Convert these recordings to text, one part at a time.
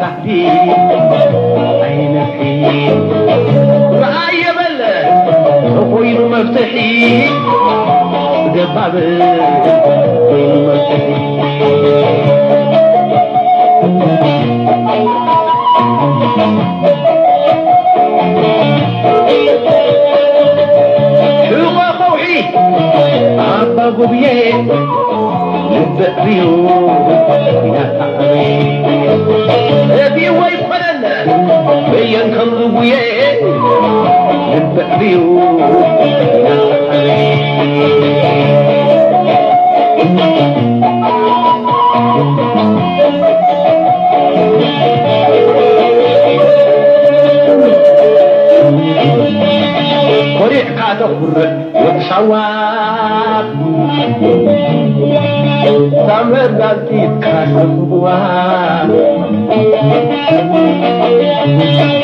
ሳሕቲ ኣይነፍሒ። ረኣየ በለ ተኾይኑ መፍትሒ፣ ገባብ ኮይኑ መፍትሒ። ሕቖ ከውሒ ኣባ ጉብየ፣ ልቢ ዕብዩ ኩናት ኣዕብዩ። እቲ ወይ ኮነን በየን ከም ዝጉየ፣ ልቢ ዕብዩ ኩናት ኣዕብዩ። ኮሪዕካ ተኹርዕ ወዲ ሳዋ፣ ሳምር ዳልቲት ካስዋ፣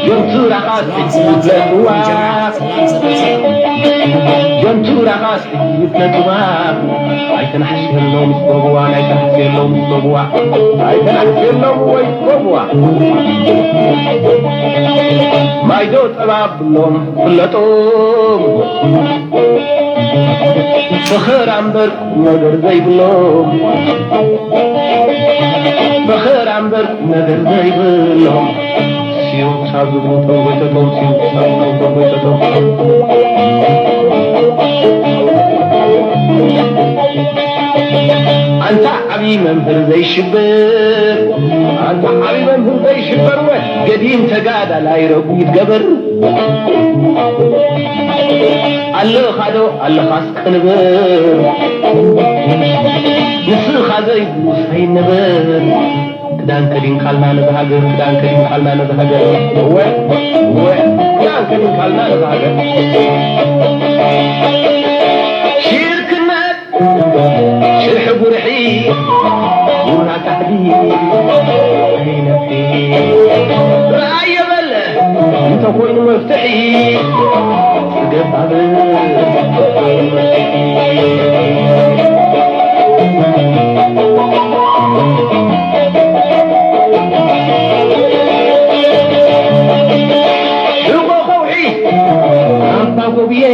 ጆንቱራኻስ ይፍለጥዋ፣ ጆንቱራኻስ ይፍለጥዋ። ኣይተናሕስየሎም ይስጎብዋ፣ ኣይተናሕስየሎም ይስጎብዋ፣ ኣይተናሕስየሎም ወይ ይስጎብዋ። ማይዶ ጸባ ብሎም ፍለጦም፣ ፈኸራ እምበር ቁም ነገር ዘይብሎም፣ ፈኸራ እምበር ቁም ነገር ዘይብሎም። ሲዩ ክሳብ ዝብሉ ተንጎይተቶም፣ ሲዩ ክሳብ ዝብሉ ተንጎይተቶም። ኣንታ ዓብዪ መምህር ዘይሽበር፣ ኣንታ ዓብዪ መምህር ዘይሽበር፣ ወ ገዲም ተጋዳላይ ረጒድ ገበር። ኣለኻዶ ኣለኻስ ቅንብር፣ ንስኻ ዘይብሉስ ኣይንበር። ክዳን ከዲንካልና ነዚ ሃገር፣ ክዳን ከዲንካልና ነዚ ሃገር። እወ፣ እወ፣ ክዳን ከዲንካልና ነዚ ሃገር። ሽርክነት ሽርሒ ጉርሒ፣ ጉራ ካሕዲ ኣይነፍሒ። ረኣዮ በለ እንተኾይኑ መፍትሒ፣ ገባብ ኮይኑ መፍትሒ። ሕቖ ከውሒ ኣባ ጎብየ፣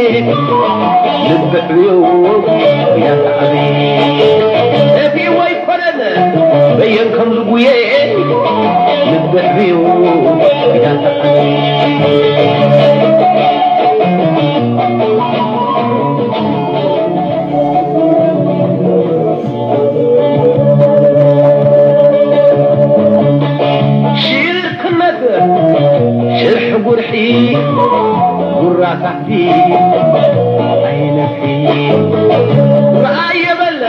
ልቢ ዕብዩ ኲናት ዓብዪ። እቲ ወይ ኮነን በየን ከም ዝጉየ፣ ልቢ ዕብዩ ኲናት ዓብዪ። ሽርክነት ሽርሒ ጉርሒ፣ ጉራ ሳሕቲ ኣይነፍሒ። ረኣየ በለ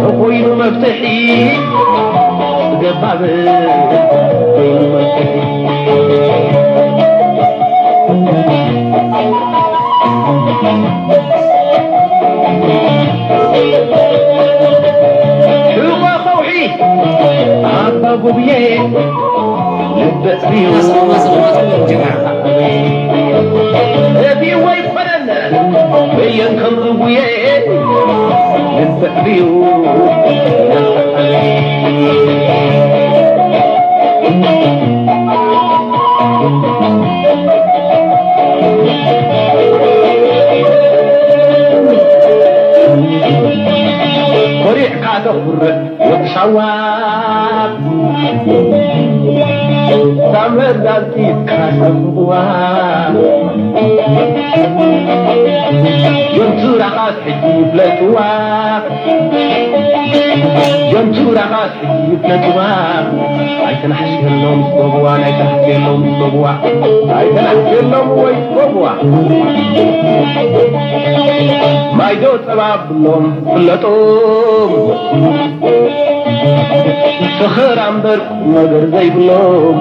ተኾይኑ መፍትሒ፣ ገባብ ኮይኑ መፍትሒ። ሕቖ ከውሒ ኣባ ጉብየ፣ ልቢ ዕብዩ። እቲ ወይ ኮነን በየን ከም ዝጉየ፣ ልቢ ዕብዩ። ኮሪዕካ ተኹርዕ ወዲ ሳዋ፣ ሳምር ዳልቲት ካሰብዋ፣ ጆንቱራኻስ ሕጂ ይፍለጥዋ። ጀንቱራኻስ ሕጂ ይፍለጥዋ። ኣይተናሕስየሎም ይስጎብዋ፣ ኣይተናሕስየሎም ይስጎብዋ፣ ኣይተናሕስየሎም ወይ ይስጎብዋ። ማይዶ ጸባ ብሎም ፍለጦም። ፈኸራ እምበር ቁም ነገር ዘይብሎም።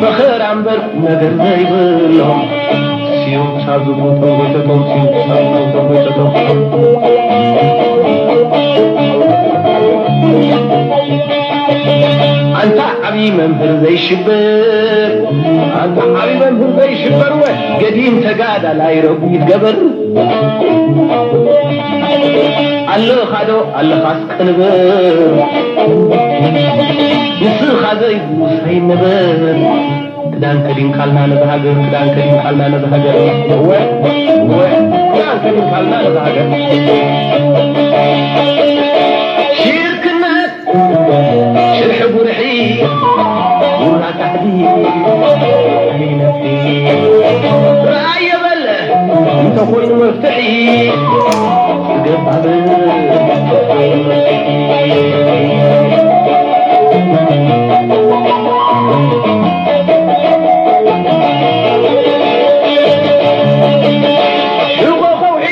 ፈኸራ እምበር ቁም ነገር ዘይብሎም። ሲዮም ክሳብ ዝብሉ ተንጎይተቶም፣ ሲዮም ክሳብ ዝብሉ ተንጎይተቶም። ኣንታ ዓብዪ መምህር ዘይሽበር፣ ኣንታ ዓብዪ መምህር ዘይሽበር፣ ወ ገዲም ተጋዳላይ ረጒድ ገበር። ኣለኻዶ ኣለኻስ ቅንብር። ኣይንበል። ክዳን ከዲንካልና ነዚ ሃገር፣ ክዳን ከዲንካልና ነዚ ሃገር። እወ፣ እወ፣ ክዳን ከዲንካልና ነዚ ሃገር። ሽርክነት ሽርሒ ጉርሒ ጉራ ካሕዲ ኣይነፍሒ። ራእየ በል እንተኾይኑ መፍትሒ፣ ገባብ ሽጎ ከውሒ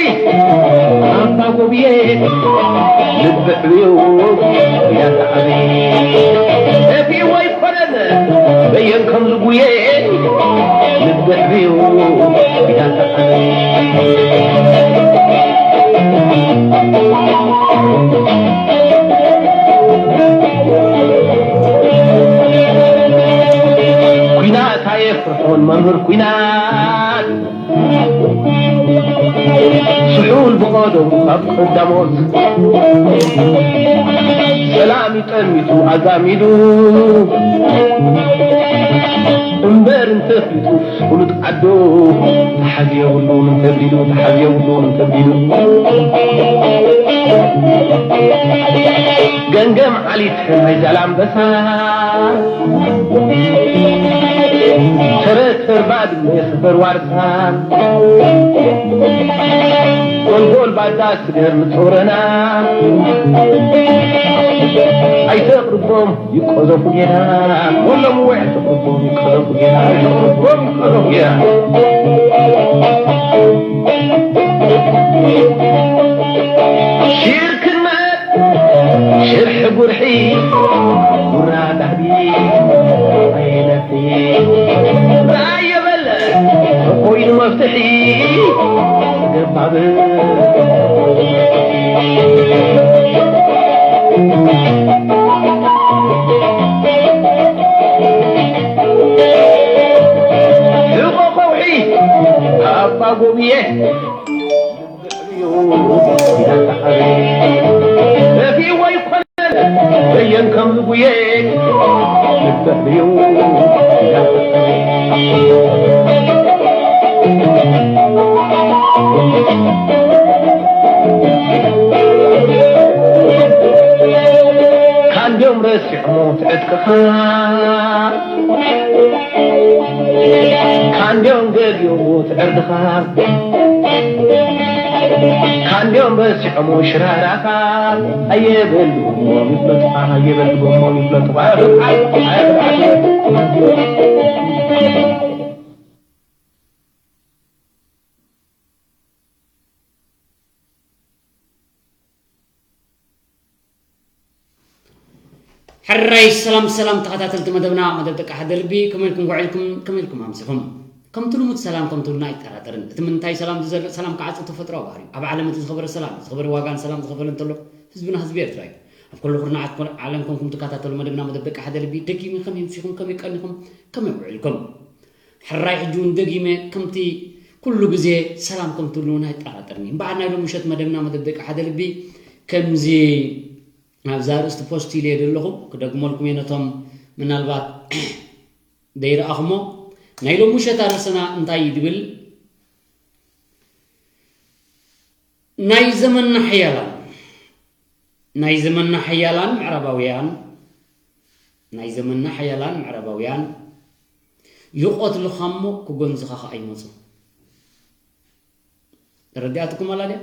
ኣባ ጎብየ ልብዕብዩ ያተዓቢ እቲዎ ኣይኮነን በየን ከም ዝጉየ ልብዕብዩ ያተዓቢ። ኲናት ኣየፍርሖን መምህር ኲናት፣ ስሑል ብቐደሙ ካብ ቀዳሞት፣ ሰላም እዩ ጠሚቱ ኣዛሚዱ፣ እምበር እንተፍሊጡ ፍሉጥ ዓዱ፣ ተሓዚ የብሉን እንተብሊሉ፣ ተሓዚ የብሉን እንተብሊሉ። ገምገም ዓሊት ናይ ዛላምበሳ፣ ተረተር ባድመ ስበር ዋርሳ፣ ጎልጎል ባዳ ስገር ንጾረና፣ ኣይተቕርቦም ይቆዘፉ ጌና። ወሎም ወይ ኣይተቕርቦም ይቆዘፉ ጌና፣ ኣይተቕርቦም ይቆዘፉ ጌና። ሽርክና ሽርሒ ጉርሒ ጉራ ዳህቢ ኣይነፍሒ። ራእየ በል ኮይኑ መፍትሒ ገባብ። ሕቆ ከውሒ ኣባ ጎብየ ካንዲኦም ረሲዖሞ ትዕጥቅኻ ካንዲኦም ገዲኦሞ ትዕርድኻ ካንዲኦም ረሲዖሞ ሽራራኻ ኣየበልዎም ይፍለጡኻ ኣየበልዎም ይፍለጡኻ ሕራይ ሰላም ሰላም ተኸታተልቲ መደብና መደብ ደቂ ሓደ ልቢ ከመይ ኢልኩም ውዒልኩም ከመይ ኢልኩም ኣምሲኹም? ከምቲ ልሙድ ሰላም ከምትብሉና ኣይጠራጠርን። እቲ ምንታይ ሰላም ዝዘርእ ሰላም ክዓጽድ ተፈጥሮኣዊ ባህሪ እዩ። ኣብ ዓለም እቲ ዝኸበረ ሰላም እዩ። ዝኸበረ ዋጋ ንሰላም ዝኸፈለ እንተሎ ህዝብና ህዝቢ ኤርትራ እዩ። ኣብ ኩሉ ኩርናዓት ዓለም ኮንኩም ትከታተሉ መደብና መደብ ደቂ ሓደ ልቢ ደጊመ ከመይ ኣምሲኹም ከመይ ቀኒኹም ከመይ ውዒልኩም? ሕራይ ሕጂ እውን ደጊመ ከምቲ ኩሉ ግዜ ሰላም ከም ትብሉና ኣይጠራጠርን እዩ። እምበኣር ናይ ሎም ምሸት መደብና መደብ ደቂ ሓደ ልቢ ከምዚ ኣብዚ ኣርእስቲ ፖስት ኢለ ዘለኹ ክደግመልኩም እየ ነቶም ምናልባት ደይረኣኹሞ ናይ ሎም ምሸት ኣርእስትና እንታይ እዩ ድብል ናይ ዘመንና ሓያላን ናይ ዘመንና ሓያላን ምዕራባውያን ናይ ዘመንና ሓያላን ምዕራባውያን ይቐትሉኻ እሞ ክጎንዝኻ ኸኣ ይመፁ። ተረዲኣትኩም ኣላ ድያ?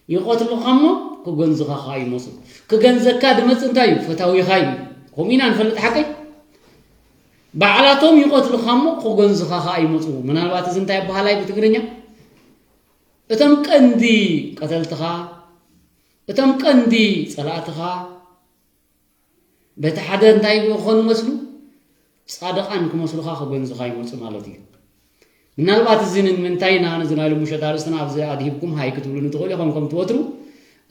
ይቐትሉኻ እሞ ክጎንዝኻ ኸኣ ይመፁ። ክገንዘካ ድመፅእ እንታይ እዩ? ፈታዊኻ እዩ። ከምኡ ኢና ንፈልጥ ሓቀይ? ባዕላቶም ይቐትሉኻ እሞ ክጎንዝኻ ኸኣ ይመፁ። ምናልባት እዚ እንታይ ይበሃል ኣይ ብትግርኛ? እቶም ቀንዲ ቀተልትኻ እቶም ቀንዲ ጸላእትኻ በቲ ሓደ እንታይ ክኾኑ ይመስሉ? ጻድቓን ክመስሉኻ ክገንዙኻ ይመጹ ማለት እዩ። ምናልባት እዚ ንምንታይ ኢና ነዚ ናይ ሎሚ ምሸት ኣርእስትና ኣብዚ ኣድሂብኩም ሃይ ክትብሉኒ ትኽእሉ ኢኹም። ከምቲ ወትሩ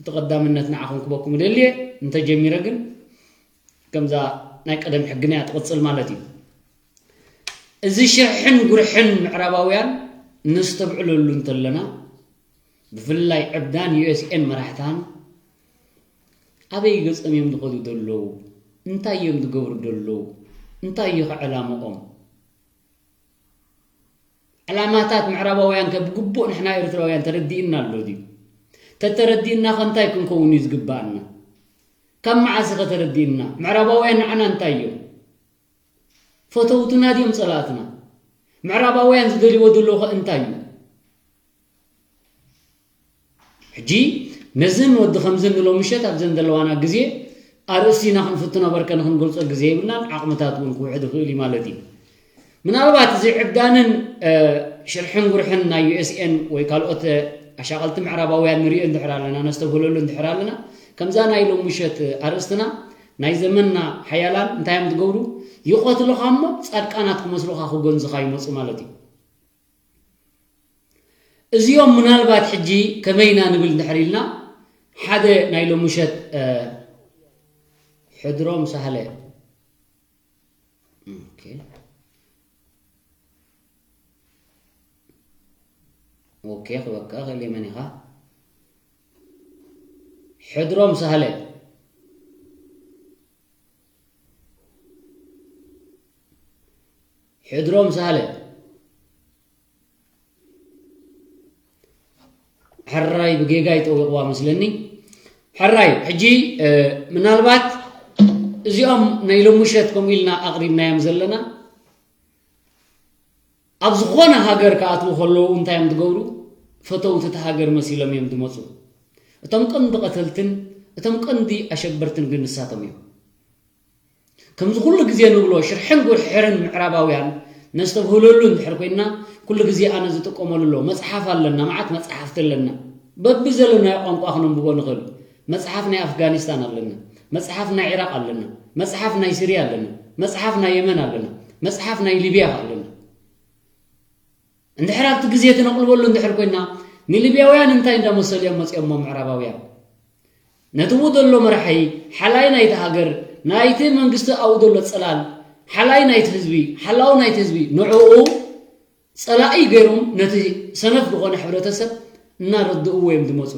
እቲ ቀዳምነት ንዓኹም ክበኩም እደሊ እየ። እንተጀሚረ ግን ከምዛ ናይ ቀደም ሕግና እያ ትቕጽል ማለት እዩ። እዚ ሽርሕን ጉርሕን ምዕራባውያን ነስተብዕለሉ እንተለና፣ ብፍላይ ዕብዳን ዩ ኤስ ኤን መራሕታን ኣበይ ገጾም እዮም ዝኸዱ ዘለዉ? እንታይ እዮም ዝገብሩ ዘለዉ? እንታይ እዩ ኸ ዕላምኦም? ዕላማታት ምዕራባውያን ከ ብግቡእ ንሕና ኤርትራውያን ተረዲእና ኣሎ ድዩ? ተተረዲእና ከ እንታይ ክንከውን እዩ ዝግባኣና? ካብ መዓስ ኸ ተረዲእና? ምዕራባውያን ንዓና እንታይ እዮም? ፈተውትና ድዮም ጸላእትና? ምዕራባውያን ዝደልይዎ ዘለዉ ኸ እንታይ እዩ? ሕጂ ነዝን ወዲ ከምዝን ንሎም ምሸት ኣብዘን ዘለዋና ግዜ ኣርእስቲ ኢና ክንፍትኖ በርከ ንክንገልጾ ግዜ የብልናን፣ ዓቕምታት እውን ክውሕድ ይኽእል እዩ ማለት እዩ። ምናልባት እዚ ዕብዳንን ሽርሕን ጉርሕን ናይ ዩ ኤስ ኤን ወይ ካልኦት ኣሻቐልቲ ምዕራባውያን ንሪኦ እንድሕር ኣለና፣ ነስተብህለሉ እንድሕር ኣለና፣ ከምዛ ናይ ሎም ምሸት ኣርእስትና ናይ ዘመንና ሓያላን እንታይ እዮም ዝገብሩ? ይቐትሉኻ እሞ ጻድቃናት ክመስሉኻ ክገንዙኻ ይመፁ ማለት እዩ። እዚኦም ምናልባት ሕጂ ከመይና ንብል እንድሕር ኢልና ሓደ ናይ ሎም ምሸት ሕድሮም ሳህለ ኦኬ ክበካ ከሊ መን ኢኻ? ሕድሮም ሳህለ ሕድሮም ሳህለ ሕራይ ብጌጋ ይጠውቕዋ መስለኒ። ሕራይ ሕጂ ምናልባት እዚኦም ናይ ሎምሸት ከምኡ ኢልና ኣቕሪብናዮም ዘለና ኣብ ዝኾነ ሃገር ክኣትዉ ከለዉ እንታይ እዮም ዝገብሩ? ፈተውቲ እቲ ሃገር መሲሎም እዮም ዝመፁ። እቶም ቀንዲ ቀተልትን እቶም ቀንዲ ኣሸበርትን ግን ንሳቶም እዮም። ከምዚ ኩሉ ግዜ ንብሎ ሽርሕን ጉርሕርን ምዕራባውያን ነስተብህለሉ እንድሕር ኮይና ኩሉ ግዜ ኣነ ዝጥቀመሉ ኣሎ መፅሓፍ ኣለና፣ መዓት መፅሓፍቲ ኣለና። በቢ ዘለናዮ ቋንቋ ክነንብቦ ንኽእል። መፅሓፍ ናይ ኣፍጋኒስታን ኣለና፣ መፅሓፍ ናይ ዒራቕ ኣለና፣ መፅሓፍ ናይ ስርያ ኣለና፣ መፅሓፍ ናይ የመን ኣለና፣ መፅሓፍ ናይ ሊብያ ኣለና። እንድሕር ኣብቲ ግዜ እቲ ነቕልበሉ እንድሕር ኮይና ንሊብያውያን እንታይ እንዳመሰሉ እዮም መፂኦሞ ምዕራባውያን? ነቲ ብኡ ዘሎ መራሒ ሓላይ ናይቲ ሃገር ናይቲ መንግስቲ ኣብኡ ዘሎ ፅላል ሓላይ ናይቲ ህዝቢ ሓላው ናይቲ ህዝቢ ንዕኡ ፀላኢ ገይሮም ነቲ ሰነፍ ዝኾነ ሕብረተሰብ እናረድእዎ እዮም ዝመፁ።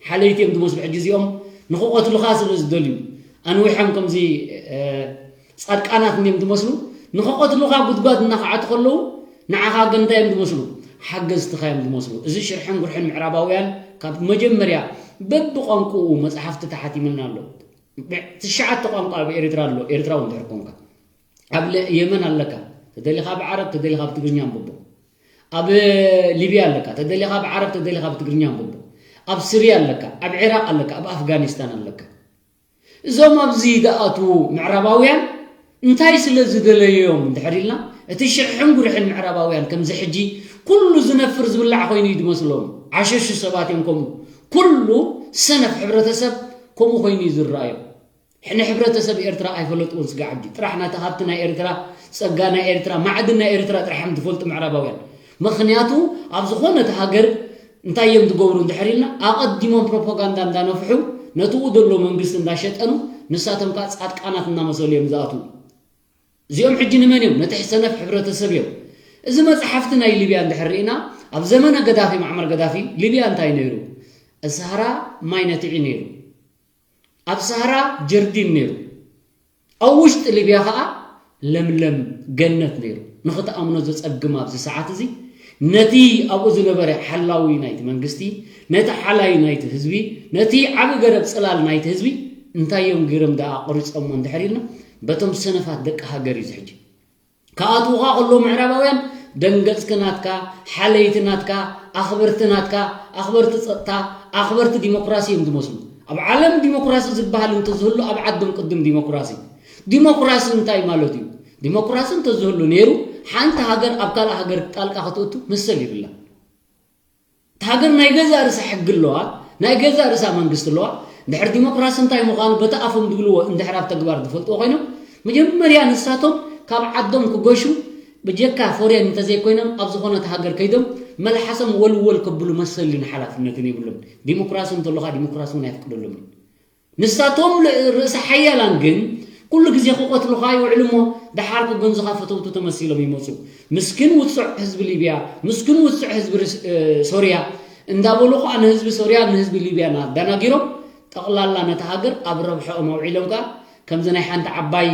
ሓለይቲ እዮም ዝመስሉ። ሕጂ እዚኦም ንክቐትሉኻ ስለ ዝደልዩ ኣንዊሖም ከምዚ ፃድቃናት እዮም ዝመስሉ። ንክቐትሉኻ ጉድጓድ እናኸዓቱ ከለዉ ንዓኻ ግን እንታይ እዮም ዝመስሉ? ሓገዝትኻ እዮም ዝመስሉ። እዚ ሽርሕን ጉርሕን ምዕራባውያን ካብ መጀመርያ በብቋንቁኡ መፅሓፍቲ ተሓቲምልና ኣሎ። ትሽዓተ ቋንቋ ኣብ ኤርትራ ኣሎ። ኤርትራዊ እንድሕር ኮንካ ኣብ የመን ኣለካ፣ ተደሊኻ ብዓረብ ተደሊኻ ብትግርኛ ኣንብቦ። ኣብ ሊብያ ኣለካ፣ ተደሊኻ ብዓረብ ተደሊኻ ብትግርኛ ኣንብቦ። ኣብ ስርያ ኣለካ፣ ኣብ ዒራቕ ኣለካ፣ ኣብ ኣፍጋኒስታን ኣለካ። እዞም ኣብዚ ዝኣትዉ ምዕራባውያን እንታይ ስለ ዝደለዮም እንድሕር ኢልና እቲ ሽርሕን ጉርሕን ምዕራባውያን ከምዚ ሕጂ ኩሉ ዝነፍር ዝብላዕ ኮይኑ እዩ ዝመስሎም። ዓሸሹ ሰባት እዮም። ከምኡ ኩሉ ሰነፍ ሕብረተሰብ ከምኡ ኮይኑ እዩ ዝረኣዮም። ንሕብረተሰብ ኤርትራ ኣይፈለጥዎን። ስጋዕ ሕጂ ጥራሕ ናቲ ሃብቲ ናይ ኤርትራ፣ ጸጋ ናይ ኤርትራ፣ ማዕድን ናይ ኤርትራ ጥራሕ እዮም ዝፈልጡ ምዕራባውያን። ምኽንያቱ ኣብ ዝኾነት ሃገር እንታይ እዮም ዝገብሩ እንድሕር ኢልና ኣቐዲሞም ፕሮፓጋንዳ እንዳነፍሑ ነትኡ ዘሎ መንግስቲ እንዳሸጠኑ ንሳቶም ከዓ ጻድቃናት እናመሰሉ እዮም ዝኣትዉ። እዚኦም ሕጂ ንመን እዮም? ነቲ ሰነፍ ሕብረተሰብ እዮም። እዚ መጽሓፍቲ ናይ ሊብያ እንድሕር ርኢና ኣብ ዘመነ ገዳፊ ማዕመር ገዳፊ ሊብያ እንታይ ነይሩ? ሰሃራ ማይ ነትዒ ነይሩ። ኣብ ሰሃራ ጀርዲን ነይሩ። ኣብ ውሽጢ ሊብያ ኸዓ ለምለም ገነት ነይሩ። ንኽትኣምኖ ዘጸግም ኣብዚ ሰዓት እዚ ነቲ ኣብኡ ዝነበረ ሓላዊ ናይቲ መንግስቲ፣ ነቲ ሓላይ ናይቲ ህዝቢ፣ ነቲ ዓቢ ገረብ ጽላል ናይቲ ህዝቢ እንታይ እዮም ገይሮም ደኣ ኣቆሪጾሞ እንድሕር ኢልና በቶም ሰነፋት ደቂ ሃገር እዩ ዝሕጂ። ክኣትዉኻ ከለዉ ምዕራባውያን ደንገጽኪ ናትካ፣ ሓለይቲ ናትካ፣ ኣኽበርቲ ናትካ፣ ኣኽበርቲ ጸጥታ፣ ኣኽበርቲ ዲሞክራሲ እዮም ዝመስሉ። ኣብ ዓለም ዲሞክራሲ ዝበሃል እንተዝህሉ ኣብ ዓዶም ቅድም ዲሞክራሲ። ዲሞክራሲ እንታይ ማለት እዩ? ዲሞክራሲ እንተዝህሉ ነይሩ ሓንቲ ሃገር ኣብ ካልእ ሃገር ጣልቃ ክትእቱ መሰል ይብላ። እታ ሃገር ናይ ገዛእ ርእሳ ሕጊ ኣለዋ፣ ናይ ገዛእ ርእሳ መንግስቲ ኣለዋ። እንድሕር ዲሞክራሲ እንታይ ምዃኑ በቲ ኣፎም ዝብልዎ እንድሕር ኣብ ተግባር ዝፈልጥዎ ኮይኖም መጀመርያ ንሳቶም ካብ ዓዶም ክገሹ ብጀካ ፎሬን እንተዘይኮይኖም ኣብ ዝኾነት ሃገር ከይዶም መልሓሶም ወልወል ከብሉ መሰልን ሓላፍነትን የብሎም። ዲሞክራሲ እንተሎ ኸዓ ዲሞክራሲ እውን ኣየፍቅደሎም እዩ። ንሳቶም ርእሰ ሓያላን ግን ኩሉ ግዜ ክቐትሉኻ ይውዕሉ እሞ ደሓር ክገንዙኻ ፈተውቱ ተመሲሎም ይመፁ። ምስኪን ውፁዕ ህዝቢ ሊብያ፣ ምስኪን ውፁዕ ህዝቢ ሶርያ እንዳበሉ ኸዓ ንህዝቢ ሶርያ ንህዝቢ ሊብያ ኣደናጊሮም ጠቕላላ ነታ ሃገር ኣብ ረብሐኦም ኣውዒሎም ከኣ ከምዚ ናይ ሓንቲ ዓባይ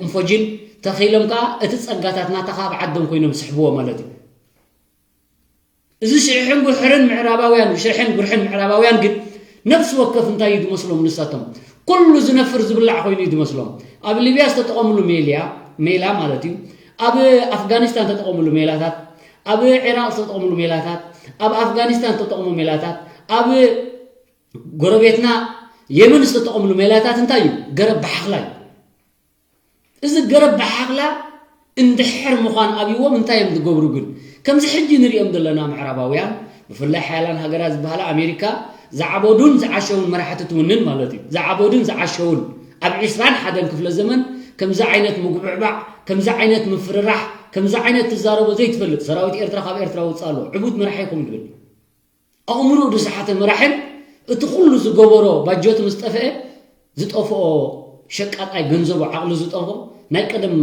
እንፎጅን ተኺሎም ከዓ እቲ ጸጋታት ናታ ከዓ ኣብ ዓዶም ኮይኖም ዝስሕብዎ ማለት እዩ። እዚ ሽርሕን ጉርሕርን ምዕራባውያን ሽርሕን ጉርሕን ምዕራባውያን ግን ነፍሲ ወከፍ እንታይ እዩ ዝመስሎም? ንሳቶም ኩሉ ዝነፍር ዝብላዕ ኮይኑ እዩ ዝመስሎም። ኣብ ሊብያ ዝተጠቐምሉ ሜልያ ሜላ ማለት እዩ። ኣብ ኣፍጋኒስታን ዝተጠቐምሉ ሜላታት፣ ኣብ ዒራቕ ዝተጠቐምሉ ሜላታት፣ ኣብ ኣፍጋኒስታን ዝተጠቐሙ ሜላታት፣ ኣብ ጎረቤትና የመን ዝተጠቐምሉ ሜላታት እንታይ እዩ? ገረብ ብሓኽላ እዩ። እዚ ገረብ ብሓኽላ እንድሕር ምዃን ኣብይዎም እንታይ እዮም ዝገብሩ ግን? ከምዚ ሕጂ ንሪኦም ዘለና ምዕራባውያን ብፍላይ ሓያላን ሃገራት ዝበሃላ ኣሜሪካ ዝዓበዱን ዝዓሸውን መራሕቲ ትውንን ማለት እዩ። ዝዓበዱን ዝዓሸውን ኣብ ዕስራን ሓደን ክፍለ ዘመን ከምዚ ዓይነት ምጉብዕባዕ፣ ከምዚ ዓይነት ምፍርራሕ፣ ከምዚ ዓይነት ትዛረቦ ዘይትፈልጥ ሰራዊት ኤርትራ ካብ ኤርትራ ውፅእ ኣሎ ዕቡድ መራሒ ይኹም ዝብል ኣእምሮኡ ዝሰሓተ መራሕን እቲ ኩሉ ዝገበሮ ባጀቱ ምስ ጠፍአ ዝጠፍኦ ሸቃጣይ ገንዘቡ ዓቕሉ ዝጠፍኦ ናይ ቀደም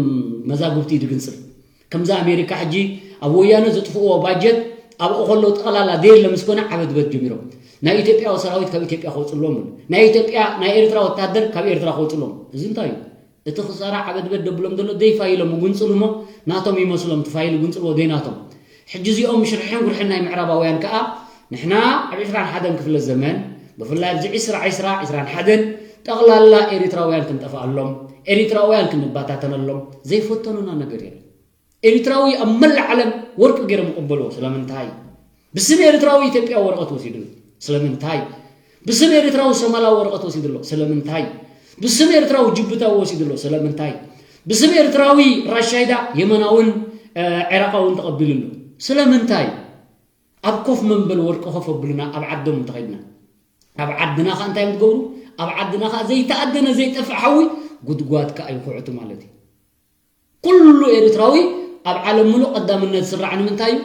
መዛግብቲ ድግንጽል ከምዛ ኣሜሪካ ሕጂ ኣብ ወያነ ዘጥፍእዎ ባጀት ኣብኡ ከለዉ ጠቕላላ ደየለ ምስ ኮነ ዓበድበት ጀሚሮም ናይ ኢትዮጵያ ሰራዊት ካብ ኢትዮጵያ ክወፅሎም ናይ ኢትዮጵያ ናይ ኤርትራ ወታደር ካብ ኤርትራ ክወፅሎም እዚ እንታይ እዩ እቲ ክሳራ ዓበድበድ ደብሎም ዘሎ ደይፋይሎም ምጉንፅሉ እሞ ናቶም ይመስሎም ትፋይል ጉንፅልዎ ደይናቶም ሕጂ እዚኦም ሽርሕን ጉርሕን ናይ ምዕራባውያን ከዓ ንሕና ኣብ ዕስራን ሓደን ክፍለ ዘመን ብፍላይ ኣብዚ ዕስራ ዕስራ ዕስራን ሓደን ጠቕላላ ኤሪትራውያን ክንጠፍኣሎም ኤሪትራውያን ክንባታተነሎም ዘይፈተኑና ነገር የለን። ኤሪትራዊ ኣብ መላእ ዓለም ወርቂ ገይሮም ይቕበልዎ። ስለምንታይ? ብስም ኤሪትራዊ ኢትዮጵያ ወረቐት ወሲዱ። ስለምንታይ? ብስም ኤሪትራዊ ሶማላዊ ወረቐት ወሲዱ ኣሎ። ስለምንታይ? ብስም ኤሪትራዊ ጅቡታዊ ወሲዱ ኣሎ። ስለምንታይ? ብስም ኤሪትራዊ ራሻይዳ የመናውን ዒራቃውን ተቐቢሉ ኣሎ። ስለምንታይ? ኣብ ኮፍ መንበል ወርቂ ኮፍ ኣብሉና ኣብ ዓዶም እንተኸድና ኣብ ዓድና ኸ እንታይ እዮም ትገብሩ? ኣብ ዓድና ኸ ዘይተኣደነ ዘይጠፍእ ሓዊ ጉድጓድ ከ ኣይኩዕቱ ማለት እዩ። ኩሉ ኤርትራዊ ኣብ ዓለም ሙሉእ ቀዳምነት ዝስራዕ ንምንታይ እዩ?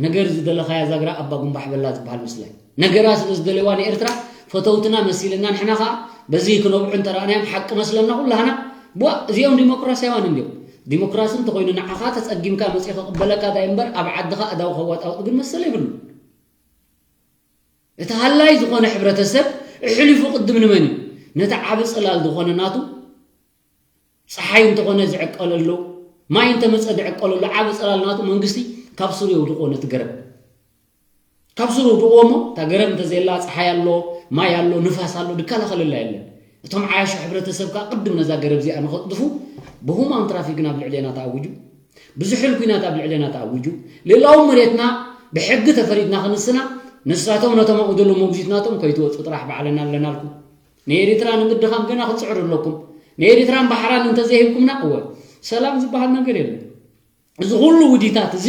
ነገር ዝደለኻያ ዛግራ ኣባ ጉንባሕ በላ ዝበሃል ምስላ እዩ። ነገራ ስለ ዝደለዋ ንኤርትራ ፈተውትና መሲልና ንሕና ኸዓ በዚ ክነብዑ እንተረኣናዮም ሓቂ መስለና ኩላህና ቧ እዚኦም ዲሞክራሲያውያን እንዲዮም። ዲሞክራሲ እንተኾይኑ ንዓኻ ተጸጊምካ መጺኡ ክቕበለካ ዳይ እምበር ኣብ ዓድኻ ኣዳው ከዋጣውጥ ግን መሰል የብሉ። እቲ ሃላይ ዝኾነ ሕብረተሰብ እሕሊፉ ቅድም ንመን እዩ? ነቲ ዓቢ ጽላል ዝኾነ ናቱ ጸሓይ እንተኾነ ዝዕቀለሉ፣ ማይ እንተመጸ ዝዕቀለሉ ዓቢ ጽላል ናቱ መንግስቲ ካብ ስሩ የውድቆ ነቲ ገረብ። ካብ ስሩ የውድቆ እሞ እታ ገረብ እንተዘየላ ጸሓይ ኣሎ፣ ማይ ኣሎ፣ ንፋስ ኣሎ፣ ድከላኸለላ የለን። እቶም ዓያሹ ሕብረተሰብ ከኣ ቅድም ነዛ ገረብ እዚኣ ንኸጥድፉ ብሁማን ትራፊክ ናብ ልዕሌና ተኣውጁ። ብዝሕል ኲናት ኣብ ልዕሌና ተኣውጁ። ልእላዊ መሬትና ብሕጊ ተፈሪድና ክንስና ንሳቶም ነቶም ኣብኡ ዘለዉ መጉዚት ናቶም ከይትወጹ ጥራሕ ባዕልና ኣለናልኩም። ንኤሪትራ ንምድኻም ገና ክትጽዕሩ ኣለኩም። ንኤሪትራን ባሕራን እንተዘይሂብኩምና እወ ሰላም ዝበሃል ነገር የለን። እዚ ኩሉ ውዲታት እዚ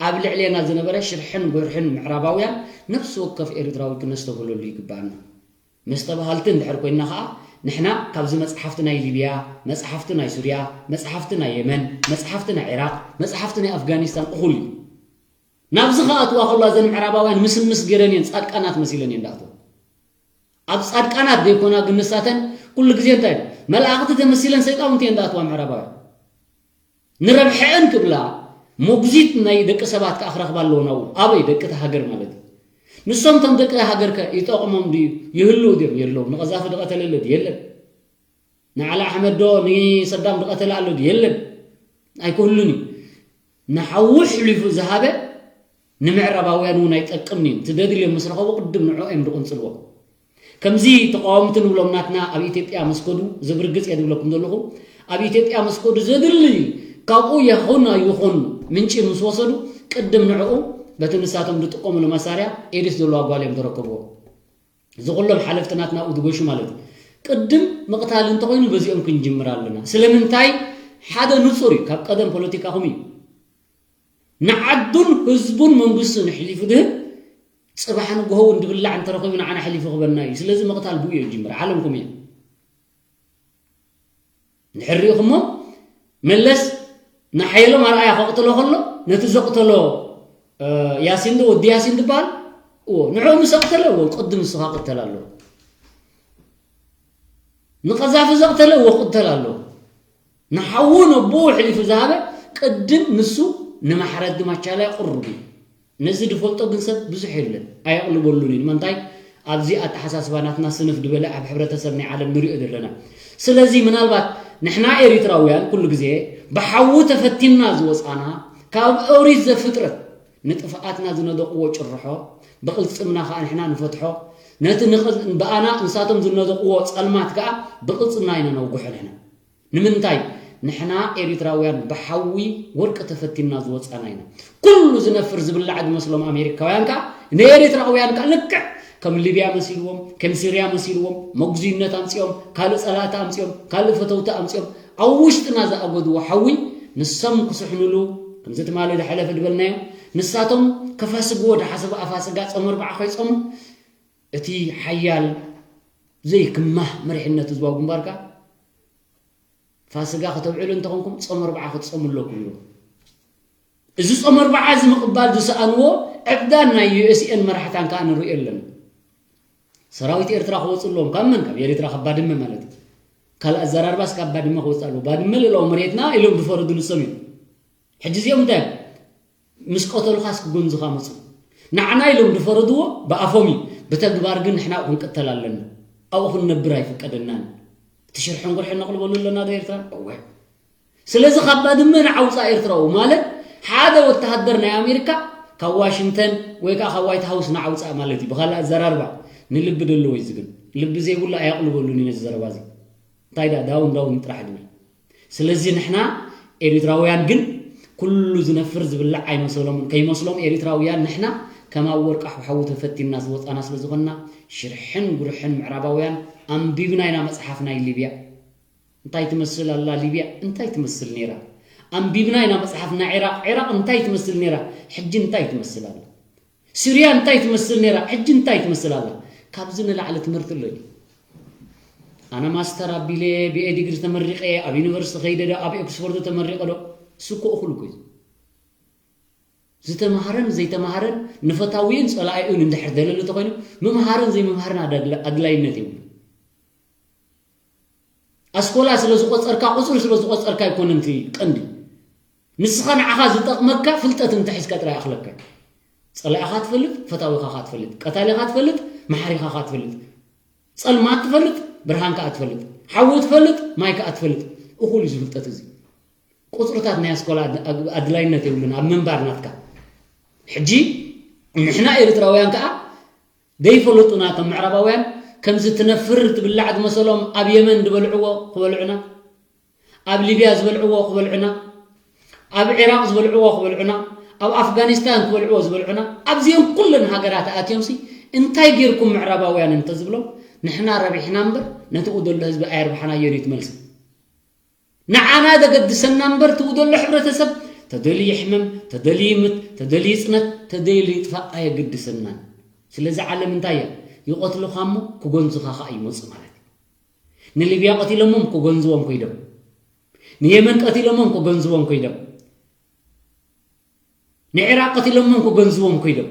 ኣብ ልዕሌና ዝነበረ ሽርሕን ጉርሕን ምዕራባውያን ነፍሲ ወከፍ ኤሪትራዊ ክነስተብህለሉ ይግባኣና። መስተባሃልቲ እንድሕር ኮይንና ኸዓ ንሕና ካብዚ መጽሓፍቲ ናይ ሊብያ፣ መጽሓፍቲ ናይ ሱርያ፣ መጽሓፍቲ ናይ የመን፣ መጽሓፍቲ ናይ ዒራቕ፣ መጽሓፍቲ ናይ ኣፍጋኒስታን እኹል እዩ። ናብዚ ክኣትዋ ከሎ እዘን ምዕራባውያን ምስምስ ገይረን እየን ጻድቃናት መሲለን እየን ዝኣትዋ። ኣብ ጻድቃናት ዘይኮና ግን ንሳተን ኩሉ ግዜ እንታይ መላእኽቲ ተመሲለን ሰይጣውንቲ እየን ዝኣትዋ ምዕራባውያን። ንረብሐአን ክብላ ሞግዚት ናይ ደቂ ሰባት ከዓ ክረኽባ ኣለዎ ናብኡ ኣበይ ደቂ እቲ ሃገር ማለት እዩ ንሶም ቶም ደቂ ሃገር ከ ይጠቕሞም ድዩ ይህልው ድዮም የለውም ንቐዛፊ ድቐተለለ ድዩ የለን ንዓሊ ኣሕመድ ዶ ንሰዳም ድቐተለ ኣሎ ድዩ የለን ኣይክህሉን እዩ ንሓዉ ሕሊፉ ዝሃበ ንምዕራባውያን እውን ኣይጠቅምን እዩ ትደድልዮም ምስ ረኸቡ ቅድም ንዕኦም እዮም ድቕንፅልዎ ከምዚ ተቃወምቲ ንብሎም ናትና ኣብ ኢትዮጵያ መስገዱ ዝብርግጽ እየ ዝብለኩም ዘለኹ ኣብ ኢትዮጵያ መስገዱ ዘድሊ ካብኡ ይኹን ኣይኹን ምንጪ ምስ ወሰዱ ቅድም ንዕኡ በቲ ንሳቶም ዝጥቀምሉ መሳርያ ኤድስ ዘለዋ ጓል እዮም ተረከብዎ እዚ ኩሎም ሓለፍቲ ናትና ኣብኡ ዝገሹ ማለት እዩ ቅድም ምቕታል እንተኾይኑ በዚኦም ክንጅምር ኣለና ስለምንታይ ሓደ ንጹር እዩ ካብ ቀደም ፖለቲካኹም እዩ ንዓዱን ህዝቡን መንግስቱን ኣሕሊፉ ዝህብ ጽባሕ ንግሆ እውን ድብላዕ እንተረኺቡ ንዓና ኣሕሊፉ ክበና እዩ። ስለዚ ምቕታል ብኡ እዩ ዝጅምር። ዓለምኩም እያ። እንድሕር ሪኢኹሞ መለስ ንሓየሎም ኣርኣያ ከቕትሎ ከሎ ነቲ ዘቕተሎ ያሲን ዶ ወዲ ያሲን ዝበሃል እዎ ንዕኡ ምስ ኣቕተለ እዎ ቅድም ንስኻ ቅተል ኣለዎ። ንቐዛፊ ዘቕተለ እዎ ቅተል ኣለዎ። ንሓዉ ነቦኡ ኣሕሊፉ ዝሃበ ቅድም ንሱ ንማሕረዲ ማቻላይ ቅሩብ እዩ። ነዚ ዝፈልጦ ግን ሰብ ብዙሕ የለን፣ ኣየቕልበሉን እዩ። ንምንታይ? ኣብዚ ኣተሓሳስባ ናትና ስንፍ ዝበለ ኣብ ሕብረተሰብ ናይ ዓለም ንሪኦ ዘለና። ስለዚ ምናልባት ንሕና ኤሪትራውያን ኩሉ ግዜ ብሓዊ ተፈቲንና ዝወፃና፣ ካብ ኦሪት ዘፍጥረት ንጥፍኣትና ዝነደቕዎ ጭርሖ ብቕልፅምና ከዓ ንሕና ንፈትሖ። ነቲ ንቕል-፣ ብኣና ንሳቶም ዝነደቕዎ ፀልማት ከዓ ብቕልፅምና ኢና ነውግሖ ንሕና። ንምንታይ? ንሕና ኤሪትራውያን ብሓዊ ወርቂ ተፈቲንና ዝወፃና ኢና። ኩሉ ዝነፍር ዝብላዕ ዝመስሎም ኣሜሪካውያን ከዓ ንኤሪትራውያን ከዓ ልክዕ ከም ሊብያ መሲልዎም፣ ከም ሲርያ መሲልዎም፣ መጉዝይነት ኣምፂኦም፣ ካልእ ፀላእቲ ኣምፂኦም፣ ካልእ ፈተውቲ ኣምፂኦም፣ ኣብ ውሽጥና ዝኣጎድዎ ሓዊ ንሶም ክስሕኑሉ፣ ከምዚ ትማሊ ዝሓለፈ ዝበልናዮ፣ ንሳቶም ከፋስግዎ ዝሓሰቡ ኣፋስጋ ጾም ኣርብዓ ከይጾሙ፣ እቲ ሓያል ዘይክማህ መሪሕነት ህዝባዊ ግንባር ከዓ ፋስጋ ከተብዕሉ እንተኾንኩም ጾም ኣርብዓ ክትጾሙ ኣለኩም ይብሉ። እዚ ጾም ኣርብዓ እዚ ምቕባል ዝሰኣንዎ ዕብዳን ናይ ዩ ኤስ ኤን መራሕታን ከዓ ንሪኦ ኣለና። ሰራዊት ኤርትራ ክወፁ ኣለዎም። ካብ መን? ካብ ኤርትራ፣ ካብ ባድመ ማለት እዩ። ካልእ ኣዘራርባስ ካብ ባድመ ክወፅእ ኣለዎ። ባድመ ልእላዊ መሬትና ኢሎም ዝፈረዱ ንሶም እዮም። ሕጂ እዚኦም እንታይ እዮም? ምስ ቀተሉኻስ ክጎንዙኻ መፁ። ንዓና ኢሎም ዝፈረድዎ ብኣፎም እዩ። ብተግባር ግን ንሕና ኣብኡ ክንቅተል ኣለና። ኣብኡ ክንነብር ኣይፍቀደናን። እቲ ሽርሕን ጉርሕን ነቕልበሉ ኣለና ዶ ኤርትራ? እወ። ስለዚ ካብ ባድመ ንዓውፃእ ኤርትራዊ ማለት ሓደ ወተሃደር ናይ ኣሜሪካ ካብ ዋሽንግተን ወይ ከዓ ካብ ዋይት ሃውስ ንዓውፃእ ማለት እዩ። ብኻልእ ኣዘራርባ ንልቢ ደለዎ እዩ ዝግን። ልቢ ዘይብሉ ኣየቕልበሉን እዩ ነዚ ዘረባ እዚ። እንታይ ደኣ ዳውን ዳውን ጥራሕ ድብል። ስለዚ ንሕና ኤሪትራውያን ግን ኩሉ ዝነፍር ዝብላዕ ኣይመሰሎምን። ከይመስሎም ኤሪትራውያን ንሕና ከም ኣብ ወርቂ ሓዊ ተፈቲንና ዝወፃና ስለ ዝኾንና ሽርሕን ጉርሕን ምዕራባውያን ኣንቢብና ኢና መፅሓፍ ናይ ሊብያ። እንታይ ትመስል ኣላ ሊብያ? እንታይ ትመስል ነይራ? ኣንቢብና ኢና መፅሓፍ ናይ ዒራቕ። ዒራቕ እንታይ ትመስል ነይራ? ሕጂ እንታይ ትመስል ኣላ? ሲርያ እንታይ ትመስል ነይራ? ሕጂ እንታይ ትመስል ኣላ? ካብዚ ንላዕሊ ትምህርቲ ኣሎ ድዩ? ኣነ ማስተር ኣቢለ ብኤ ዲግሪ ተመሪቐ ኣብ ዩኒቨርሲቲ ከይደ ዶ ኣብ ኦክስፎርድ ተመሪቐ ዶ? እሱ እኮ እኹል እኮ እዩ። ዝተምሃረን ዘይተምሃረን ንፈታዊኡን ጸላኢኡን እንድሕር ደለሉ ተኾይኑ ምምሃርን ዘይምምሃርን ኣዳግላ-፣ ኣድላይነት የብሉን። ኣስኮላ ስለ ዝቆጸርካ፣ ቁጽሪ ስለ ዝቆጸርካ ኣይኮነን እቲ ቀንዲ። ንስኻ ንዓኻ ዝጠቕመካ ፍልጠት እንተሒዝካ ጥራይ ኣኽለካ። ጸላኢኻ ትፈልጥ፣ ፈታዊኻ ኸኣ ትፈልጥ፣ ቀታሊኻ ትፈልጥ፣ መሓሪኻ ኸኣ ትፈልጥ። ጸልማት ትፈልጥ፣ ብርሃን ከኣ ትፈልጥ። ሓዊ ትፈልጥ፣ ማይ ከኣ ትፈልጥ። እኹል እዩ እዚ ፍልጠት እዚ። ቁጽርታት ናይ ኣስኮላ ኣድ-፣ ኣግ-፣ ኣድላይነት የብሉን ኣብ ምንባር ናትካ። ሕጂ ንሕና ኤርትራውያን ከኣ ዘይፈለጡና እቶም ምዕራባውያን ከምዚ ትነፍር ትብላዕ ዝመሰሎም ኣብ የመን ዝበልዕዎ ክበልዑና፣ ኣብ ሊብያ ዝበልዕዎ ክበልዑና፣ ኣብ ዒራቕ ዝበልዕዎ ክበልዑና፣ ኣብ ኣፍጋኒስታን ክበልዕዎ ዝበልዑና፣ ኣብዚኦም ኩለን ሃገራት ኣትዮምሲ እንታይ ጌርኩም ምዕራባውያን እንተዝብሎም ንሕና ረቢሕና እምበር ነቲ ኡደሎ ህዝቢ ኣየርባሕናዮን እዩ እቲ መልሲ። ንዓና ዘገድሰና እምበር ትኡ ዘሎ ሕብረተሰብ ተደልዩ ይሕመም፣ ተደልዩ ይምት፣ ተደልዩ ይጽነት፣ ተደልዩ ይጥፋእ ኣየገድሰናን። ስለዚ ዓለም እንታይ እያ? ይቐትሉኻ እሞ ክጎንዙኻ ኸኣ ይመጹ ማለት እዩ። ንሊብያ ቀቲሎሞም ክጎንዝዎም ኮይዶም። ንየመን ቀቲሎሞም ክጎንዝዎም ኮይዶም። ንዒራቕ ቀቲሎሞም ክገንዝዎም ኮይዶም፣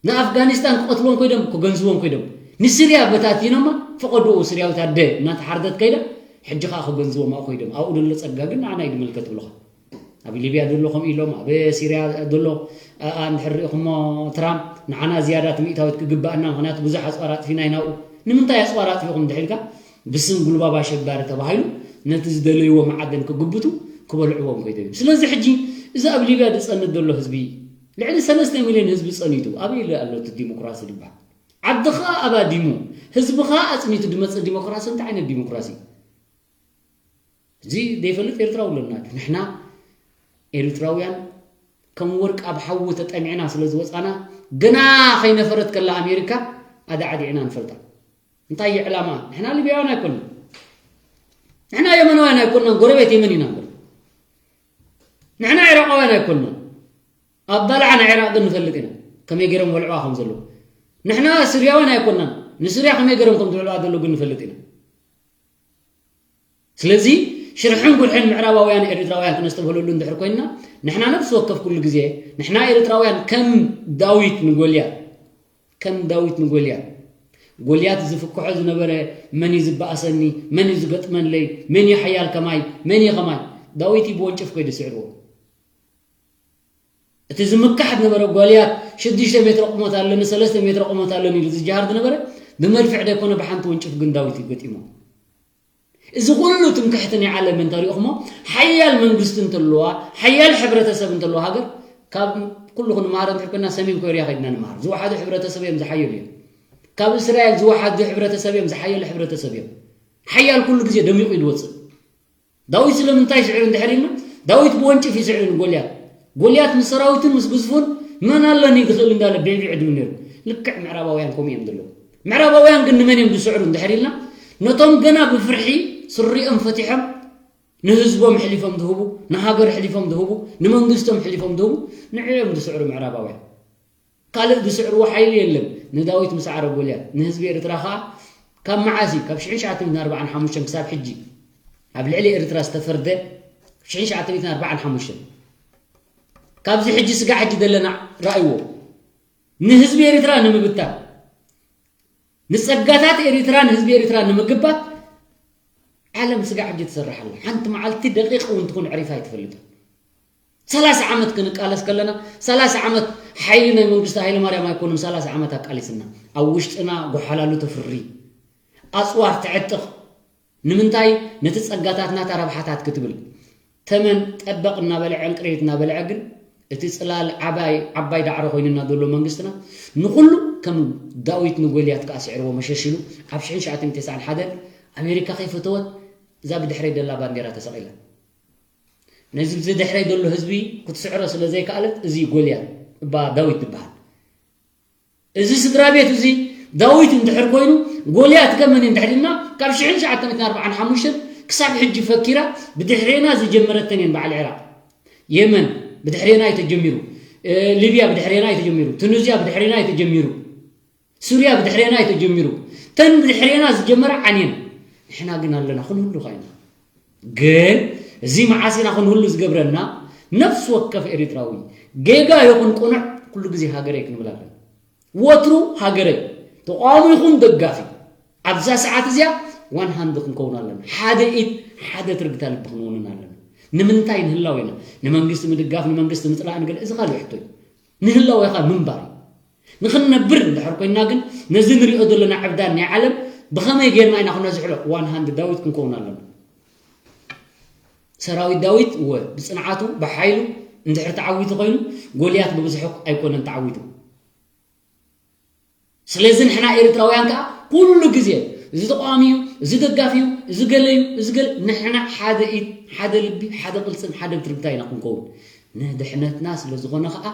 ንኣፍጋኒስታን ክቐትልዎም ኮይዶም፣ ክገንዝዎም ኮይዶም። ንስርያ በታቲኖማ ፈቐድኡ ስርያዊት ኣደ እናተሓርደት ከይዳ፣ ሕጂ ኸኣ ክገንዝዎም ኣብኡ ኮይዶም። ኣብኡ ደሎ ጸጋ ግን ንዓና እዩ ዝምልከት ብሉኻ። ኣብ ሊብያ ደሎ ከምኡ ኢሎም፣ ኣብ ሲርያ ደሎ፣ ኣኣ፣ እንድሕር ርኢኹሞ ትራምፕ ንዓና ዝያዳ እቲ ሚእታዊት ክግባኣና፣ ምኽንያቱ ብዙሕ ኣጽዋር ኣጥፊና ኢና ኣብኡ። ንምንታይ ኣጽዋር ኣጥፊኹም እንድሕር ኢልካ፣ ብስም ጉልባብ ኣሸባሪ ተባሂሉ ነቲ ዝደለይዎ መዓድን ክግብቱ ክበልዕዎም ኮይዶም እዮም። ስለዚ ሕጂ እዚ ኣብ ሊብያ ዝጸንት ዘሎ ህዝቢ ልዕሊ ሰለስተ ሚልዮን ህዝቢ ጸኒቱ ኣበይ ኢሉ ኣሎ እቲ ዲሞክራሲ ዝበሃል? ዓድኻ ኣባዲሙ ህዝብኻ ኣጽኒቱ ዝመጽእ ዲሞክራሲ እንታይ ዓይነት ዲሞክራሲ? እዚ ዘይፈልጥ ኤርትራዊ ኣለና። ንሕና ኤርትራውያን ከም ወርቂ ኣብ ሓዊ ተጠሚዕና ስለ ዝወጻና ገና ከይነፈረት ከላ ኣሜሪካ ኣዳዕዲዕና ንፈልጣ። እንታይ እዩ ዕላማ? ንሕና ሊብያውያን ኣይኮንና። ንሕና የመናውያን ኣይኮንናን፣ ጎረቤት የመን ኢና እምበር። ንሕና ዒራቃውያን ኣይኮንናን። ኣባልዓ ናይ ዒራቅ ግን ንፈልጥ ኢና፣ ከመይ ገይሮም ወልዕዋ ከም ዘለዉ። ንሕና ስርያውያን ኣይኮንናን፣ ንስርያ ከመይ ገይሮም ከም ዝውዕልዋ ዘለዉ ግን ንፈልጥ ኢና። ስለዚ ሽርሕን ጉርሕን ምዕራባውያን ኤርትራውያን ክነስተብህለሉ እንድሕር ኮይንና፣ ንሕና ነፍሲ ወከፍ ኩሉ ግዜ፣ ንሕና ኤርትራውያን ከም ዳዊት ንጎልያድ፣ ከም ዳዊት ንጎልያድ፣ ጎልያድ ዝፍክሖ ዝነበረ፣ መን እዩ ዝበኣሰኒ፣ መን እዩ ዝገጥመለይ፣ መን እዩ ሓያል ከማይ፣ መን እዩ ከማይ? ዳዊት እዩ ብወንጭፍ ከይዱ ስዒርዎ። እቲ ዝምካሕ ዝነበረ ጎልያት ሽዱሽተ ሜትሮ ቁመት ኣለኒ፣ ሰለስተ ሜትሮ ቁመት ኣለኒ ኢሉ ዝጀሃር ዝነበረ ብመድፍዕ ዘይኮነ ብሓንቲ ወንጭፍ ግን ዳዊት እዩ ገጢሞ። እዚ ኩሉ ትምክሕቲ ናይ ዓለም እንተሪእኹሞ፣ ሓያል መንግስቲ እንተለዋ፣ ሓያል ሕብረተሰብ እንተለዋ ሃገር፣ ካብ ኩሉ ክንመሃር እንተኮና ሰሜን ኮርያ ከይድና ንመሃር። ዝወሓዱ ሕብረተሰብ እዮም ዝሓየሉ እዮም። ካብ እስራኤል ዝወሓዱ ሕብረተሰብ እዮም ዝሓየሉ ሕብረተሰብ እዮም። ሓያል ኩሉ ግዜ ደሚቑ እዩ ዝወፅእ። ዳዊት ስለምንታይ ስዕሩ እንድሕር ኢልና፣ ዳዊት ብወንጭፍ እዩ ስዕሩ ንጎልያት። ጎልያት ምስ ሰራዊቱን ምስ ግዝፉን መን ኣለኒ ዝኽእል እንዳለ ቤቢዕ ድብል ነይሩ። ልክዕ ምዕራባውያን ከምኡ እዮም ዘለዉ። ምዕራባውያን ግን ንመን እዮም ዝስዕሩ እንድሕር ኢልና፣ ነቶም ገና ብፍርሒ ስሪኦም ፈቲሖም ንህዝቦም ሕሊፎም ዝህቡ፣ ንሃገር ሕሊፎም ዝህቡ፣ ንመንግስቶም ሕሊፎም ዝህቡ፣ ንዕኦም ዝስዕሩ ምዕራባውያን። ካልእ ዝስዕርዎ ሓይሊ የለን። ንዳዊት ምስ ዓረ ጎልያድ፣ ንህዝቢ ኤርትራ ኸኣ ካብ መዓስ እዩ? ካብ ሽሕን ትሽዓተ ሚእትን ኣርባዓን ሓሙሽተን ክሳብ ሕጂ ኣብ ልዕሊ ኤርትራ ዝተፈርደ ሽሕን ትሽዓተ ሚእትን ኣርባዓን ሓሙሽተን። ካብዚ ሕጂ ስጋዕ ሕጂ ዘለና ረኣይዎ። ንህዝቢ ኤርትራ ንምብታን፣ ንጸጋታት ኤርትራ ንህዝቢ ኤርትራ ንምግባት ዓለም ስጋዕ ሕጂ ትሰርሕ ኣላ። ሓንቲ መዓልቲ ደቂቕ እውን ትኹን ዕሪፋ ኣይትፈልጥን። ሰላሳ ዓመት ክንቃለስ ከለና፣ ሰላሳ ዓመት ሓይሊ ናይ መንግስቲ ሃይለ ማርያም ኣይኮኑን ሰላሳ ዓመት ኣቃሊስና። ኣብ ውሽጥና ጎሓላሉ ተፍሪ፣ ኣጽዋር ትዕጥቕ። ንምንታይ? ነቲ ጸጋታት ናታ ረብሓታት ክትብል። ተመን ጠበቕ እናበልዐ፣ ዕንቅርቢት እናበልዐ ግን እቲ ጽላል ዓባይ፣ ዓባይ ዳዕሮ ኮይኑና ዘሎ መንግስትና ንኹሉ ከም ዳዊት ንጎልያት ከኣ ስዕርዎ መሸሽ ኢሉ ኣብ ሽሕን ትሽዓተ ሚእትን ተስዓን ሓደን ኣሜሪካ ከይፈተወት እዛ ብድሕረይ ደላ ባንዴራ ተሰቒላ። ነዚ ብዚ ድሕረይ ዘሎ ህዝቢ ክትስዕሮ ስለ ዘይከኣለት፣ እዚ ጎልያድ እባ ዳዊት ዝበሃል። እዚ ስድራ ቤት እዚ ዳዊት እንድሕር ኮይኑ፣ ጎልያት ከ መን እዩ እንድሕር ኢልና፣ ካብ ሽሕን ትሽዓተ ሚእትን ኣርባዓን ሓሙሽተን ክሳብ ሕጂ ፈኪራ ብድሕሬና ዝጀመረተን እየን በዓል ዒራቕ። የመን ብድሕሬና እዩ ተጀሚሩ፣ እ፣ ሊብያ ብድሕሬና እዩ ተጀሚሩ፣ ቱኒዝያ ብድሕሬና እዩ ተጀሚሩ። ሱርያ ብድሕሬና እዩ ተጀሚሩ። ተን ብድሕሬና ዝጀመራ ዓንየን። ንሕና ግን ኣለና፣ ክንህሉ ኻይና። ግን እዚ መዓስ ኢና ክንህሉ ዝገብረና? ነፍሲ ወከፍ ኤርትራዊ ጌጋ ይኹን ቅኑዕ ኩሉ ግዜ ሃገረይ ክንብል ኣለና። ወትሩ ሃገረይ፣ ተቃዋሚ ይኹን ደጋፊ፣ ኣብዛ ሰዓት እዚኣ ዋን ሃንድ ክንከውን ኣለና። ሓደ ኢድ፣ ሓደ ትርግታ ልቢ ክንውንን ኣለና። ንምንታይ ንህላው ኢና? ንመንግስቲ ምድጋፍ፣ ንመንግስቲ ምጽላእ፣ ንገለ፣ እዚ ካልእ ሕቶ እዩ። ንህላው ኢኻ ምንባር እዩ። ንኽንነብር እንድሕር ኮይንና ግን፣ ነዚ ንሪኦ ዘለና ዕብዳን ናይ ዓለም ብኸመይ ጌርና ኢና ክነዝሕሎ? ዋን ሃንድ ዳዊት ክንከውን ኣለና። ሰራዊት ዳዊት፣ እወ፣ ብጽንዓቱ፣ ብሓይሉ እንድሕር ተዓዊቱ ኮይኑ፣ ጎልያት ብብዝሑ ኣይኮነን ተዓዊቱ። ስለዚ ንሕና ኤርትራውያን ከኣ ኩሉ ግዜ፣ እዚ ተቃዋሚ እዩ፣ እዚ ደጋፊ እዩ፣ እዚ ገለ እዩ፣ እዚ ገለ፣ ንሕና ሓደ ኢድ፣ ሓደ ልቢ፣ ሓደ ቅልጽም፣ ሓደ ትርግታ ኢና ክንከውን። ንድሕነትና ስለ ዝኾነ ከኣ፣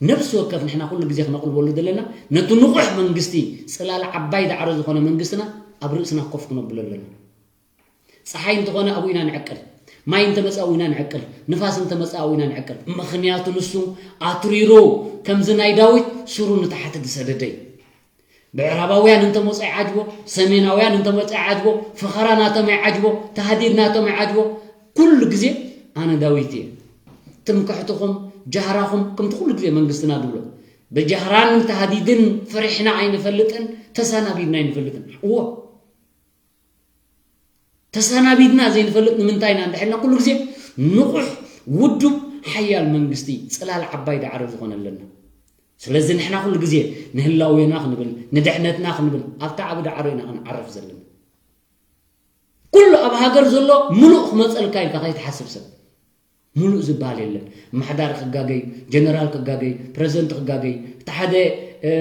ነፍሲ ወከፍ ንሕና ኩሉ ግዜ ክነቕልበሉ ዘለና፣ ነቲ ንቑሕ መንግስቲ፣ ጽላል ዓባይ ዳዕሮ ዝኾነ መንግስትና ኣብ ርእስና ኮፍ ክነብሎ ኣለና። ጸሓይ እንተኾነ ኣብኡ ኢና ንዕቅል። ማይ እንተመጽኣ ኣብኡ ኢና ንዕቅል። ንፋስ እንተመጽኣ ኣብኡ ኢና ንዕቅል። ምኽንያቱ ንሱ ኣትሪሩ ከምዚ ናይ ዳዊት ሱሩ ንታሕቲ ዝሰደደ እዩ። ምዕራባውያን እንተመጹ ኣይዓጅቦ፣ ሰሜናውያን እንተመጹ ኣይዓጅቦ፣ ፈኸራ ናቶም ኣይዓጅቦ፣ ታህዲድ ናቶም ኣይዓጅቦ። ኩሉ ግዜ ኣነ ዳዊት እየ። ትምክሕትኹም፣ ጃህራኹም፣ ከምቲ ኩሉ ግዜ መንግስትና ዝብሎ፣ ብጃህራን ታህዲድን ፈሪሕና ኣይንፈልጥን፣ ተሰናቢድና ኣይንፈልጥን። እዎ፣ ተሰናቢድና ዘይንፈልጥ ንምንታይ ኢና እንድሕልና ኩሉ ግዜ ንቑሕ፣ ውዱብ፣ ሓያል መንግስቲ፣ ጽላል ዓባይ ዳዕሮ ዝኾነ ኣለና። ስለዚ ንሕና ኩሉ ግዜ ንህላዌና ክንብል፣ ንድሕነትና ክንብል፣ ኣብታ ዓቢ ዳዕሮ ኢና ክንዓርፍ ዘለና። ኩሉ ኣብ ሃገር ዘሎ ምሉእ ክመጸልካ ኢልካ ከይትሓስብ ሰብ። ምሉእ ዝበሃል የለን። ኣመሓዳሪ ክጋገ እዩ፣ ጀነራል ክጋገ እዩ፣ ፕረዚደንት ክጋገ እዩ፣ እቲ ሓደ፣ እ፣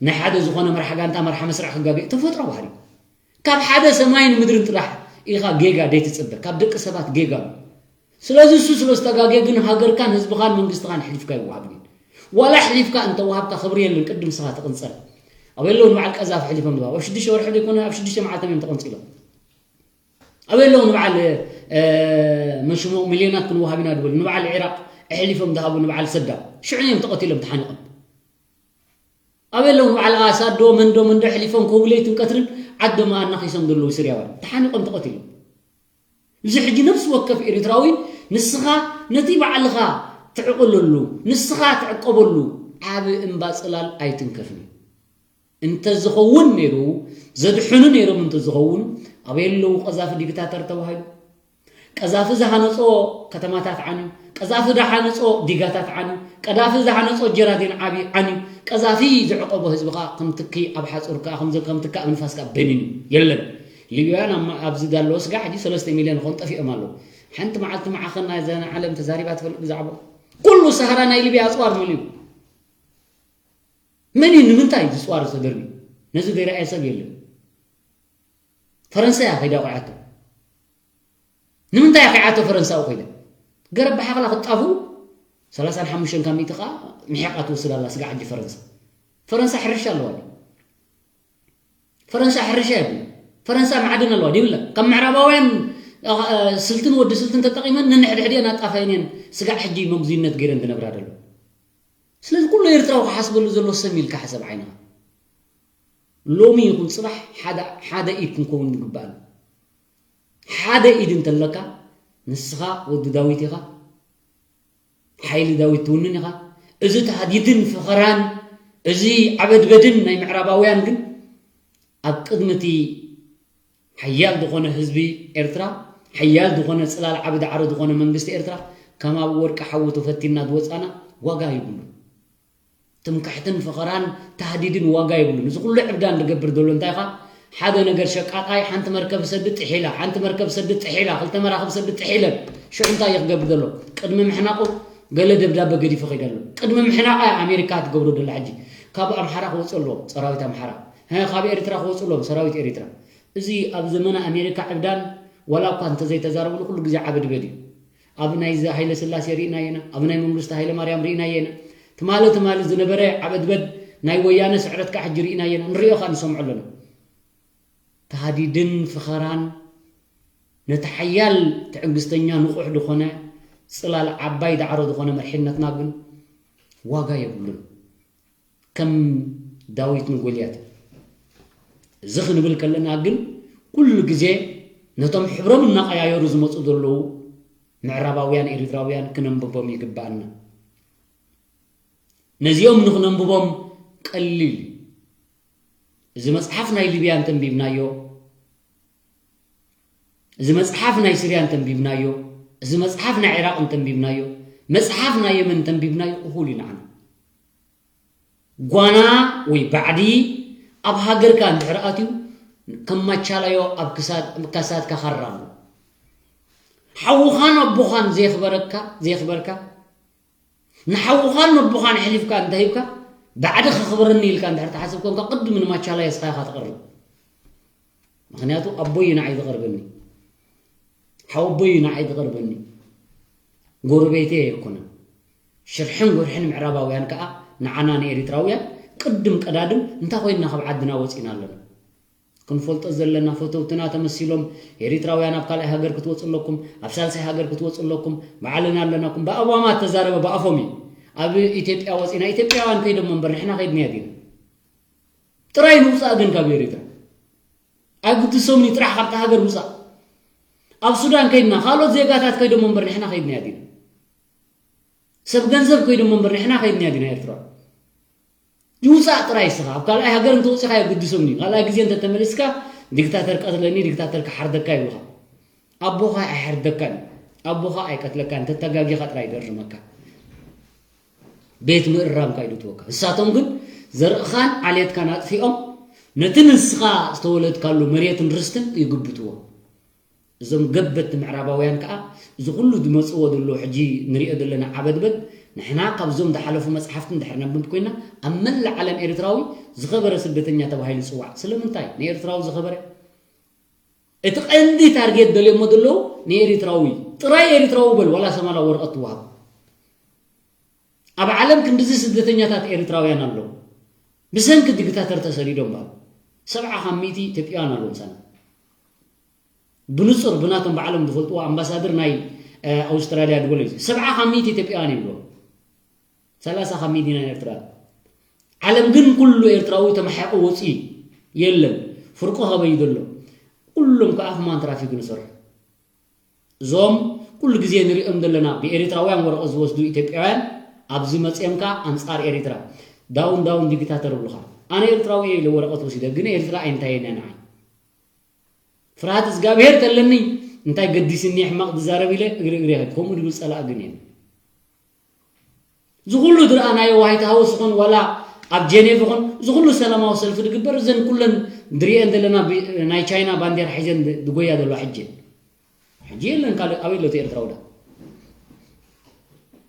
ናይ ሓደ ዝኾነ መራሕ ጋንታ፣ መራሕ መስርዕ ክጋገ እዩ። ተፈጥሮ ባህሪ እዩ። ካብ ሓደ ሰማይን ምድርን ጥራሕ ኢኻ ጌጋ ዘይትጽበ፣ ካብ ደቂ ሰባት ጌጋ ኣሎ። ስለዚ እሱ ስለ ዝተጋገ ግን ሃገርካን ህዝብኻን መንግስትኻን ኣሕሊፍካ ኣይወሃብን እዩ። ዋላ ኣሕሊፍካ እንተወሃብካ ክብሪ የለን፣ ቅድም ንስኻ ትቕንጸል። ኣበይ ኣለዉ ንበዓል ቀዛፊ ኣሕሊፎም ዝወሃቡ? ኣብ ሽዱሽተ ወርሒ ዘይኮነ ኣብ ሽዱሽተ መዓልቶም እዮም ተቐንጺሎም። ኣበይ ኣለዉ ንበዓል፣ እ፣ መሽሙቕ ሚልዮናት ክንወሃብ ኢና ዝበሉ? ንበዓል ዒራቕ ኣሕሊፎም ዝሃቡ ንበዓል ሰዳም? ሽዑ እዮም ተቐቲሎም ተሓኒቖም። ኣበይ ኣለዉ ንበዓል ኣሳዶ መንዶ መንዶ ኣሕሊፎም ክህቡ ለይትን ቀትርን ዓዶም ኣናኺሶም ዘለዉ ስርያውያን? ተሓኒቖም ተቐቲሎም። እዚ ሕጂ ነፍሲ ወከፍ ኤርትራዊ ንስኻ ነቲ ባዕልኻ ትዕቕለሉ፣ ንስኻ ትዕቀበሉ ዓቢ እምባ ጽላል ኣይትንከፍን እዩ። እንተዝኸውን ነይሩ፣ ዘድሕኑ ነይሮም እንተዝኸውን፣ ኣበይ ኣለዉ ቀዛፊ ዲክታተር ተባሂሉ? ቀዛፊ ዝሃነጾ ከተማታት ዓንዩ፣ ቀዛፊ ዝሃነጾ ዲጋታት ዓንዩ፣ ቀዛፊ ዝሃነጾ ጀራዲን ዓቢ ዓንዩ፣ ቀዛፊ ዝዕቆቦ ህዝቢ ከኣ ከም ትኪ ኣብ ሓጹር ከኣ ከም ከም ትኪ ኣብ ንፋስ ከኣ በኒኑ። የለን። ሊብያውያን ኣብ ኣብዚ ዳለወ ስጋ ሕጂ ሰለስተ ሚልዮን ኾን ጠፊኦም ኣለዉ። ሓንቲ መዓልቲ መዓኸን ናይ ዘና ዓለም ተዛሪባ ትፈልጥ ብዛዕባ ኩሉ ሰሃራ ናይ ሊብያ ኣጽዋር መን እዩ? መን እዩ? ንምንታይ ዝጽዋር ዝተደርቢ? ነዚ ዘይረኣየ ሰብ የለን። ፈረንሳ እያ ከይዳ ቆያቶ። ንምንታይ እያ ከይዓቶ ፈረንሳ ኣብኡ ከይዳ? ገረብ ብሓኽላ ክጣፉ ሰላሳን ሓሙሽተን ካብ ሚእቲ ከኣ ምሒቓ ትወስድ ኣላ ስጋ ሕጂ ፈረንሳ። ፈረንሳ ሕርሻ ኣለዋ ድዩ? ፈረንሳ ሕርሻ የብሉ። ፈረንሳ ማዕድን ኣለዋ ድዩ? የብላ። ካብ ምዕራባውያን እ፣ ስልትን ወዲ ስልትን ተጠቒመን ነንሕድሕድየን ኣጣፋየን እየን ስጋዕ ሕጂ መጉዝይነት ገይረን ዝነብራ ዘሎ። ስለዚ ኩሉ ኤርትራዊ ክሓስበሉ ዘሎ ሰም ኢልካ ሕሰብ ዓይንኻ። ሎሚ ይኹን ጽባሕ ሓደ ሓደ ኢድ ክንከውን ይግባእ። ሓደ ኢድ እንተለካ ንስኻ ወዲ ዳዊት ኢኻ፣ ሓይሊ ዳዊት ትውንን ኢኻ። እዚ ታህዲድን ፈኸራን እዚ ዓበድበድን ናይ ምዕራባውያን ግን ኣብ ቅድሚ እቲ ሓያል ዝኾነ ህዝቢ ኤርትራ፣ ሓያል ዝኾነ ጽላል ዓቢ ዳዕሮ ዝኾነ መንግስቲ ኤርትራ ከም ኣብ ወርቂ ሓዊ ተፈቲና ዝወጻና ዋጋ ይብሉ። ትምክሕትን ፈኸራን ታህዲድን ዋጋ የብሉን። እዚ ኩሉ ዕብዳን ዝገብር ዘሎ እንታይ ኢኻ? ሓደ ነገር ሸቃጣይ ሓንቲ መርከብ ሰድድ ጥሒላ፣ ሓንቲ መርከብ ሰድድ ጥሒላ፣ ክልተ መራኽብ ሰድድ ጥሒለን። ሽዑ እንታይ እዩ ክገብር ዘሎ? ቅድሚ ምሕናቑ ገለ ደብዳበ ገዲፉ ከይደ ኣሎ። ቅድሚ ምሕናቓ ኣሜሪካ ትገብሮ ደላ ሕጂ። ካብ ኣምሓራ ክወጽእ ኣለዎ፣ ጸራዊት ኣምሓራ። ሀ፣ ካብ ኤርትራ ክወጽእ ኣለዎም፣ ሰራዊት ኤርትራ። እዚ ኣብ ዘመነ ኣሜሪካ ዕብዳን ዋላ እኳ እንተዘይተዛረብሉ ኩሉ ግዜ ዓበድበድ እዩ። ኣብ ናይ ሃይለ ስላሴ ርኢናዮ ኢና፣ ኣብ ናይ መንግስቱ ሃይለ ማርያም ርኢናዮ ኢና። ትማሊ ትማሊ ዝነበረ ዓበድበድ ናይ ወያነ ስዕረት ከዓ ሕጂ ርኢናዮ ኢና፣ ንሪኦ ከዓ ንሰምዖ ኣለና። ተሃዲድን ፍኸራን ነቲ ሓያል ትዕግስተኛ ንቑሕ ዝኾነ ጽላል ዓባይ ዳዕሮ ዝኾነ መርሒነትና ግን ዋጋ የብሉን። ከም ዳዊት ንጎልያት። እዚ ክንብል ከለና ግን ኩሉ ግዜ ነቶም ሕብሮም እናቐያየሩ ዝመፁ ዘለዉ ምዕራባውያን ኤሪትራውያን ክነንብቦም ይግባኣና። ነዚኦም ንኽነንብቦም ቀሊል እዩ። እዚ መፅሓፍ ናይ ሊብያ እንተንቢብናዮ፣ እዚ መፅሓፍ ናይ ስርያ እንተንቢብናዮ፣ እዚ መፅሓፍ ናይ ዒራቕ እንተንቢብናዮ፣ መፅሓፍ ናይ የመን እንተንቢብናዮ እኹል እዩ ንዓና። ጓና ወይ ባዕዲ ኣብ ሃገርካ እንድሕር ኣትዩ ከም ማቻላዮ ኣብ ክሳድ፣ ክሳድካ ካራ ኣሎ። ሓውኻን ኣቦኻን ዘየኽበረካ፣ ዘየኽበርካ፣ ንሓውኻን ነቦኻን ኣሕሊፍካ እንተሂብካ፣ ባዕዲ ከኽብረኒ ኢልካ እንድሕር ትሓስብ ኮንካ፣ ቅድሚ ንማቻላዮ እስኻ ኢኻ ትቐርብ። ምኽንያቱ ኣቦይ እዩ ንዓይ ዝቐርበኒ፣ ሓወቦይ እዩ ንዓይ ዝቐርበኒ፣ ጎረቤተይ ኣይኮነን። ሽርሕን ጉርሕን ምዕራባውያን ከኣ ንዓና ንኤሪትራውያን ቅድም ቀዳድም እንታይ ኮይንና ካብ ዓድና ወጺና ኣለና? ክንፈልጦ ዘለና፣ ፈተውትና ተመሲሎም ኤሪትራውያን ኣብ ካልኣይ ሃገር ክትወጹ ኣለኩም፣ ኣብ ሳልሳይ ሃገር ክትወጹ ኣለኩም፣ ባዕልና ኣለናኩም። ብኣባማ ተዛረበ ብኣፎም እዩ። ኣብ ኢትዮጵያ ወጺና፣ ኢትዮጵያውያን ከይዶም እምበር ንሕና ከይድና ዲና? ጥራይ ንውጻእ ግን ካብ ኤሪትራ። ኣይግድሶምን እዩ፣ ጥራሕ ካብታ ሃገር ምጻእ። ኣብ ሱዳን ከይድና፣ ካልኦት ዜጋታት ከይዶም እምበር ንሕና ከይድና ዲና? ሰብ ገንዘብ ከይዶም እምበር ንሕና ከይድና ዲና ኤርትራ? ይውጻእ ጥራይ እስኻ። ኣብ ካልኣይ ሃገር እንተወጺኻ ኣይግድሶምን እዩ። ካልኣይ ግዜ እንተተመሊስካ ዲክታተር ቀትለኒ፣ ዲክታተር ክሓርደካ ይብሉኻ። ኣቦኻ ኣይሓርደካን እዩ። ኣቦኻ ኣይቀትለካን፣ ተተጋጊኻ ጥራይ ይደርመካ። ቤት ምእራምካ ይድትወካ። ንሳቶም ግን ዘርእኻን ዓሌትካን ኣጥፊኦም ነቲ ንስኻ ዝተወለድካሉ መሬትን ርስትን ይግብትዎ። እዞም ገበቲ ምዕራባውያን ከኣ እዚ ኩሉ ዝመጽዎ ዘሎ ሕጂ ንሪኦ ዘለና ዓበድበድ ንሕና ካብዞም ዝሓለፉ መጽሓፍቲ እንድሕር ነንብብ ኮይና ኣብ መላእ ዓለም ኤርትራዊ ዝኸበረ ስደተኛ ተባሂሉ ይጽዋዕ። ስለምንታይ ንኤርትራዊ ዝኸበረ? እቲ ቀንዲ ታርጌት ደልዮሞ ዘለዉ ንኤሪትራዊ ጥራይ ኤሪትራዊ በል ዋላ ሰማና ወረቐት ትወሃብ። ኣብ ዓለም ክንድዚ ስደተኛታት ኤሪትራውያን ኣለዉ። ብሰንኪ ዲክታተር ተሰዲዶም በሃሉ። ሰብዓ ካብ ሚእቲ ኢትዮጵያውያን ኣለዉ ምሳና። ብንጹር ብናቶም ባዕሎም ዝፈልጥዎ ኣምባሳደር ናይ ኣውስትራልያ ድበሎ እዩ። ሰብዓ ካብ ሚእቲ ኢትዮጵያውያን እዮም። ሰላሳ ካብ ሚእቲ ናይ ኤርትራ። ዓለም ግን ኩሉ ኤርትራዊ ተመሓየቑ ወፂኡ የለን። ፍርቆ ከበይ ዘሎ? ኩሎም ከዓ ሁማን ትራፊክ ንሰርሑ። እዞም ኩሉ ግዜ ንሪኦም ዘለና ብኤሪትራውያን ወረቐት ዝወስዱ ኢትዮጵያውያን ኣብዚ መፅኦም ከዓ ኣንፃር ኤሪትራ ዳውን ዳውን ዲክታተር ብሉኻ። ኣነ ኤርትራዊ እየ ኢለ ወረቐት ወሲደ ግን ኤሪትራ ኣይንታየን እያ ንዓይ። ፍርሃት እግዚኣብሄር ተለኒ እንታይ ገዲስኒ ሕማቕ ዝዛረብ ኢለ እግሪ እግሪ ይኸድ። ከምኡ ድብል ጸላእ ግን እየ። ዝኹሉ ዝረኣናዮ ዋይት ሃውስ ይኹን ዋላ ኣብ ጀኔቭ ይኹን ዝኹሉ ሰላማዊ ሰልፊ ዝግበር እዘን ኩለን ድሪኤን ዘለና ብ- ናይ ቻይና ባንዴራ ሒዘን ድ- ዝጎያ ዘለዋ ሕጂ ሕጂ የለን። ካልእ ኣበይ ኣሎ እቲ ኤርትራዊ ዳ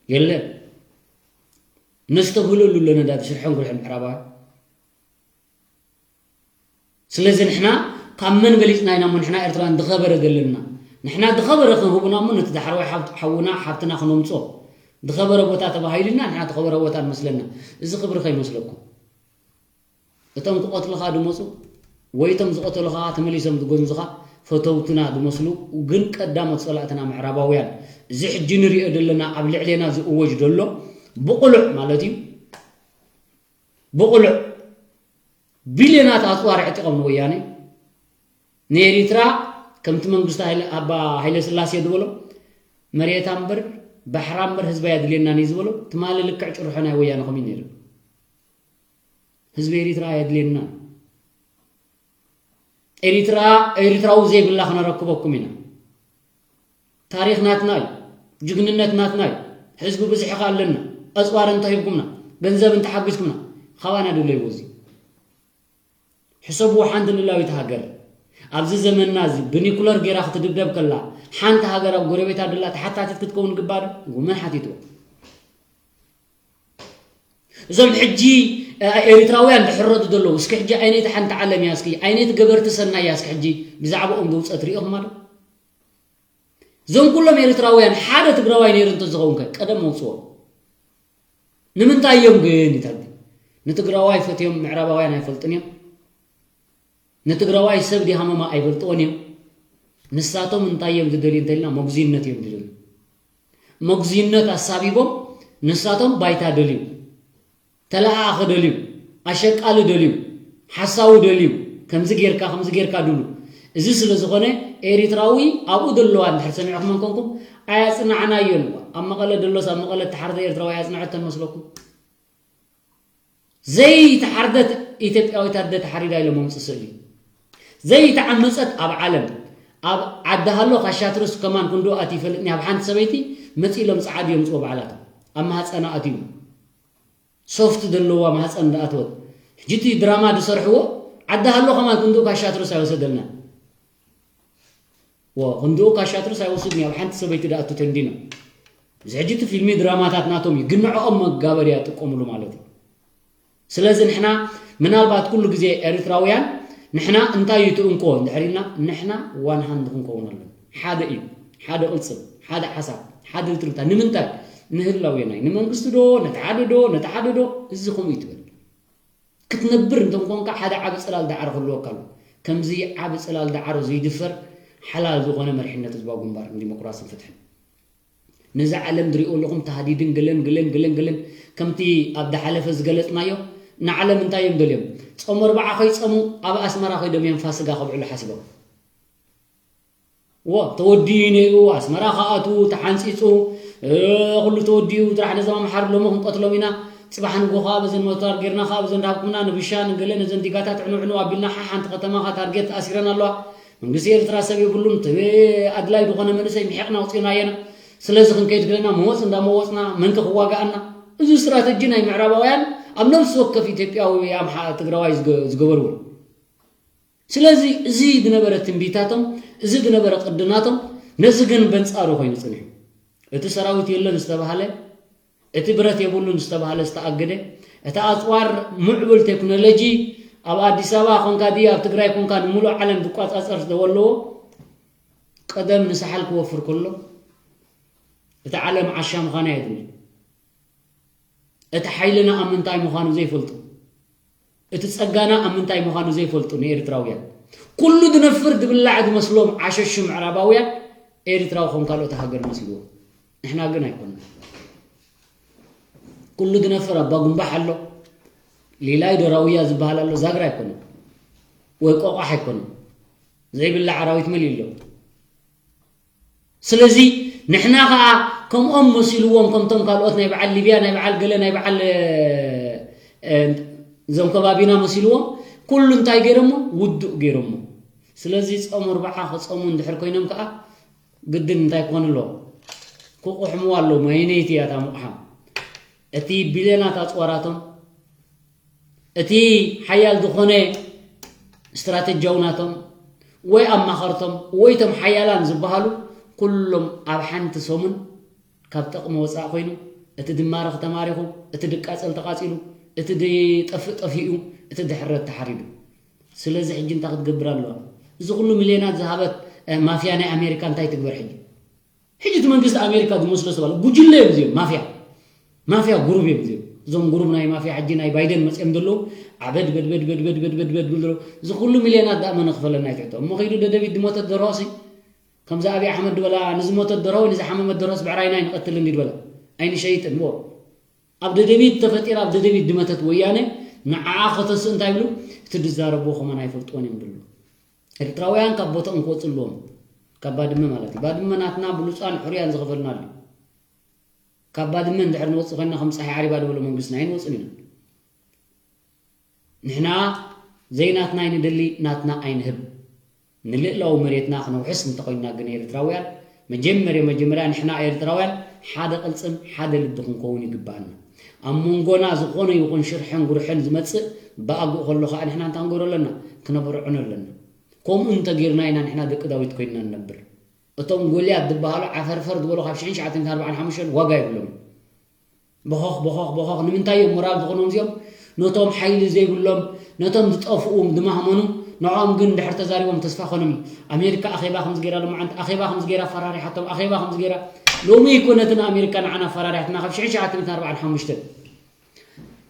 የለን። ነስተብህለሉ ኣለና ዳ ብስርሖም ግርሖም ምዕራባውያን። ስለዚ ንሕና ካብ መን በሊፅና ኢና እሞ ንሕና ኤርትራውያን ዝኸበረ ዘለና? ንሕና ዝኸበረ ክንህቡና እሞ ነቲ ዳሕረዋይ ሓውት- ሓውና ሓብትና ክነምፅኦ ዝኸበረ ቦታ ተባሂሉና ንሕና ዝኸበረ ቦታ ንመስለና። እዚ ክብሪ ከይመስለኩም። እቶም ክቐትልኻ ዝመፁ ወይ እቶም ዝቐተሉኻ ተመሊሶም ዝጎንዙኻ ፈተውትና ዝመስሉ ግን ቀዳሞት ፀላእትና ምዕራባውያን። እዚ ሕጂ ንሪኦ ዘለና ኣብ ልዕሌና ዝእወጅ ዘሎ ብቑሉዕ ማለት እዩ ብቑሉዕ ቢልዮናት ኣፅዋር ዕጢቖም ንወያነ ንኤሪትራ ከምቲ መንግስቱ ሃይለ ኣባ ሃይለ ስላሴ ዝበሎ መሬታ እምበር ባሕራ እምበር ህዝቢ ኣየድልየናን እዩ ዝበሎ ትማሊ ልክዕ ጭርሖ ናይ ወያነ ከምኡ ነይሩ። ህዝቢ ኤሪትራ ኣየድልየናን። ኤሪትራ ኤሪትራዊ ዘይብላ ክነረክበኩም ኢና። ታሪኽ ናትና እዩ። ጅግንነት ናትና እዩ። ህዝቢ ብዝሕኻ ኣለና። ኣፅዋር እንተሂብኩምና፣ ገንዘብ እንተሓጊዝኩምና፣ ካባና ድለይዎ እዚ። ሕሰብዎ ሓንቲ ልላዊት ሃገር ኣብዚ ዘመንና እዚ ብኒኩለር ጌራ ክትድብደብ ከላ ሓንቲ ሃገር ኣብ ጎረቤታ ደላ ተሓታቲት ክትከውን ግባእ ዶ? መን ሓቲትዎ? እዞም ሕጂ ኤሪትራውያን ዝሕረዱ ዘለዉ እስኪ ሕጂ ኣይነይቲ ሓንቲ ዓለም እያ እስኪ ኣይነይቲ ገበርቲ ሰናይ እያ እስኪ ሕጂ ብዛዕባኦም ዝውፀት ሪኢኹማ ዶ? እዞም ኩሎም ኤርትራውያን ሓደ ትግራዋይ ነይሩ እንተዝኸውን ከ ቀደም መውፅዎ። ንምንታይ እዮም ግን ይተርጉ? ንትግራዋይ ፈትዮም ምዕራባውያን ኣይፈልጡን እዮም። ንትግራዋይ ሰብ ዲሃመማ ኣይፈልጥዎን እዮም። ንሳቶም እንታይ እዮም ዝደልዩ እንተልና መጉዝይነት እዮም ዝደልዩ። መጉዝይነት ኣሳቢቦም ንሳቶም ባይታ ደልዩ። ተለኣኣኸ ደልዩ፣ ኣሸቃሊ ደልዩ፣ ሓሳዊ ደልዩ፣ ከምዚ ጌርካ ከምዚ ጌርካ ድሉ። እዚ ስለ ዝኾነ ኤሪትራዊ ኣብኡ ዘለዋ እንድሕር ሰሚዕኹም እንኮንኩም ኣያጽናዕናዮን። ኣብ መቐለ ደሎስ ኣብ መቐለ ተሓርደ ኤርትራዊ ኣያጽንዐተን መስለኩም? ዘይተሓርደት ኢትዮጵያዊት ኣደ ተሓሪዳ ኢሎም ኣምጽእ ስእሊ። ዘይተዓመጸት ኣብ ዓለም ኣብ ዓዲ ሃሎ ካሻትርስ ከማን ክንዱ ኣት ይፈልጥኒ ኣብ ሓንቲ ሰበይቲ መጺ ኢሎም ጸዓዱ የምጽዎ ባዕላቶም ኣብ ማህጸና ኣትዩ ሶፍት ዘለዋ ማህፀን እንዳኣተወት ሕጂ እቲ ድራማ ዝሰርሕዎ ዓዲ ሃሎ ከማን ክንድኡ ካሻትርስ ኣይወሰደልና ዎ ክንድኡ ካሻትርስ ኣይወስድን ኣብ ሓንቲ ሰበይቲ ዳኣቱ ተንዲኖ እዚ ሕጂ እቲ ፊልሚ ድራማታት ናቶም እዩ ግን ንዕኦም መጋበርያ ጥቀምሉ ማለት እዩ ስለዚ ንሕና ምናልባት ኩሉ ግዜ ኤርትራውያን ንሕና እንታይ እዩ ትእንኮ እንድሕር ኢልና ንሕና ዋን ሃንድ ክንከውን ኣለና ሓደ እዩ ሓደ ቅልፅም ሓደ ሓሳብ ሓደ ትርታ ንምንታይ ንህላዌናይ ንመንግስቲ ዶ ነቲ ሓደ ዶ ነቲ ሓደ ዶ እዚ ከምኡ ይትበል ክትነብር እንተንኮንካ ሓደ ዓቢ ፅላል ዳዕሮ ክህልወካ ኣሎ ከምዚ ዓቢ ፅላል ዳዕሮ ዘይድፈር ሓላል ዝኾነ መሪሕነት ህዝባዊ ግንባር ንዲሞክራስን ፍትሕን ነዚ ዓለም ዝሪኦ ኣለኹም ተሃዲድን ገለን ገለን ገለን ገለን ከምቲ ኣብ ዝሓለፈ ዝገለፅናዮ ንዓለም እንታይ እዮም ደልዮም ፆም ኣርባዓ ከይፀሙ ኣብ ኣስመራ ከይዶም እዮም ፋስጋ ከብዕሉ ሓሲቦም ዎ ተወዲኡ ነይሩ ኣስመራ ከኣቱ ተሓንፂፁ ኩሉ ተወዲኡ ጥራሕ ነዞም ኣምሓሩ ሎሚ ክንቀትሎም ኢና ፅባሕ ንጎ ከዓ በዘን መታር ጌርና ከዓ በዘን ዳሃብኩምና ንብሻ ንገለ ነዘን ዲጋታት ዕንውዕንው ኣቢልና ሓ ሓንቲ ከተማ ከዓ ታርጌት ተኣሲረን ኣለዋ መንግስቲ ኤርትራ ሰብ የብሉን እቲ ኣድላይ ዝኾነ መንእሰይ ምሒቕና ኣውፂእናየና ስለዚ ክንከይድ ክለና መወፅ እንዳመወፅና መንከ ክዋጋኣና እዚ ስትራተጂ ናይ ምዕራባውያን ኣብ ነብሲ ወከፍ ኢትዮጵያዊ ኣምሓ ትግራዋይ ዝገበርዎ ስለዚ እዚ ዝነበረ ትንቢታቶም እዚ ዝነበረ ቅድናቶም ነዚ ግን በንፃሩ ኮይኑ ፅንሑ እቲ ሰራዊት የለን ዝተባሃለ እቲ ብረት የብሉን ዝተባሃለ ዝተኣገደ እቲ ኣፅዋር ምዕቡል ቴክኖሎጂ ኣብ ኣዲስ ኣበባ ኮንካ ድዩ ኣብ ትግራይ ኮንካ ንምሉእ ዓለም ዝቋፃፀር ስለዘለዎ ቀደም ንሳሓል ክወፍር ከሎ እቲ ዓለም ዓሻ ምዃና የድሊ እቲ ሓይልና ኣብ ምንታይ ምዃኑ ዘይፈልጡ እቲ ጸጋና ኣብ ምንታይ ምዃኑ ዘይፈልጡ ንኤርትራውያን ኩሉ ዝነፍር ዝብላዕ ዝመስሎም ዓሸሹ ምዕራባውያን ኤርትራዊ ከም ካልኦት ሃገር መሲልዎም ንሕና ግን ኣይኮንና ኩሉ ዝነፍር ኣባ ጉንባሕ ኣሎ ሌላይ ዶ ራውያ ዝበሃል ኣሎ ዛግራ ኣይኮነን ወይ ቆቋሕ ኣይኮነን ዘይብላዕ ኣራዊት መሊኡ ኣሎ ስለዚ ንሕና ኸዓ ከምኦም መሲልዎም ከምቶም ካልኦት ናይ በዓል ሊብያ ናይ በዓል ገለ ናይ በዓል እዞም ከባቢና መሲልዎም ኩሉ እንታይ ገይሮሞ ውዱእ ገይሮሞ ስለዚ ፆም ኣርባዓ ክፀሙ እንድሕር ኮይኖም ከዓ ግድን እንታይ ክኾን ኣለዎ? ክቑሕምዋ ኣለዎም። ኣየነይቲ እያ እታ ምቑሓም? እቲ ቢልዮናት ኣፅዋራቶም፣ እቲ ሓያል ዝኾነ ስትራተጂያዊ ናቶም፣ ወይ ኣማኸርቶም፣ ወይ እቶም ሓያላን ዝበሃሉ ኩሎም ኣብ ሓንቲ ሰሙን ካብ ጥቕሚ ወፃእ ኮይኑ፣ እቲ ድማረኽ ተማሪኹ፣ እቲ ድቃፀል ተቓፂሉ፣ እቲ ድጠፍእ ጠፊኡ፣ እቲ ድሕረት ተሓሪዱ። ስለዚ ሕጂ እንታይ ክትገብር ኣለዋ? እዚ ኩሉ ሚልዮናት ዝሃበት ማፍያ ናይ ኣሜሪካ እንታይ ትግበር ሕጂ? ሕጂ እቲ መንግስቲ ኣሜሪካ ዝመስሎ ሰብ ኣሎ። ጉጅለ እዮም እዚኦም፣ ማፍያ ማፍያ ጉሩብ እዮም እዚኦም። እዞም ጉሩብ ናይ ማፍያ ሕጂ ናይ ባይደን መፅኦም ዘለዉ ዓበድ በድበድ በድበድ በድበድ በድብል ዘለዉ። እዚ ኩሉ ሚልዮናት ደኣ መን ክፈለና ይትሕቶ እሞ ከይዱ ደደቢት ድሞተት ደርሆሲ ከምዚ ኣብይ ኣሕመድ ድበላ ንዝሞተት ደርሆ ወይ ንዝሓመመት ደርሆስ ብዕራይና ኣይንቐትልን ድበላ ኣይንሸይጥን ዎ። ኣብ ደደቢት ተፈጢራ ኣብ ደደቢት ድመተት ወያነ ንዓኣ ከተስእ እንታይ ብሉ እቲ ድዛረብዎ ከማን ኣይፈልጥዎን እዮም ድሉ። ኤርትራውያን ካብ ቦታኦም ክወፁ ኣለዎም። ካብ ባድመ ማለት እዩ። ባድመ ናትና ብሉፃን ሕሩያን ዝኸፈልናሉ እዩ። ካብ ባድመ እንድሕር ንወፅእ ኮይና ከም ፀሓይ ዓሪባ ዝበሎ መንግስትና ኣይንወፅን ኢና። ንሕና ዘይናትና ኣይንደሊ፣ ናትና ኣይንህብ። ንልእላዊ መሬትና ክነውሕስ እንተኾይንና ግን ኤርትራውያን መጀመርያ መጀመርያ ንሕና ኤርትራውያን ሓደ ቅልፅም ሓደ ልቢ ክንከውን ይግባኣና። ኣብ መንጎና ዝኾነ ይኹን ሽርሕን ጉርሕን ዝመፅእ ብኣግኡ ከሎ ከዓ ንሕና እንታይ ክንገብሮ ኣለና? ክነብርዕኖ ኣለና። ከምኡ እንተጌርና ኢና ንሕና ደቂ ዳዊት ኮይንና ንነብር። እቶም ጎልያት ዝበሃሉ ዓፈርፈር ዝበሉ ካብ ሽሕን ትሽዓተ ሚእትን ኣርባዓን ሓሙሽተን ዋጋ የብሎም። በኾኽ በኾኽ በኾኽ ንምንታይ እዮም ሞራል ዝኾኖም እዚኦም? ነቶም ሓይሊ ዘይብሎም ነቶም ዝጠፍኡ ድማህመኑ ንዕኦም ግን ድሕር ተዛሪቦም ተስፋ ኮኖም እዩ። ኣሜሪካ ኣኼባ ከምዚ ገይራ ሎማዓንቲ ኣኼባ ከምዚ ገይራ ኣፈራሪሓቶም ኣኼባ ከምዚ ገይራ ሎሚ እኮ ነቲ ንኣሜሪካ ንዓና ኣፈራሪሓትና ካብ ሽሕን ትሽዓተ ሚእትን ኣርባዓን ሓሙሽተን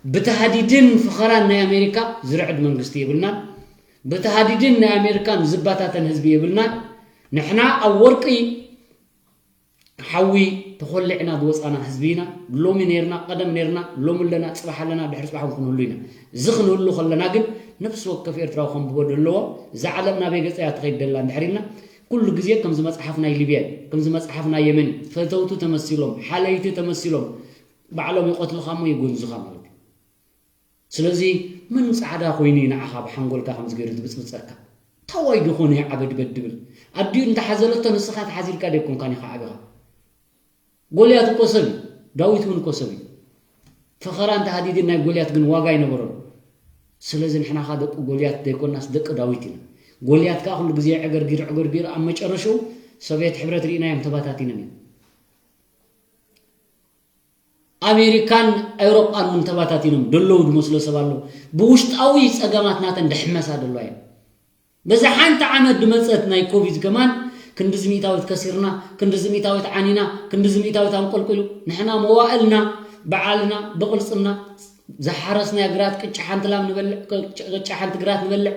ብተሃዲድን ፍኸራን ናይ ኣሜሪካ ዝርዕድ መንግስቲ የብልናን። ብተሃዲድን ናይ ኣሜሪካን ዝባታተን ህዝቢ የብልናን። ንሕና ኣብ ወርቂ ሓዊ ተኾሊዕና ዝወፃና ህዝቢ ኢና። ሎሚ ነርና፣ ቀደም ነርና፣ ሎሚ ኣለና፣ ፅባሕ ኣለና፣ ድሕሪ ፅባሕ እውን ክንህሉ ኢና። እዚ ክንህሉ ከለና ግን ነፍሲ ወከፍ ኤርትራዊ ከንብቦ ዘለዎ እዛ ዓለም ናበይ ገፃ እያ ትኸይድ ደላ እንድሕር ኢልና ኩሉ ግዜ ከምዚ መፅሓፍ ናይ ሊብያ እዩ፣ ከምዚ መፅሓፍ ናይ የመን እዩ። ፈተውቲ ተመሲሎም፣ ሓለይቲ ተመሲሎም ባዕሎም ይቐትልኻ እሞ ይጎንዙኻ ማለት እዩ። ስለዚ መን ፃዕዳ ኮይኑ እዩ ንዓኻ ብሓንጎልካ ከምዚ ገይሩ ዝብፅብፀካ? ታዋይ ዝኾነ እዩ ዓበድበድ ድብል ኣዲኡ እንተሓዘለቶ ንስኻ ተሓዚልካ ደይኮንካን ኢኻ ዓቢኻ። ጎልያት እኮ ሰብ እዩ፣ ዳዊት እውን እኮ ሰብ እዩ። ፈኸራ እንተሃዲድን ናይ ጎልያት ግን ዋጋ ኣይነበሮን። ስለዚ ንሕናኻ ደቂ ጎልያት ዘይኮናስ ደቂ ዳዊት ኢና። ጎልያት ከዓ ኩሉ ግዜ ዕገርጊር ዕገርጊር ኣብ መጨረሽኡ ሶቪየት ሕብረት ርኢናዮም ተባታቲኖም እዮም። ኣሜሪካን ኣውሮጳን እውን ተባታቲኖም ደለዉ ዝመስሎ ሰብ ኣሎ። ብውሽጣዊ ፀገማት ናተን ድሕመሳ ደለዋ እየን። በዛ ሓንቲ ዓመት ድመፀት ናይ ኮቪድ ከማን ክንድዚ ሚእታዊት ከሲርና፣ ክንድዚ ሚእታዊት ዓኒና፣ ክንድዚ ሚእታዊት ኣንቆልቂሉ። ንሕና መዋእልና ባዕልና ብቕልፅምና ዝሓረስናዮ ግራት ቅጫ ሓንቲ ላም ንበልዕ፣ ቅጫ ሓንቲ ግራት ንበልዕ፣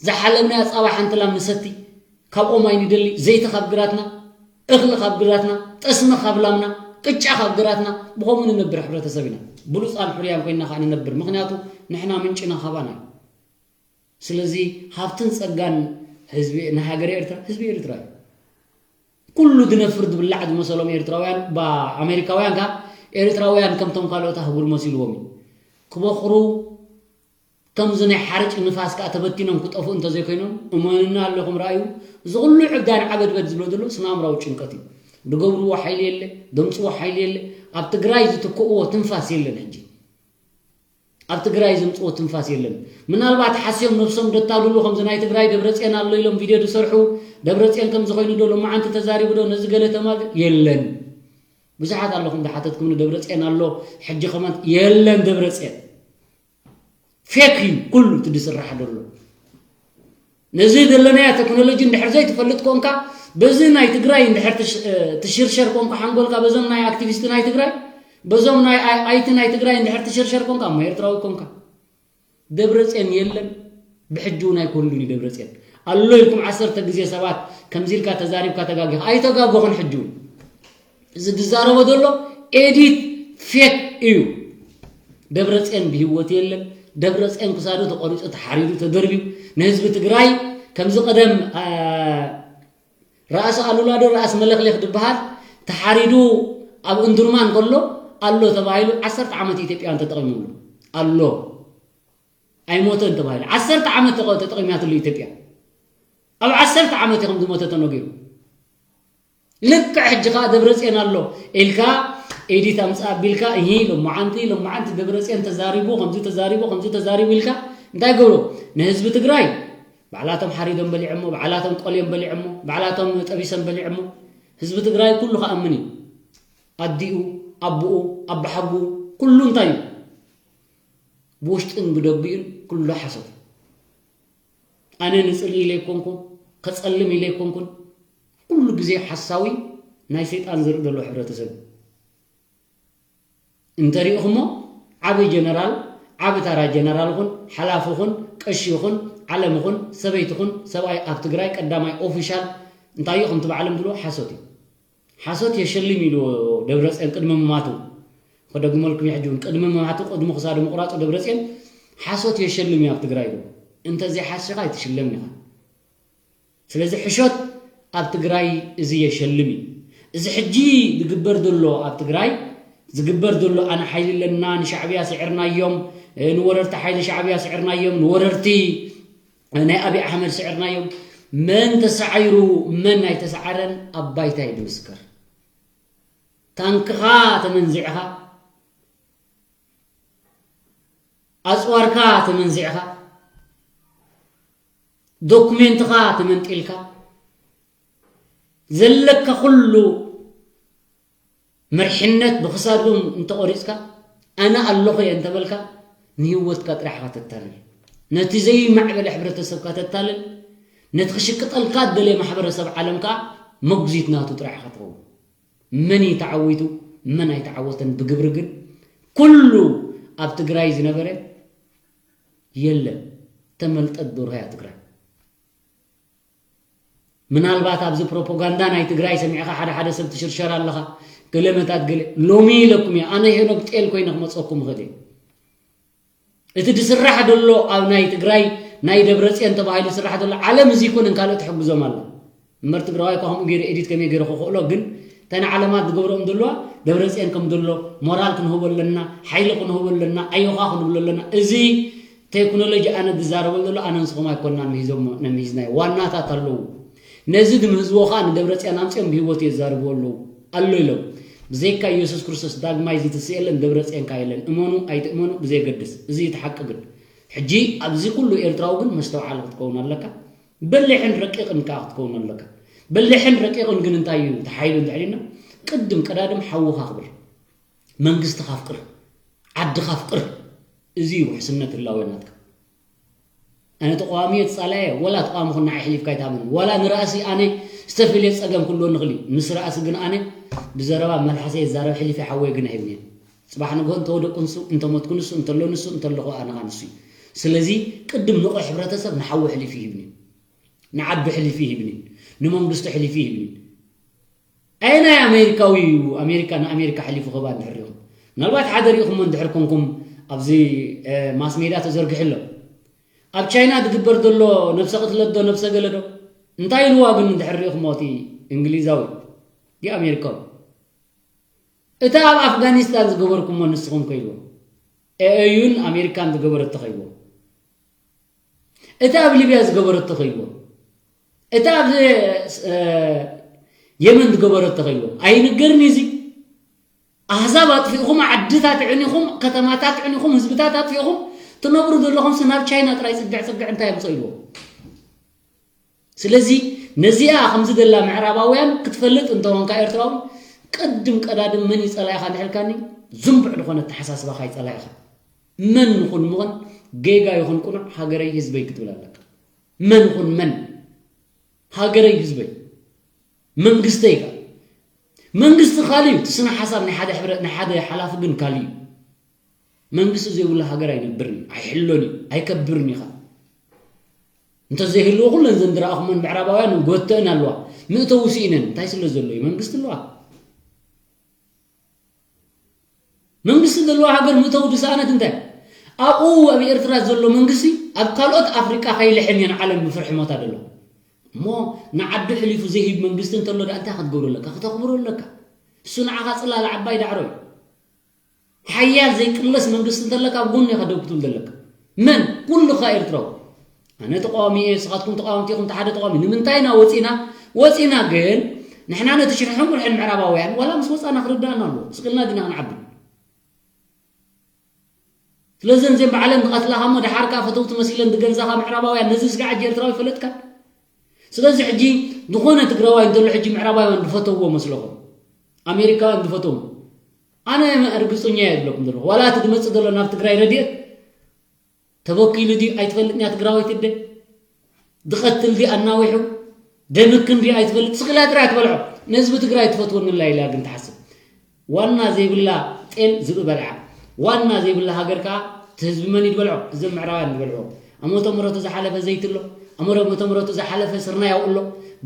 ዝሓለብናዮ ፃባ ሓንቲ ላም ንሰቲ። ካብ ኦም ኣይንደሊ፣ ዘይቲ ካብ ግራትና፣ እኽሊ ካብ ግራትና፣ ጠስሚ ካብ ላምና፣ ቅጫ ካብ ግራትና፣ ብኸምኡ ንነብር ሕብረተሰብ ኢና። ብሉፃን ሕሩያን ኮይንና ከዓ ንነብር። ምኽንያቱ ንሕና ምንጭና ካባና እዩ። ስለዚ ሃብትን ፀጋን ህዝቢ ናይ ሃገረ ኤርትራ ህዝቢ ኤርትራ እዩ። ኩሉ ዝነፍር ዝብላዕ ዝመሰሎም ኤርትራውያን ኣሜሪካውያን ከዓ ኤርትራውያን ከምቶም ካልኦት ኣህጉር መሲልዎም እዩ። ክበኽሩ ከምዚ ናይ ሓርጭ ንፋስ ከዓ ተበቲኖም ክጠፍኡ እንተዘይኮይኖም እመኑና ኣለኹም ረኣዩ። እዚ ኩሉ ዕብዳን ዓበድበድ ዝብሎ ዘሎ ስነ ኣእምራዊ ጭንቀት እዩ። ዝገብርዎ ሓይሊ የለ፣ ዘምፅዎ ሓይሊ የለ። ኣብ ትግራይ ዝትክእዎ ትንፋስ የለን ሕጂ። ኣብ ትግራይ ዘምፅዎ ትንፋስ የለን። ምናልባት ሓስዮም ነብሶም ደታልሉ ከምዚ ናይ ትግራይ ደብረፅዮን ኣሎ ኢሎም ቪድዮ ዝሰርሑ ደብረፅዮን ከምዚ ኮይኑ ዶ ሎማዓንቲ ተዛሪቡ ዶ ነዚ ገለ ተማል የለን። ብዙሓት ኣለኹም ዝሓተትኩምኒ ደብረፅዮን ኣሎ ሕጂ ከማን የለን ደብረፅዮን። ፌክ እዩ ኩሉ እቲ ዝስራሕ ዘሎ። ነዚ ዘለናዮ ቴክኖሎጂ እንድሕር ዘይትፈልጥ ኮንካ በዚ ናይ ትግራይ እንድሕር ትሽርሸር ኮንካ ሓንጎልካ በዞም ናይ ኣክቲቪስት ናይ ትግራይ በዞም ናይ ኣይቲ ናይ ትግራይ እንድሕር ትሽርሸር ኮንካ እሞ ኤርትራዊ ኮንካ ደብረፅዮን የለን። ብሕጂ እውን ኣይኮንሉን እዩ ደብረፅዮን ኣሎ ኢልኩም ዓሰርተ ግዜ ሰባት ከምዚ ኢልካ ተዛሪብካ ተጋጊኻ ኣይተጋገኹን ሕጂ እውን እዚ ዝዛረቦ ዘሎ ኤዲት ፌክ እዩ። ደብረፅዮን ብህይወት የለን። ደብረፅዮን ክሳዱ ተቆሪፁ ተሓሪዱ ተደርብዩ ንህዝቢ ትግራይ ከምዚ ቀደም ራእሲ ኣሉላ ዶ ራእሲ መለክሌክ ዝበሃል ተሓሪዱ ኣብ እንዱርማን ከሎ ኣሎ ተባሂሉ ዓሰርተ ዓመት ኢትዮጵያን ተጠቒሙሉ ኣሎ። ኣይሞተን ተባሂሉ ዓሰርተ ዓመት ተጠቒማትሉ ኢትዮጵያ። ኣብ ዓሰርተ ዓመት እዩ ከም ዝሞተ ተነጊሩ። ልክዕ ሕጂ ከዓ ደብረፅዮን ኣሎ ኢልካ ኤዲት ኣምፅእ ኣቢልካ፣ እሂ፣ ሎማዓንቲ ሎማዓንቲ ደብረፅዮን ተዛሪቡ ከምዚ ተዛሪቡ ከምዚ ተዛሪቡ ኢልካ እንታይ ገብሮ? ንህዝቢ ትግራይ ባዕላቶም ሓሪዶም በሊዖሞ፣ ባዕላቶም ቆልዮም በሊዖሞ፣ ባዕላቶም ጠቢሶም በሊዖሞ። ህዝቢ ትግራይ ኩሉ ክኣምን እዩ። ኣዲኡ፣ ኣቦኡ፣ ኣባሓጉኡ፣ ኩሉ እንታይ እዩ? ብውሽጥን ብደጊኡን ኩሉ ሓሶት። ኣነ ንፅልኢ ኢለ ኣይኮንኩን፣ ከፀልም ኢለ ኣይኮንኩን። ኩሉ ግዜ ሓሳዊ ናይ ሰይጣን ዝርኢ ዘሎ ሕብረተሰብ እንተሪእኹሞ፣ ዓቢ ጀነራል፣ ዓቢ ታራ ጀነራል ኹን፣ ሓላፊ ኹን፣ ቀሺ ኹን፣ ዓለም ኹን፣ ሰበይቲ ኹን፣ ሰብኣይ ኣብ ትግራይ ቀዳማይ ኦፊሻል እንታይ እዩ ከምቲ ባዕሎም ዝብልዎ ሓሶት እዩ። ሓሶት የሸልም ኢልዎ ደብረፅዮን ቅድሚ ምማቱ። ከደግመልኩም ሕጂ እውን ቅድሚ ምማቱ ቅድሚ ክሳዱ ምቑራፁ ደብረፅዮን ሓሶት የሸልም እዩ ኣብ ትግራይ ኢሉ። እንተዘይሓሲኻ ኣይትሽለምን ኢኻ። ስለዚ ሕሾት ኣብ ትግራይ እዚ የሸልም እዩ። እዚ ሕጂ ዝግበር ዘሎ ኣብ ትግራይ ዝግበር ዘሎ ኣነ ሓይሊ ኣለና ንሻዕብያ ስዕርናዮም ንወረርቲ ሓይሊ ሻዕብያ ስዕርናዮም ንወረርቲ ናይ ኣብይ ኣሕመድ ስዕርናዮም መን ተሳዒሩ መን ኣይተሳዓረን ኣብ ባይታ እዩ ዝምስከር። ታንክኻ ተመንዚዕኻ ኣፅዋርካ ተመንዚዕኻ ዶኩሜንትኻ ተመንጢልካ ዘለካ ኩሉ መርሕነት ብክሳድኩም እንተቆሪፅካ ኣነ ኣለኹ እየ እንተበልካ ንህወትካ ጥራሕ ኢኻ ተታልል። ነቲ ዘይማዕበለ ሕብረተሰብካ ተታልል። ነቲ ክሽቅጠልካ ደለየ ማሕበረሰብ ዓለም ከዓ መጉዚት ናቱ ጥራሕ ኢኻ ትኸውን። መን እዩ ተዓዊቱ መን ኣይተዓወተን ብግብሪ ግን ኩሉ ኣብ ትግራይ ዝነበረ የለን። ተመልጠት ዶርሆ እያ ትግራይ። ምናልባት ኣብዚ ፕሮፓጋንዳ ናይ ትግራይ ሰሚዕኻ ሓደ ሓደ ሰብ ትሽርሸር ኣለኻ። ገለ መታት ገለ ሎሚ ኢለኩም እየ ኣነ ሄኖክ ጤል ኮይነ ክመፀኩም ይኽእል እየ። እቲ ዝስራሕ ዘሎ ኣብ ናይ ትግራይ ናይ ደብረፅዮን ተባሂሉ ዝስራሕ ዘሎ ዓለም እዚ ይኮንን ካልእ ትሕግዞም ኣላ። እምበር ትግራዋይ እኳ ከምኡ ገይሩ ኤዲት ከመይ ገይሩ ክኽእሎ ግን እተን ዓለማት ዝገብረኦም ዘለዋ ደብረፅዮን ከም ዘሎ ሞራል ክንህቦ ኣለና፣ ሓይሊ ክንህቦ ኣለና፣ ኣዮኻ ክንብሎ ኣለና። እዚ ቴክኖሎጂ ኣነ ዝዛረበሉ ዘሎ ኣነ ንስኹም ኣይኮናን ምሂዞሞ ነምሂዝናዮ ዋናታት ኣለዉ። ነዚ ዝምህዝዎ ከዓ ንደብረፅዮን ኣምፅኦም ብህይወቱ የዛርብዎ ኣለዉ ኣሎ ኢሎም። ብዘይካ ኢየሱስ ክርስቶስ ዳግማይ ዝትስእ የለን፣ ደብረፅዮን ከዓ የለን። እመኑ ኣይትእመኑ ብዘየገድስ እዚ እቲ ሓቂ። ግን ሕጂ ኣብዚ ኩሉ ኤርትራዊ ግን መስተውዓሊ ክትከውን ኣለካ። በሊሕን ረቂቕን ከዓ ክትከውን ኣለካ። በሊሕን ረቂቕን ግን እንታይ እዩ እቲ ሓይሉ እንድሕር ኢልና ቅድም ቀዳድም ሓውኻ ኣኽብር፣ መንግስትኻ ኣፍቅር፣ ዓድኻ ኣፍቅር። እዚ እዩ ውሕስነት ህላወ ናትካ። ኣነ ተቃዋሚ እየ ተጻላየ እየ፣ ወላ ተቃዋሚ ኩን ንዓይ ኣሕሊፍካ ኣይትሃበኒ። ዋላ ንራእሲ ኣነ ዝተፈልየ ጸገም ክህልወኒ ይኽእል እዩ። ምስ ራእሲ ግን ኣነ ብዘረባ መልሓሰይ ይዛረብ ኣሕሊፈ ሓወይ ግን ኣይህብን እየ። ጽባሕ ንግሆ እንተወደቁ ንሱ፣ እንተሞትኩ ንሱ፣ እንተሎ ንሱ፣ እንተለኹ ኣነ ኸኣ ንሱ እዩ። ስለዚ ቅድም ንቑሕ ሕብረተሰብ ንሓዉ ኣሕሊፉ ይህብን እዩ። ንዓዱ ኣሕሊፉ ይህብን እዩ። ንመንግስቱ ኣሕሊፉ ይህብን እዩ። ኣየናይ ኣሜሪካዊ እዩ ኣሜሪካ ንኣሜሪካ ኣሕሊፉ ክህባ እንድሕር ሪኢኹም? ምናልባት ሓደ ሪኢኹሞ እንድሕር ኮንኩም ኣብዚ እ፣ ማስ ሜድያ ተዘርጊሑ ኣሎ። ኣብ ቻይና ዝግበር ዘሎ ነብሰ ቅትለት ዶ ነብሰ ገለ ዶ እንታይ ኢልዋ ግን እንድሕር ሪኢኹሞ እቲ እንግሊዛዊ ድዩ ኣሜሪካዊ? እቲ ኣብ ኣፍጋኒስታን ዝገበርኩሞ ንስኹም ከ ኢልዎ? ኤ ዩ ን ኣሜሪካን ዝገበረቶ ከ ኢልዎ? እቲ ኣብ ሊብያ ዝገበረቶ ከ ኢልዎ? እቲ ኣብ እ፣ የመን ዝገበረቶ ከ ኢልዎ? ኣይንገርን እዩ እዚ። ኣህዛብ ኣጥፊእኹም፣ ዓድታት ኣዕኒኹም፣ ከተማታት ኣዕኒኹም፣ ህዝብታት ኣጥፊእኹም ትነብሩ ዘለኹም ሲ ናብ ቻይና ጥራይ ጽግዕ ጽግዕ እንታይ ኣምጽኦ ኢልዎ? ስለዚ ነዚኣ ከምዚ ዘላ ምዕራባውያን ክትፈልጥ እንተኾንካ ኤርትራዊ ቅድም ቀዳድም መን እዩ ጸላኢኻ እንድሕልካኒ ዝንቡዕ ዝኾነ ኣተሓሳስባኻ እዩ ጸላኢኻ። መን ንኹን ምኾን ጌጋ ይኹን ቅኑዕ ሃገረይ ህዝበይ ክትብል ኣለካ። መን ይኹን መን ሃገረይ ህዝበይ መንግስተይ ኢኻ። መንግስቲ ካልእ እዩ፣ እቲ ስነ ሓሳብ ናይ ሓደ ሕብረ ናይ ሓደ ሓላፊ ግን ካልእ እዩ። መንግስቲ ዘይብሉ ሃገር ኣይነብርን እዩ፣ ኣይሕሎን እዩ፣ ኣይከብርን እዩ። እንተዘይህልዎ ኩለን ዘን ዝረኣኹመን ምዕራባውያን ጎተን ኣለዋ። መእተዊ ስኢነን እንታይ ስለ ዘሎ እዩ መንግስቲ ኣለዋ። መንግስቲ ዘለዋ ሃገር መእተዊ ዝሰኣነት እንታይ ኣብኡ ኣብ ኤርትራ ዘሎ መንግስቲ ኣብ ካልኦት ኣፍሪቃ ከይልሕም እየን ዓለም ብፍርሒ ሞታ ዘሎ። እሞ ንዓዱ ሕሊፉ ዘይህብ መንግስቲ እንተሎ ዳ እንታይ ክትገብሮ ኣለካ? ክተኽብሮ ኣለካ። እሱ ንዓኻ ጽላል ዓባይ ዳዕሮ እዩ። ሓያል ዘይቅለስ መንግስቲ እንተለካ ኣብ ጎኑ ኢኻ ደው ክትብል ዘለካ። መን? ኩልኻ ኤርትራዊ። ኣነ ተቃዋሚ እየ፣ ንስኻትኩም ተቃወምቲ ኢኹም፣ እቲ ሓደ ተቃዋሚ። ንምንታይ ኢና ወፂና? ወፂና ግን ንሕና ነቲ ሽርሕን ቁርሕን ምዕራባውያን ዋላ ምስ ወፃና ክርዳእና ኣለዎ። ስቅልና ዲና ክንዓብል? ስለዚ እዘን ብዓለም ዝቐትላኻ እሞ ደሓር ከኣ ፈተውቲ መሲለን ዝገንዛኻ ምዕራባውያን ነዚ ስጋዕ ሕጂ ኤርትራዊ ፈለጥካ። ስለዚ ሕጂ ዝኾነ ትግራዋይ እንተሎ ሕጂ ምዕራባውያን ዝፈተውዎ መስለኹም፣ ኣሜሪካውያን ዝፈተው፣ ኣነ ርግፁኛ እየ ዝብለኩም ዘለኹ። ዋላ እቲ ዝመፅእ ዘሎ ናብ ትግራይ ረድኤት ተበኪሉ ድዩ ኣይትፈልጥን እያ ትግራወይቲ ኣደ። ዝቐትል ድዩ ኣናዊሑ፣ ደምክን ድዩ ኣይትፈልጥ፣ ስቅላ ጥራይ ትበልዖ። ንህዝቢ ትግራይ ትፈትወኒ ኣላ ኢላ ግን ትሓስብ። ዋና ዘይብላ ጤል ዝብኢ በልዓ። ዋና ዘይብላ ሃገር ከዓ እቲ ህዝቢ መን እዩ ዝበልዖ? እዞም ምዕራባውያን ዝበልዕዎ። ዓመተ ምሕረቱ ዝሓለፈ ዘይቲ ኣሎ፣ ዓመተ ምሕረቱ ዝሓለፈ ስርናይ ኣብኡ ኣሎ፣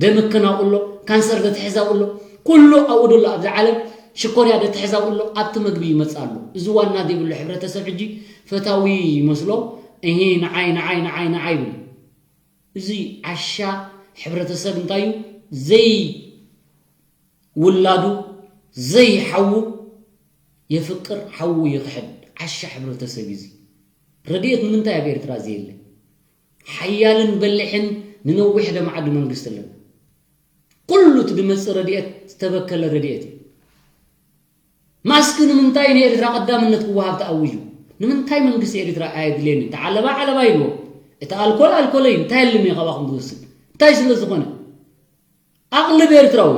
ደምክን ኣብኡ ኣሎ፣ ካንሰር ዘትሕዝ ኣብኡ ኣሎ። ኩሉ ኣብኡ ደሎ ኣብዚ ዓለም ሽኮርያ ዘትሕዝ ኣብኡ ኣሎ። ኣብቲ መግቢ ይመፅእ ኣሎ። እዚ ዋና ዘይብሉ ሕብረተሰብ ሕጂ ፈታዊ ይመስሎ። እሂ ንዓይ ንዓይ ንዓይ ንዓይ ይብል። እዚ ዓሻ ሕብረተሰብ እንታይ እዩ? ዘይውላዱ ዘይሓዉ የፍቅር፣ ሓዉ ይኽሕድ። ዓሻ ሕብረተሰብ እዩ እዚ። ረድኤት ንምንታይ ኣብ ኤርትራ ዘየለ? ሓያልን በሊሕን ንነዊሕ ደማዕዱ መንግስቲ ኣለና። ኩሉ እቲ ዝመጽእ ረድኤት ዝተበከለ ረድኤት እዩ። ማስክ ንምንታይ ንኤርትራ ቀዳምነት ክወሃብ ተኣዊጁ? ንምንታይ መንግስቲ ኤርትራ ኣየድልየኒ? እቲ ዓለባ ዓለባ ኢልዎ፣ እቲ ኣልኮል ኣልኮለይ፣ እንታይ ኣልም እየ ካባኹም ዝወስድ? እንታይ ስለ ዝኾነ? ኣቕልብ ኤርትራዊ።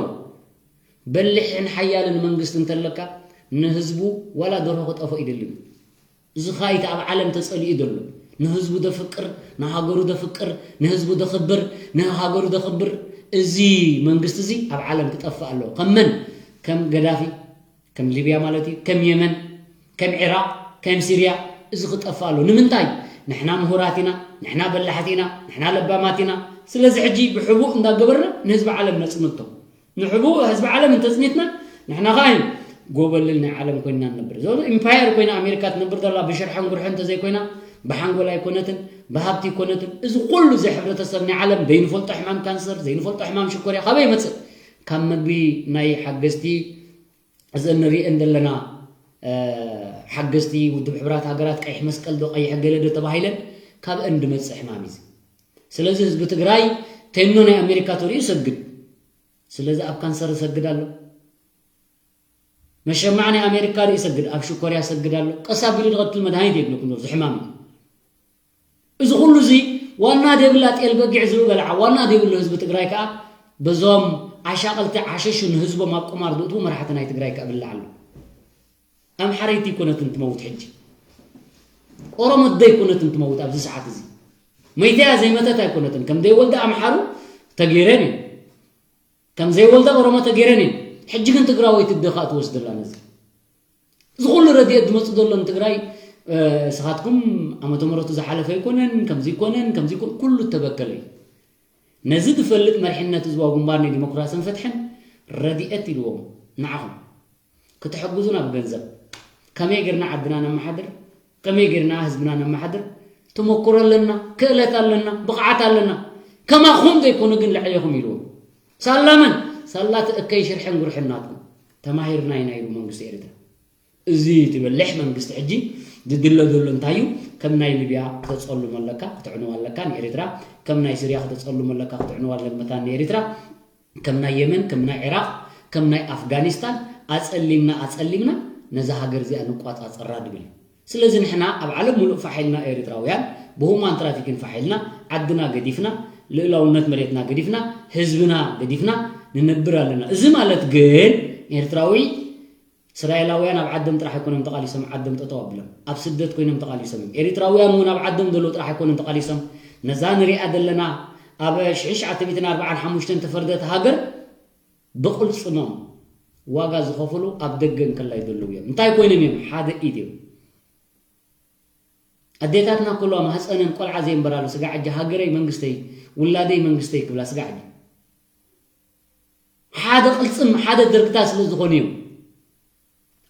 በሊሕን ሓያልን መንግስቲ እንተለካ፣ ንህዝቡ ዋላ ደርሆ ክጠፍኦ ይደልን። እዚ ኸኣ እቲ ኣብ ዓለም ተጸሊኡ ዘሎ፣ ንህዝቡ ዘፍቅር፣ ንሃገሩ ዘፍቅር፣ ንህዝቡ ዘኽብር፣ ንሃገሩ ዘኽብር፣ እዚ መንግስቲ እዚ ኣብ ዓለም ክጠፍእ ኣለዎ። ከም መን? ከም ገዳፊ፣ ከም ሊብያ ማለት እዩ፣ ከም የመን፣ ከም ዒራቕ፣ ከም ሲርያ፣ እዚ ክጠፍእ ኣለዎ። ንምንታይ? ንሕና ምሁራት ኢና፣ ንሕና በላሕቲ ኢና፣ ንሕና ለባማት ኢና። ስለዚ ሕጂ ብሕቡእ እንዳገበርና ንህዝቢ ዓለም ነጽንቶ። ንሕቡእ ህዝቢ ዓለም እንተጽኒትና፣ ንሕና ኸኣ ጎበልል ናይ ዓለም ኮይንና ንነብር። ዞ ኢምፓየር ኮይና ኣሜሪካ ትነብር ዘላ ብሽርሕን ጉርሕን እንተዘይኮይና፣ ብሓንጎል ኣይኮነትን፣ ብሃብቲ ኣይኮነትን። እዚ ኩሉ እዚ ሕብረተሰብ ናይ ዓለም ዘይንፈልጦ ሕማም ካንሰር፣ ዘይንፈልጦ ሕማም ሽኮርያ ካበይ ይመጽእ? ካብ መግቢ ናይ ሓገዝቲ፣ እዘን ንሪኤን ዘለና፣ እ፣ ሓገዝቲ ውድብ ሕቡራት ሃገራት፣ ቀይሕ መስቀል ዶ ቀይሕ ገለ ዶ ተባሂለን ካብአን ዝመጽእ ሕማም እዩ እዚ። ስለዚ ህዝቢ ትግራይ ቴኖ ናይ ኣሜሪካ ተሪኡ ይሰግድ። ስለዚ ኣብ ካንሰር ይሰግድ ኣሎ። መሸማዕ ናይ ኣሜሪካ ርኢ ይሰግድ፣ ኣብ ሽኮርያ ይሰግድ ኣሎ። ቀስ ኣቢሉ ዝቐትል መድሃኒት የብለኩም፣ እዚ ሕማም እዩ። እዚ ኩሉ እዚ ዋና ዘይብላ ጤል በጊዕ ዝብኢ በልዓ፣ ዋና ዘይብሉ ህዝቢ ትግራይ ከኣ በዞም ዓሻቐልቲ ዓሸሹ ንህዝቦም ኣብ ቁማር ዝእትዉ መራሕቲ ናይ ትግራይ ከኣ ብላዕ ኣሎ። ኣምሓረይቲ ኣይኮነትን ትመውት ሕጂ። ኦሮሞ ደይኮነትን ትመውት ኣብዚ ሰዓት እዚ። መይተያ ዘይመተት ኣይኮነትን። ከም ዘይወልዳ ኣምሓሩ ተገይረን እዩ። ከም ዘይወልዳ ኦሮሞ ተገይረን እዩ። ሕጂ ግን ትግራወይቲ ደኻ ትወስደላ ነዚ። እዚ ኩሉ ረድኤት ዝመጽእ ዘሎ ንትግራይ፣ እ፣ ንስኻትኩም ዓመተ ምሕረቱ ዝሓለፈ ኣይኮነን፣ ከምዚ ኣይኮነን፣ ከምዚ ኣይኮን፣ ኩሉ ተበከለ እዩ። ነዚ ዝፈልጥ መሪሕነት ህዝባዊ ግንባር ንዲሞክራስን ፍትሕን ረድኤት ኢልዎም ንዓኹም። ክትሕግዙና ብገንዘብ። ከመይ ጌርና ዓድና ነመሓድር፣ ከመይ ጌርና ህዝብና ነመሓድር፣ ተመኩሮ ኣለና፣ ክእለት ኣለና፣ ብቕዓት ኣለና። ከማኹም ዘይኮኑ ግን ልዕሌኹም ኢልዎም። ሳላ መን? ሳላ እቲ እከይ ሽርሕን ጉርሕን ናትኩም። ተማሂርና ኢና ኢሉ መንግስቲ ኤርትራ። እዚ ትበልሕ መንግስቲ ሕጂ ዝድለ ዘሎ እንታይ እዩ? ከም ናይ ሊብያ ክተጸልሞ ኣለካ፣ ክትዕንዋ ኣለካ ንኤርትራ፣ ከም ናይ ስርያ ክተጸልሞ ኣለካ፣ ክትዕንዋ ኣለመታ ንኤርትራ፣ ከም ናይ የመን፣ ከም ናይ ዒራቕ፣ ከም ናይ ኣፍጋኒስታን ኣጸሊምና፣ ኣጸሊምና ነዛ ሃገር እዚኣ ንቋጻጸራ ድብል እዩ። ስለዚ ንሕና ኣብ ዓለም ሙሉእ ፋሕ ኢልና ኤርትራውያን ብሁማን ትራፊክን ፋሕ ኢልና ዓድና ገዲፍና፣ ልእላውነት መሬትና ገዲፍና፣ ህዝብና ገዲፍና ንነብር ኣለና። እዚ ማለት ግን ኤርትራዊ እስራኤላውያን ኣብ ዓዶም ጥራሕ ኣይኮነን ተቓሊሶም፣ ዓዶም ጠጠው ኣቢሎም ኣብ ስደት ኮይኖም ተቓሊሶም እዮም። ኤሪትራውያን እውን ኣብ ዓዶም ዘለዉ ጥራሕ ኣይኮነን ተቓሊሶም። ነዛ ንሪኣ ዘለና ኣብ ሽሕን ትሽዓተ ሚእትን ኣርባዓን ሓሙሽተን ተፈርደት ሃገር ብቕልጽሞም ዋጋ ዝኸፈሉ ኣብ ደገ እንከላይ ዘለዉ እዮም። እንታይ ኮይኖም እዮም? ሓደ ኢድ እዮም። ኣዴታትና ከለዋ ማህፀነን ቆልዓ ዘየንበራሉ ስጋዕ ሕጂ ሃገረይ መንግስተይ ውላደይ መንግስተይ ክብላ ስጋዕ ሕጂ ሓደ ቅልፅም ሓደ ደርግታ ስለ ዝኾኑ እዮም።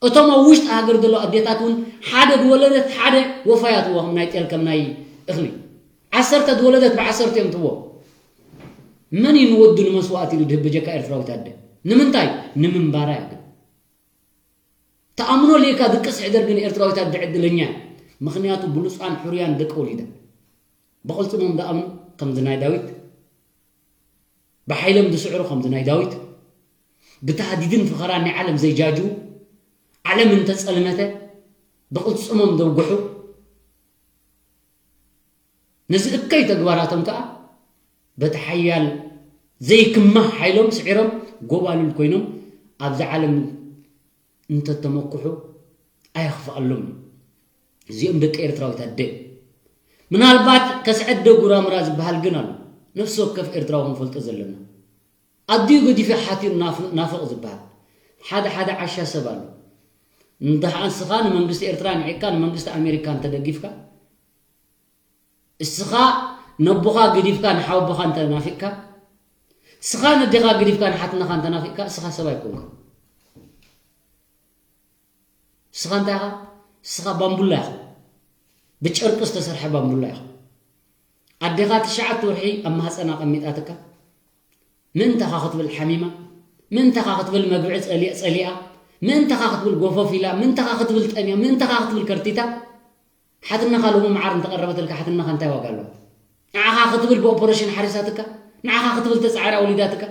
እቶም ኣብ ውሽጢ ሃገር ዘለዉ ኣዴታት እውን ሓደ ዝወለደት ሓደ ወፋያት እዋ ከም ናይ ጤል ከም ናይ እኽሊ ዓሰርተ ዝወለደት ብዓሰርተ እዮም ትዎ። መን እዩ ንወዱ ንመስዋእቲ ኢሉ ድህብ ብጀካ ኤርትራዊት ኣደ? ንምንታይ? ንምንባራ እዩ ግን። ተኣምኖ ሌካ ድቅስ ሕደር ግን ኤርትራዊት ኣደ ዕድለኛ እያ። ምኽንያቱ ብሉፃን ሕሩያን ደቂ ወሊዳ። ብቕልፅሞም ዝኣምኑ ከምዚ ናይ ዳዊት፣ ብሓይሎም ዝስዕሩ ከምዚ ናይ ዳዊት፣ ብታህዲድን ፈኸራን ናይ ዓለም ዘይጃጅዉ፣ ዓለም እንተጸልመተ ብቕልጽሞም ዘውግሑ፣ ነዚ እከይ ተግባራቶም ከኣ በቲ ሓያል ዘይክማህ ሓይሎም ስዒሮም ጎባልል ኮይኖም ኣብዛ ዓለም እንተተመኩሑ ኣየኽፍኣሎም። እዚኦም ደቂ ኤርትራዊት ኣደ። ምናልባት ከስዐደ ጉራምራ ዝበሃል ግን ኣሎ። ነፍሲ ወከፍ ኤርትራዊ ክንፈልጦ ዘለና። ኣዲኡ ገዲፈ ሓትኡ ናፍ-፣ ናፍቕ ዝበሃል። ሓደ ሓደ ዓሻ ሰብ ኣሎ። እንተ ንስኻ ንመንግስቲ ኤርትራ ንዒቕካ ንመንግስቲ ኣሜሪካ እንተደጊፍካ፣ እስኻ ነቦኻ ገዲፍካ ንሓወቦኻ እንተ ናፊቕካ፣ እስኻ ነዴኻ ገዲፍካ ንሓትነኻ እንተ ናፊቕካ፣ እስኻ ሰብ ኣይኮንካ። እስኻ እንታይ ኢኻ? እስኻ ባምቡላ ኢኻ። ብጨርቂ ዝተሰርሐ ባምቡላ ኢኻ። ኣዴኻ ትሽዓተ ወርሒ ኣብ ማህፀና ኣቐሚጣትካ፣ ምእንታኻ ክትብል ሓሚማ፣ ምእንታኻ ክትብል መግብዒ ጸሊ-፣ ጸሊኣ፣ ምእንታኻ ክትብል ጎፈፍ ኢላ፣ ምእንታኻ ክትብል ጠምያ፣ ምእንታኻ ክትብል ከርቲታ፣ ሓትነኻ ሎሚ መዓር እንተቐረበትልካ ሓትነኻ እንታይ ዋጋ ኣለዎ? ንዓኻ ክትብል ብኦፖሬሽን ሓሪሳትካ፣ ንዓኻ ክትብል ተጻዒራ ወሊዳትካ፣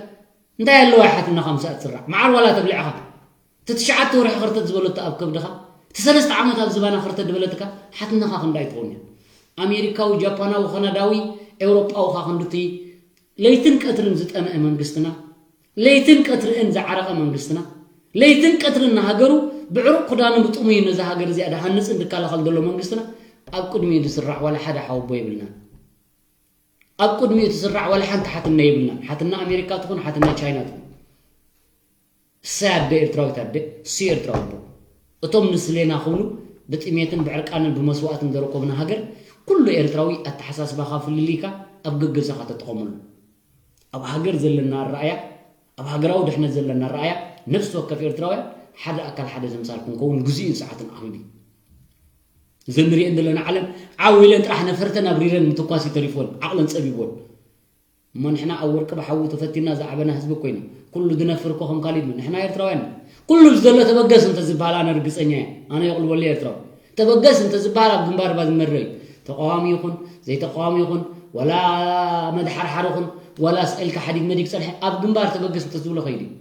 እንታይ ኣለዋ ሓትነኻ ምስኣ ትስራዕ? መዓር ዋላ ተብሊዕኻ። እቲ ትሽዓተ ወርሒ ክርተት ዝበለቶ ኣብ ከብድኻ፣ እቲ ሰለስተ ዓመት ኣብ ዝባና ክርተት ዝበለትካ ሓትነኻ ክንዳይ ትኸውን እያ? ኣሜሪካዊ፣ ጃፓናዊ፣ ካናዳዊ፣ ኤውሮጳዊ ኻ ክንድቲ ለይትን ቀትርን ዝጠመአ መንግስትና፣ ለይትን ቀትርን ዝዓረቐ መንግስትና፣ ለይትን ቀትርን ንሃገሩ ብዕሩቕ ክዳኑ ብጥሙይ ነዛ ሃገር እዚኣ ድሃንጽን ድከላኸል ዘሎ መንግስትና፣ ኣብ ቅድሚኡ ዝስራዕ ዋላ ሓደ ሓወቦ የብልናን። ኣብ ቅድሚኡ ትስራዕ ዋላ ሓንቲ ሓትና የብልናን። ሓትና ኣሜሪካ ትኹን፣ ሓትና ቻይና ትኹን። እሰይ ኣደ ኤርትራዊት ኣደ፣ እሱ ኤርትራዊ ኣቦ። እቶም ንስሌና ክብሉ ብጥሜትን ብዕርቃንን ብመስዋእትን ዘረከቡና ሃገር፣ ኩሉ ኤርትራዊ ኣተሓሳስባኻ ፍልልይካ ኣብ ገገዛኻ ተጠቐመሉ። ኣብ ሃገር ዘለና ኣረኣያ፣ ኣብ ሃገራዊ ድሕነት ዘለና ኣረኣያ፣ ነፍሲ ወከፍ ኤርትራውያን ሓደ ኣካል ሓደ ተምሳል ክንከውን ግዜኡን ሰዓትን ኣኺሉ እዩ። እዘን ንሪኤን ዘለና ዓለም ዓው ኢለን ጥራሕ ነፈርተን ኣብሪረን ምትኳስ እዩ ተሪፍወን፣ ዓቕለን ጸቢብወን። እሞ ንሕና ኣብ ወርቂ ብሓዊ ተፈቲና ዝዓበና ህዝቢ እኮ ኢና። ኩሉ ዝነፍር እኮ ከም ካሊድ ምን። ንሕና ኤርትራውያን ኢና። ኩሉ ዘሎ ተበገስ እንተ ዝበሃል ኣነ ርግጸኛ እየ። ኣነ የቕልበሉ ኤርትራዊ። ተበገስ እንተ ዝበሃል ኣብ ግንባር እባ ዝመረ እዩ። ተቃዋሚ ይኹን፣ ዘይተቃዋሚ ይኹን፣ ወላ መድሓርሓር ይኹን፣ ወላ ስቕ ኢልካ ሓዲግ መዲግ ጸንሐ፣ ኣብ ግንባር ተበገስ እንተ ዝብሎ ከይዱ እዩ።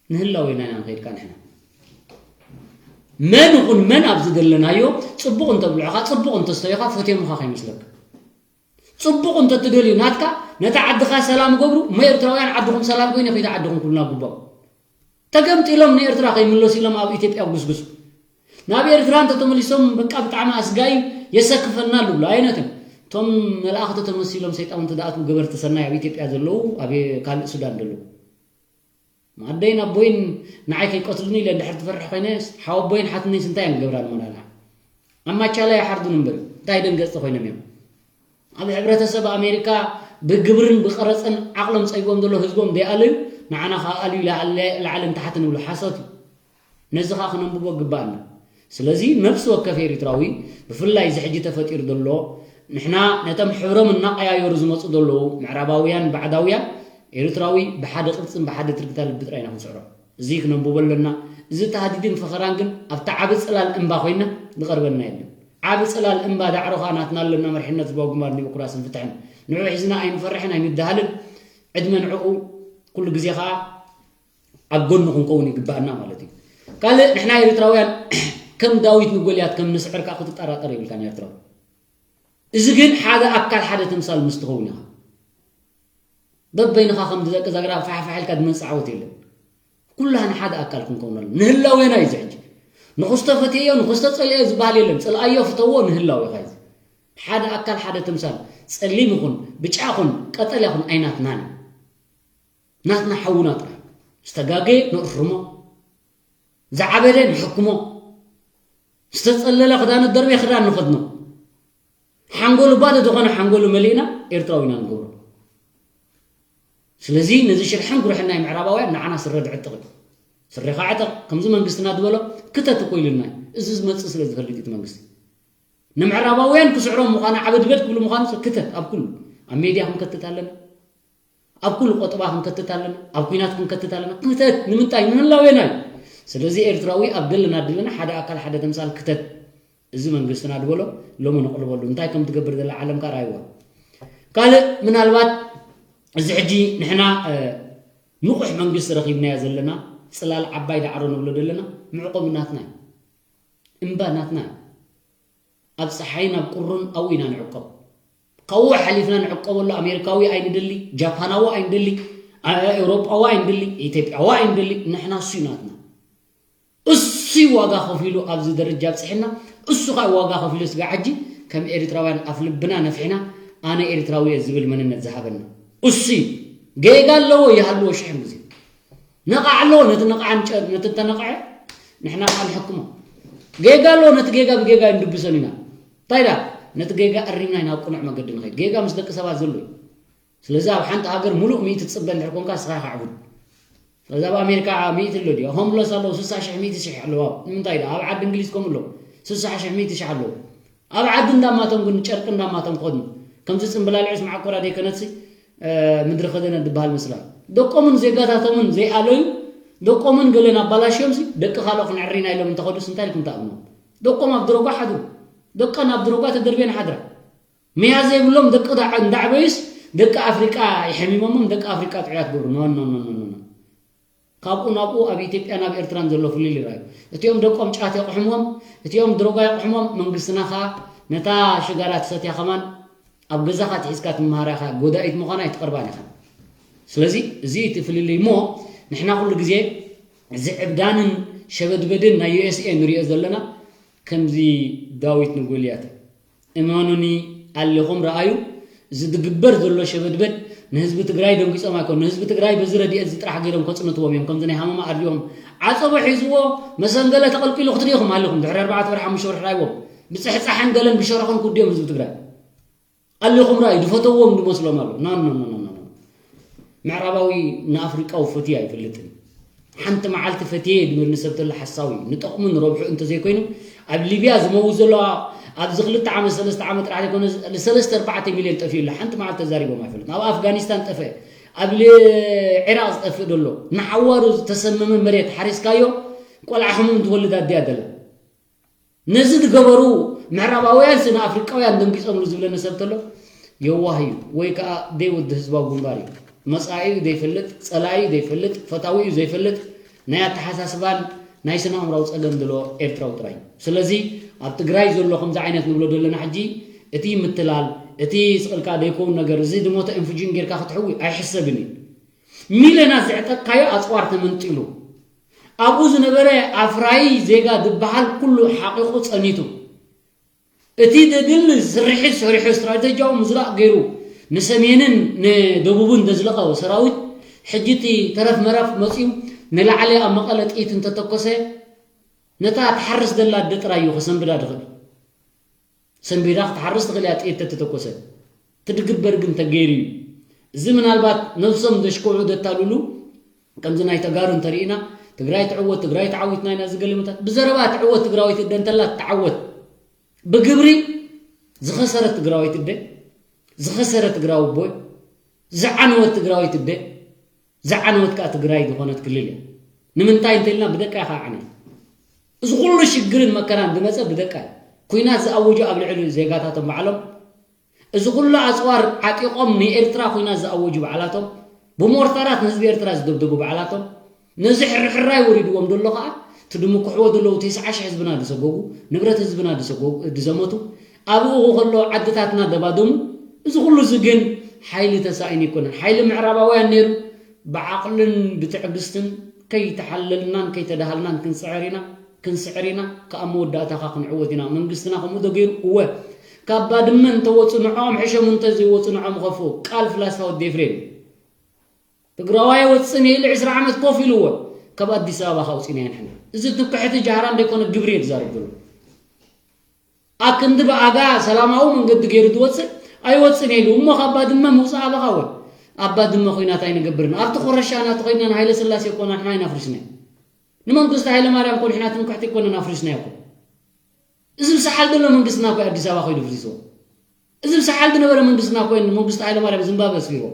ንህላዌና ኢና ንኸይድ ካ ንሕና። መን ይኹን መን ኣብዚ ዘለናዮ ጽቡቕ እንተብልዑኻ፣ ጽቡቕ እንተስተዩኻ፣ ፈትዮምኻ ከይመስለካ። ጽቡቕ እንተትደልዩ ናትካ፣ ነታ ዓድኻ ሰላም ገብሩ፣ እሞ ኤርትራውያን ዓድኹም ሰላም ኮይኑ ከይዳ ዓድኹም ክብሉና ግባእ። ተገምጢሎም ንኤርትራ ከይምለሱ ኢሎም ኣብ ኢትዮጵያ ጉስጉስ። ናብ ኤርትራ እንተተመሊሶም በቃ ብጣዕሚ ኣስጋይ የሰክፈና ዝብሉ ኣይነትን። እቶም መላእኽቲ ተመሲሎም ሰይጣውንቲ ዝኣትዉ ገበርቲ ሰናይ ኣብ ኢትዮጵያ ዘለዉ፣ ኣብ ካልእ ሱዳን ዘለዉ። ኣደይን ኣቦይን ንዓይ ከይቀትሉኒ ኢለ እንድሕር ትፈርሕ ኮይነ፣ ሓወቦይን ሓትነይስ እንታይ እዮም ክገብራ ንመላልዓ? ኣብ ማቻላ ይሓርዱን እምበር እንታይ ደንገጽቲ ኮይኖም እዮም? ኣብ ሕብረተሰብ ኣሜሪካ ብግብርን ብቀረጽን ዓቕሎም ጸቢቦም ዘሎ ህዝቦም ዘይኣለዩ፣ ንዓና ከኣ ኣልዩ ላዕለ-፣ ላዕልን ታሕትን ይብሉ። ሓሶት እዩ። ነዚ ከኣ ክነንብቦ ግባኣና። ስለዚ ነፍሲ ወከፍ ኤሪትራዊ፣ ብፍላይ እዚ ሕጂ ተፈጢሩ ዘሎ፣ ንሕና ነቶም ሕብሮም እናቐያየሩ ዝመጹ ዘለዉ ምዕራባውያን ባዕዳውያን፣ ኤሪትራዊ ብሓደ ቅርጽን ብሓደ ትርግታ ልቢ ጥራይ ኢና ክንስዕሮ። እዚ ክነንብቦ ኣለና። እዚ ታህዲድን ፈኸራን ግን ኣብቲ ዓቢ ጽላል እምባ ኮይና ዝቐርበና የለን። ዓቢ ጽላል እምባ ዳዕሮ ከኣ ናትና ኣለና፣ መሪሕነት ህዝባዊ ግንባር ዲሞክራስን ፍትሕን። ንዑ ሒዝና ኣይንፈርሕን ኣይንደሃልን። ዕድመ ንዕኡ፣ ኩሉ ግዜ ከኣ ኣብ ጎኑ ክንከውን ይግባኣና ማለት እዩ። ካልእ ንሕና ኤሪትራውያን ከም ዳዊት ንጎልያት ከም ንስዕር ከኣ ክትጠራጠር የብልካን ኤርትራዊ። እዚ ግን ሓደ ኣካል ሓደ ተምሳል ምስ ትኸውን ኢኻ። በበይንኻ ከም ደቂ ዛግራ ፋሕፋሕ ኢልካ ዝመጽእ ዓወት የለን። ኩላህና ሓደ ኣካል ክንከውን ኣለና። ንህላዌና እዩ እዚ ሕጂ። ንኽስቶ ፈትየዮ፣ ንኽስቶ ጸልኤዮ ዝበሃል የለን። ጽልኣዮ፣ ፍተዎ፣ ንህላዌኻ እዩ እዚ። ሓደ ኣካል ሓደ ተምሳል። ጸሊም ይኹን፣ ብጫ ይኹን፣ ቀጠልያ ይኹን ኣይናትናን እዩ። ናትና ሓውና ጥራይ። ዝተጋገየ ንእርሞ። ዝዓበደ ንሕክሞ። ዝተጸለለ ክዳን ደርቤ ክዳን ንኸድኖ። ሓንጎሉ ባዶ ዝኾነ ሓንጎሉ መሊእና ኤርትራዊ ኢና ንገብሮ። ስለዚ ነዚ ሽርሕን ጉርሕን ናይ ምዕራባውያን ንዓና ስረ ድዕጥቕ እዩ። ስሬኻ ዕጠቕ፣ ከምዚ መንግስትና ዝበሎ ክተት እኮ ኢሉና እዩ። እዚ ዝመጽእ ስለ ዝፈልጥ እዩ እቲ መንግስቲ። ንምዕራባውያን ክስዕሮም ምዃኑ፣ ዓበድበድ ክብሉ ምዃኑ ክተት ኣብ ኩሉ። ኣብ ሜድያ ክንከትት ኣለና። ኣብ ኩሉ ቆጠባ ክንከትት ኣለና። ኣብ ኲናት ክንከትት ኣለና። ክተት ንምንታይ? ንህላዌና እዩ። ስለዚ ኤርትራዊ ኣብ ደለና ደለና ሓደ ኣካል ሓደ ተምሳል ክተት። እዚ መንግስትና ዝበሎ ሎሚ ንቕልበሉ። እንታይ ከም ትገብር ዘላ ዓለም ከኣ ርኣይዋ። ካልእ ምናልባት እዚ ሕጂ ንሕና፣ እ፣ ንቑሕ መንግስቲ ረኺብናዮ ዘለና፣ ጽላል ዓባይ ዳዕሮ ንብሎ ዘለና፣ መዕቆቢ ናትና እዩ። እምባ ናትና እዩ። ኣብ ጸሓይን ኣብ ቁርን ኣብኡ ኢና ንዕቆብ። ካብኡ ሓሊፍና ንዕቆበሉ ኣሜሪካዊ ኣይንደሊ፣ ጃፓናዊ ኣይንደሊ፣ ኣ-፣ ኤውሮጳዊ ኣይንደሊ፣ ኢትዮጵያዊ ኣይንደሊ። ንሕና እሱ እዩ ናትና። እሱ እዩ ዋጋ ከፊሉ ኣብዚ ደረጃ ኣብፅሕና። እሱ ከዓ ዋጋ ከፊሉ ስጋ ሕጂ ከም ኤርትራውያን ኣፍ ልብና ነፍሕና ኣነ ኤርትራዊ እየ ዝብል መንነት ዝሃበና እሱ እዩ። ጌጋ ኣለዎ ይሃልዎ ሽሕን ግዜ ነቓዕ ኣለዎ። ነቲ ነቓዕ ንጨ-፣ ነቲ እተነቕዐ ንሕና ከዓ ንሕክሞ። ጌጋ ኣለዎ። ነቲ ጌጋ ብጌጋ ንድብሰን ኢና። እንታይ ዳ ነቲ ጌጋ ኣሪምና ኢና ኣብ ቅኑዕ መገዲ ንኸይድ። ጌጋ ምስ ደቂ ሰባት ዘሎ እዩ። ስለዚ ኣብ ሓንቲ ሃገር ሙሉእ ሚእቲ ትጽበ እንድሕር ኮንካ ንስኻ ኢኻ ዕቡድ። ስለዚ ኣብ ኣሜሪካ ሚእቲ ኣሎ ድዩ? ሆምለስ ኣለዉ ስሳ ሽሕ ሚእቲ ሽሕ ኣለዉ። ንምንታይ ደኣ ኣብ ዓዲ እንግሊዝ ከምኡ ኣለዉ ስሳ ሽሕ ሚእቲ ሽሕ ኣለዉ። ኣብ ዓዲ እንዳማቶም ግን ጨርቂ እንዳማቶም ክኸድኑ ከምዚ ጽምብላሊዑስ መዓኮራ ደይከነትሲ ምድሪ ከደነ ዝበሃል ምስላ ደቆምን ዜጋታቶምን ዘይኣለዩ ደቆምን ገለን ኣባላሽዮምሲ ደቂ ካልኦ ክንዕሪና ኢሎም እንተኸዱስ እንታይ ኢልኩም ትኣምኖም? ደቆም ኣብ ድሮጓ ሓድሩ። ደቀን ኣብ ድሮጓ ተደርብየን ሓድራ። መያዝ ዘይብሎም ደቂ ዳዕ-፣ እንዳዕበዩስ ደቂ ኣፍሪቃ ይሐሚሞሞም ደቂ ኣፍሪቃ ጥዑያት ገብሩ። ኖ፣ ኖ፣ ኖ፣ ኖ፣ ኖ፣ ኖ። ካብኡ ናብኡ ኣብ ኢትዮጵያን ኣብ ኤርትራን ዘሎ ፍልልይ ርኣዩ። እቲኦም ደቆም ጫት የቕሕምዎም፣ እቲኦም ድሮጋ የቕሕምዎም፣ መንግስትና ኸኣ ነታ ሽጋራ ትሰትያ ኸማን ኣብ ገዛኻ ትሒዝካ ትመሃራ ኢኻ፣ ጎዳኢት ምዃና ኣይትቐርባን ኢኻ። ስለዚ እዚ እቲ ፍልልይ እሞ ንሕና ኩሉ ግዜ እዚ ዕብዳንን ሸበድበድን ናይ ዩ ኤስ ኤ ንሪኦ ዘለና ከምዚ ዳዊት ንጎልያት እዩ። እመኑኒ፣ ኣሊኹም ረኣዩ። እዚ ዝግበር ዘሎ ሸበድበድ ንህዝቢ ትግራይ ደንጊጾም ኣይኮኑ። ንህዝቢ ትግራይ በዚ ረድኤት እዚ ጥራሕ ገይሮም ከጽንትዎም እዮም። ከምዚ ናይ ሃመማ ኣድልዮም ዓጸቦ ሒዝዎ መሰንገለ ተቐልቂሉ ክትሪኢኹም ኣሊኹም። ድሕሪ ኣርባዕተ ወርሒ ሓሙሽተ ወርሒ ረኣይዎም ብጽሕጻሕን ገለን ብሸረኽን ክውድዮም ህዝቢ ትግራይ። ኣሊኹም ረኣዩ፣ ዝፈተዎም ዝመስሎም ኣሎ። ኖ፣ ኖ፣ ኖ፣ ኖ፣ ኖ። ምዕራባዊ ንኣፍሪቃዊ ፈትዩ ኣይፈልጥን። ሓንቲ መዓልቲ ፈትየ ድብል ንሰብ ተሎ ሓሳዊ እዩ። ንጠቕሙ ንረብሑ እንተዘይኮይኑ፣ ኣብ ሊብያ ዝመውት ዘሎ ኣብዚ ክልተ ዓመት፣ ሰለስተ ዓመት ጥራሕ ዘይኮነ፣ ሰለስተ ኣርባዕተ ሚልዮን ጠፊኡ ኣሎ። ሓንቲ መዓልቲ ተዛሪቦም ኣይፈልጥን። ኣብ ኣፍጋኒስታን ጠፍአ። ኣብ ል-፣ ዒራቕ ዝጠፍእ ዘሎ። ንሓዋሩ ዝተሰመመ መሬት ሓሪስካዮ፣ ቆልዓ ሕሙም ትወልድ ኣድያ ደላ። ነዚ ዝገበሩ ምዕራባውያን ስነ ኣፍሪቃውያን ደንጊጾምሉ ዝብለኒ ሰብ ተሎ የዋህ እዩ፣ ወይ ከዓ ደይ ወዲ ህዝባዊ ግንባር እዩ። መጻኢኡ ዘይፈልጥ፣ ጸላኢኡ ዘይፈልጥ፣ ፈታዊኡ ዘይፈልጥ፣ ናይ ኣተሓሳስባን ናይ ስነ ኣእምራዊ ጸገም ዘለዎ ኤርትራዊ ጥራይ እዩ። ስለዚ ኣብ ትግራይ ዘሎ ከምዚ ዓይነት ንብሎ ዘለና ሕጂ እቲ ምትላል፣ እቲ ስቕልካ ዘይከውን ነገር፣ እዚ ድሞተ ኢንፉጅን ጌርካ ክትሕዊ ኣይሕሰብን እዩ። ሚልዮናት ዘዕጠጥካዮ ኣጽዋር ተመንጢሉ፣ ኣብኡ ዝነበረ ኣፍራዪ ዜጋ ዝበሃል ኩሉ ሓቒቑ ጸኒቱ፣ እቲ ደድል ስርሒት ሰሪሑ ስትራተጂያዊ ምዝራቕ ገይሩ ንሰሜንን ንደቡብን ዘዝለቐ ሰራዊት፣ ሕጂ እቲ ተረፍ መረፍ መጺኡ ንላዕሊ ኣብ መቐለ ጥይት እንተተኮሰ፣ ነታ ትሓርስ ዘላ ኣደ ጥራይ እዩ ከሰንብዳ ዝኽእል። ሰንቢዳ ክትሓርስ ትኽእል እያ፣ ጥይት ተተተኮሰ። እቲ ድግበር ግን ተገይሩ እዩ። እዚ ምናልባት ነብሶም ዘሽክዑ ዘታልሉ፣ ከምዚ ናይ ተጋሩ እንተርኢና፣ ትግራይ ትዕወት፣ ትግራይ ተዓዊትና ኢና ዝገለመታት። ብዘረባ ትዕወት ትግራወይቲ እደ እንተላ ትተዓወት። ብግብሪ ዝኸሰረት ትግራወይቲ እደ፣ ዝኸሰረ ትግራዊ ቦይ፣ ዝዓነወት ትግራወይቲ እደ፣ ዝዓነወት ከኣ ትግራይ ዝኾነት ክልል እያ። ንምንታይ እንተኢልና ብደቃ ኢኻ ዓነ። እዚ ኩሉ ሽግርን መከራን ዝመጸ ብደቃ እዩ። ኲናት ዝኣወጁ ኣብ ልዕሊ ዜጋታቶም ባዕሎም፣ እዚ ኩሉ ኣጽዋር ዓጢቖም ንኤርትራ ኲናት ዝኣወጁ ባዕላቶም፣ ብሞርታራት ንህዝቢ ኤርትራ ዝደብደቡ ባዕላቶም፣ ነዚ ሕርሕራይ ወሪድዎም ዘሎ ከኣ፣ እቲ ድምክሕዎ ዘለዉ ተስዓ ሽሕ ህዝብና ዝሰጎጉ፣ ንብረት ህዝብና ዝሰጎጉ፣ ዝዘመቱ፣ ኣብኡ ከሎ ዓድታትና ደባደሙ። እዚ ኩሉ እዚ ግን ሓይሊ ተሳኢኑ ኣይኮነን። ሓይሊ ምዕራባውያን ነይሩ፣ ብዓቕልን ብትዕግስትን ከይተሓለልናን ከይተዳሃልናን ክንስዕር ኢና፣ ክንስዕር ኢና፣ ከኣ መወዳእታኻ ክንዕወት ኢና። መንግስትና ከምኡ ዶ ገይሩ? እወ። ካብ ባድመ እንተወጹ ንዕኦም ሕሸሙ፣ እንተዘይወጹ ንዕኦም ኸፍኡ። ቃል ፍላስፋ ወዲ ኤፍሬም። ትግራዋይ ወጽን ኢሉ ዕስራ ዓመት ኮፍ ኢልዎ። ካብ ኣዲስ ኣበባ ካውጺና ንሕና። እዚ ትኩሕቲ ጃህራ እንደይኮነ ግብሪ እየ ዝዛረብ ዘሎ። ኣክንዲ ብኣጋ ሰላማዊ መንገዲ ገይሩ ዝወጽእ ኣይወጽን ኢሉ። እሞ ካብ ባድመ ምውጻእ ኣበኻ ወ-፣ ኣብ ባድመ ኹናት ኣይንገብርን። ኣብቲ ኮረሻ ናተኸይድና ንሃይለ ስላሴ እኮ ንሕና ኣይናፍሪስናዮ። ንመንግስቲ ሃይለ ማርያም እኮ ንሕና ትምክሕቲ እኮ ነናፍሪስናዮ እኮ። እዚ ብሰሓል ዘሎ መንግስትና እኮ ኣዲስ ኣበባ ኮይዱ ፍሪስዎ። እዚ ብሰሓል ዝነበረ መንግስትና እኮ መንግስቲ ሃይለ ማርያም ዝምባበ ኣስፊርዎ።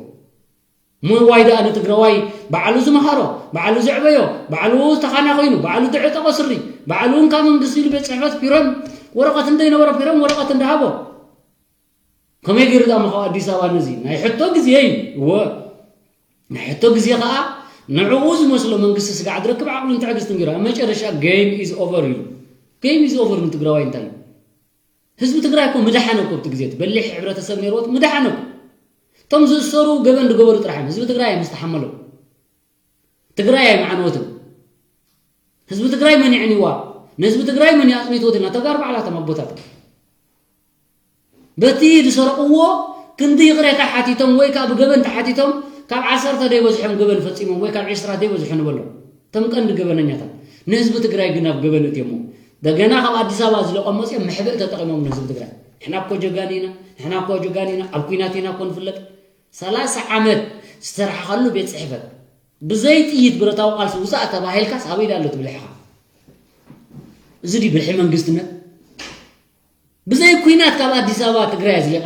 ምዋይ ደኣ ንትግራዋይ ባዕሉ ዝመሃሮ፣ ባዕሉ ዘዕበዮ፣ ባዕሉ ተኻና ኮይኑ፣ ባዕሉ ዝዕጠቆ ስሪ፣ ባዕሉ እንካ መንግስቲ ኢሉ ቤት ጽሕፈት ፊረም ወረቐት እንደይነበሮ ፊረም ወረቐት እንዳሃቦ። ከመይ ገይሩ ደኣ ምኻው ኣዲስ ኣበባ ነዚ? ናይ ሕቶ ግዜ እዩ። እወ። ናይ ሕቶ ግዜ ኸኣ ንዕኡ ዝመስሎ መንግስቲ ስጋዕ ዝረክብ ዓቕልን ትዕግስትን ገይሩ ኣብ መጨረሻ game is over ኢሉ። Game is over ንትግራዋይ እንታይ እዩ? ህዝቢ ትግራይ እኮ ምድሓነ እኮ ኣብቲ ግዜ እቲ በሊሕ ሕብረተሰብ ነይርዎ ምድሓነ እኮ። እቶም ዝእሰሩ ገበን ዝገበሩ ጥራሕ እዮም። ህዝቢ ትግራይ እዮም ዝተሓመሎም። ትግራይ ኣይምዓነወትን። ህዝቢ ትግራይ መን የዕንዋ? ንህዝቢ ትግራይ መን ኣፅኒትዎ? ተጋሩ ባዕላቶም ኣቦታት በቲ ዝሰረቕዎ ክንዲ ይቕሬታ ሓቲቶም ወይ ከዓ ብገበን ተሓቲቶም ካብ ዓሰርተ ደይበዝሖም ገበን ፈፂሞም ወይ ካብ ዕስራ ደይበዝሑ ንበሎም እቶም ቀንዲ ገበነኛታት ንህዝቢ ትግራይ ግን ኣብ ገበን እትዮሞ ደገና ካብ ኣዲስ ኣበባ ዝለቆም መፅኦም መሕብእ ተጠቂሞም ንህዝቢ ትግራይ ንሕና እኮ ጀጋን ኢና ንሕና እኮ ጀጋን ኢና ኣብ ኩናት ኢና እኮ ንፍለጥ ሰላሳ ዓመት ዝሰራሕኻሉ ቤት ፅሕፈት ብዘይ ጥይት ብረታዊ ቃልሲ ውፃእ ተባሂልካስ ኣበይ ዳሎ ትብልሕኻ እዚ ድዩ ብልሒ መንግስትነት ብዘይ ኩናት ካብ ኣዲስ ኣበባ ትግራይ ኣዝሊቓ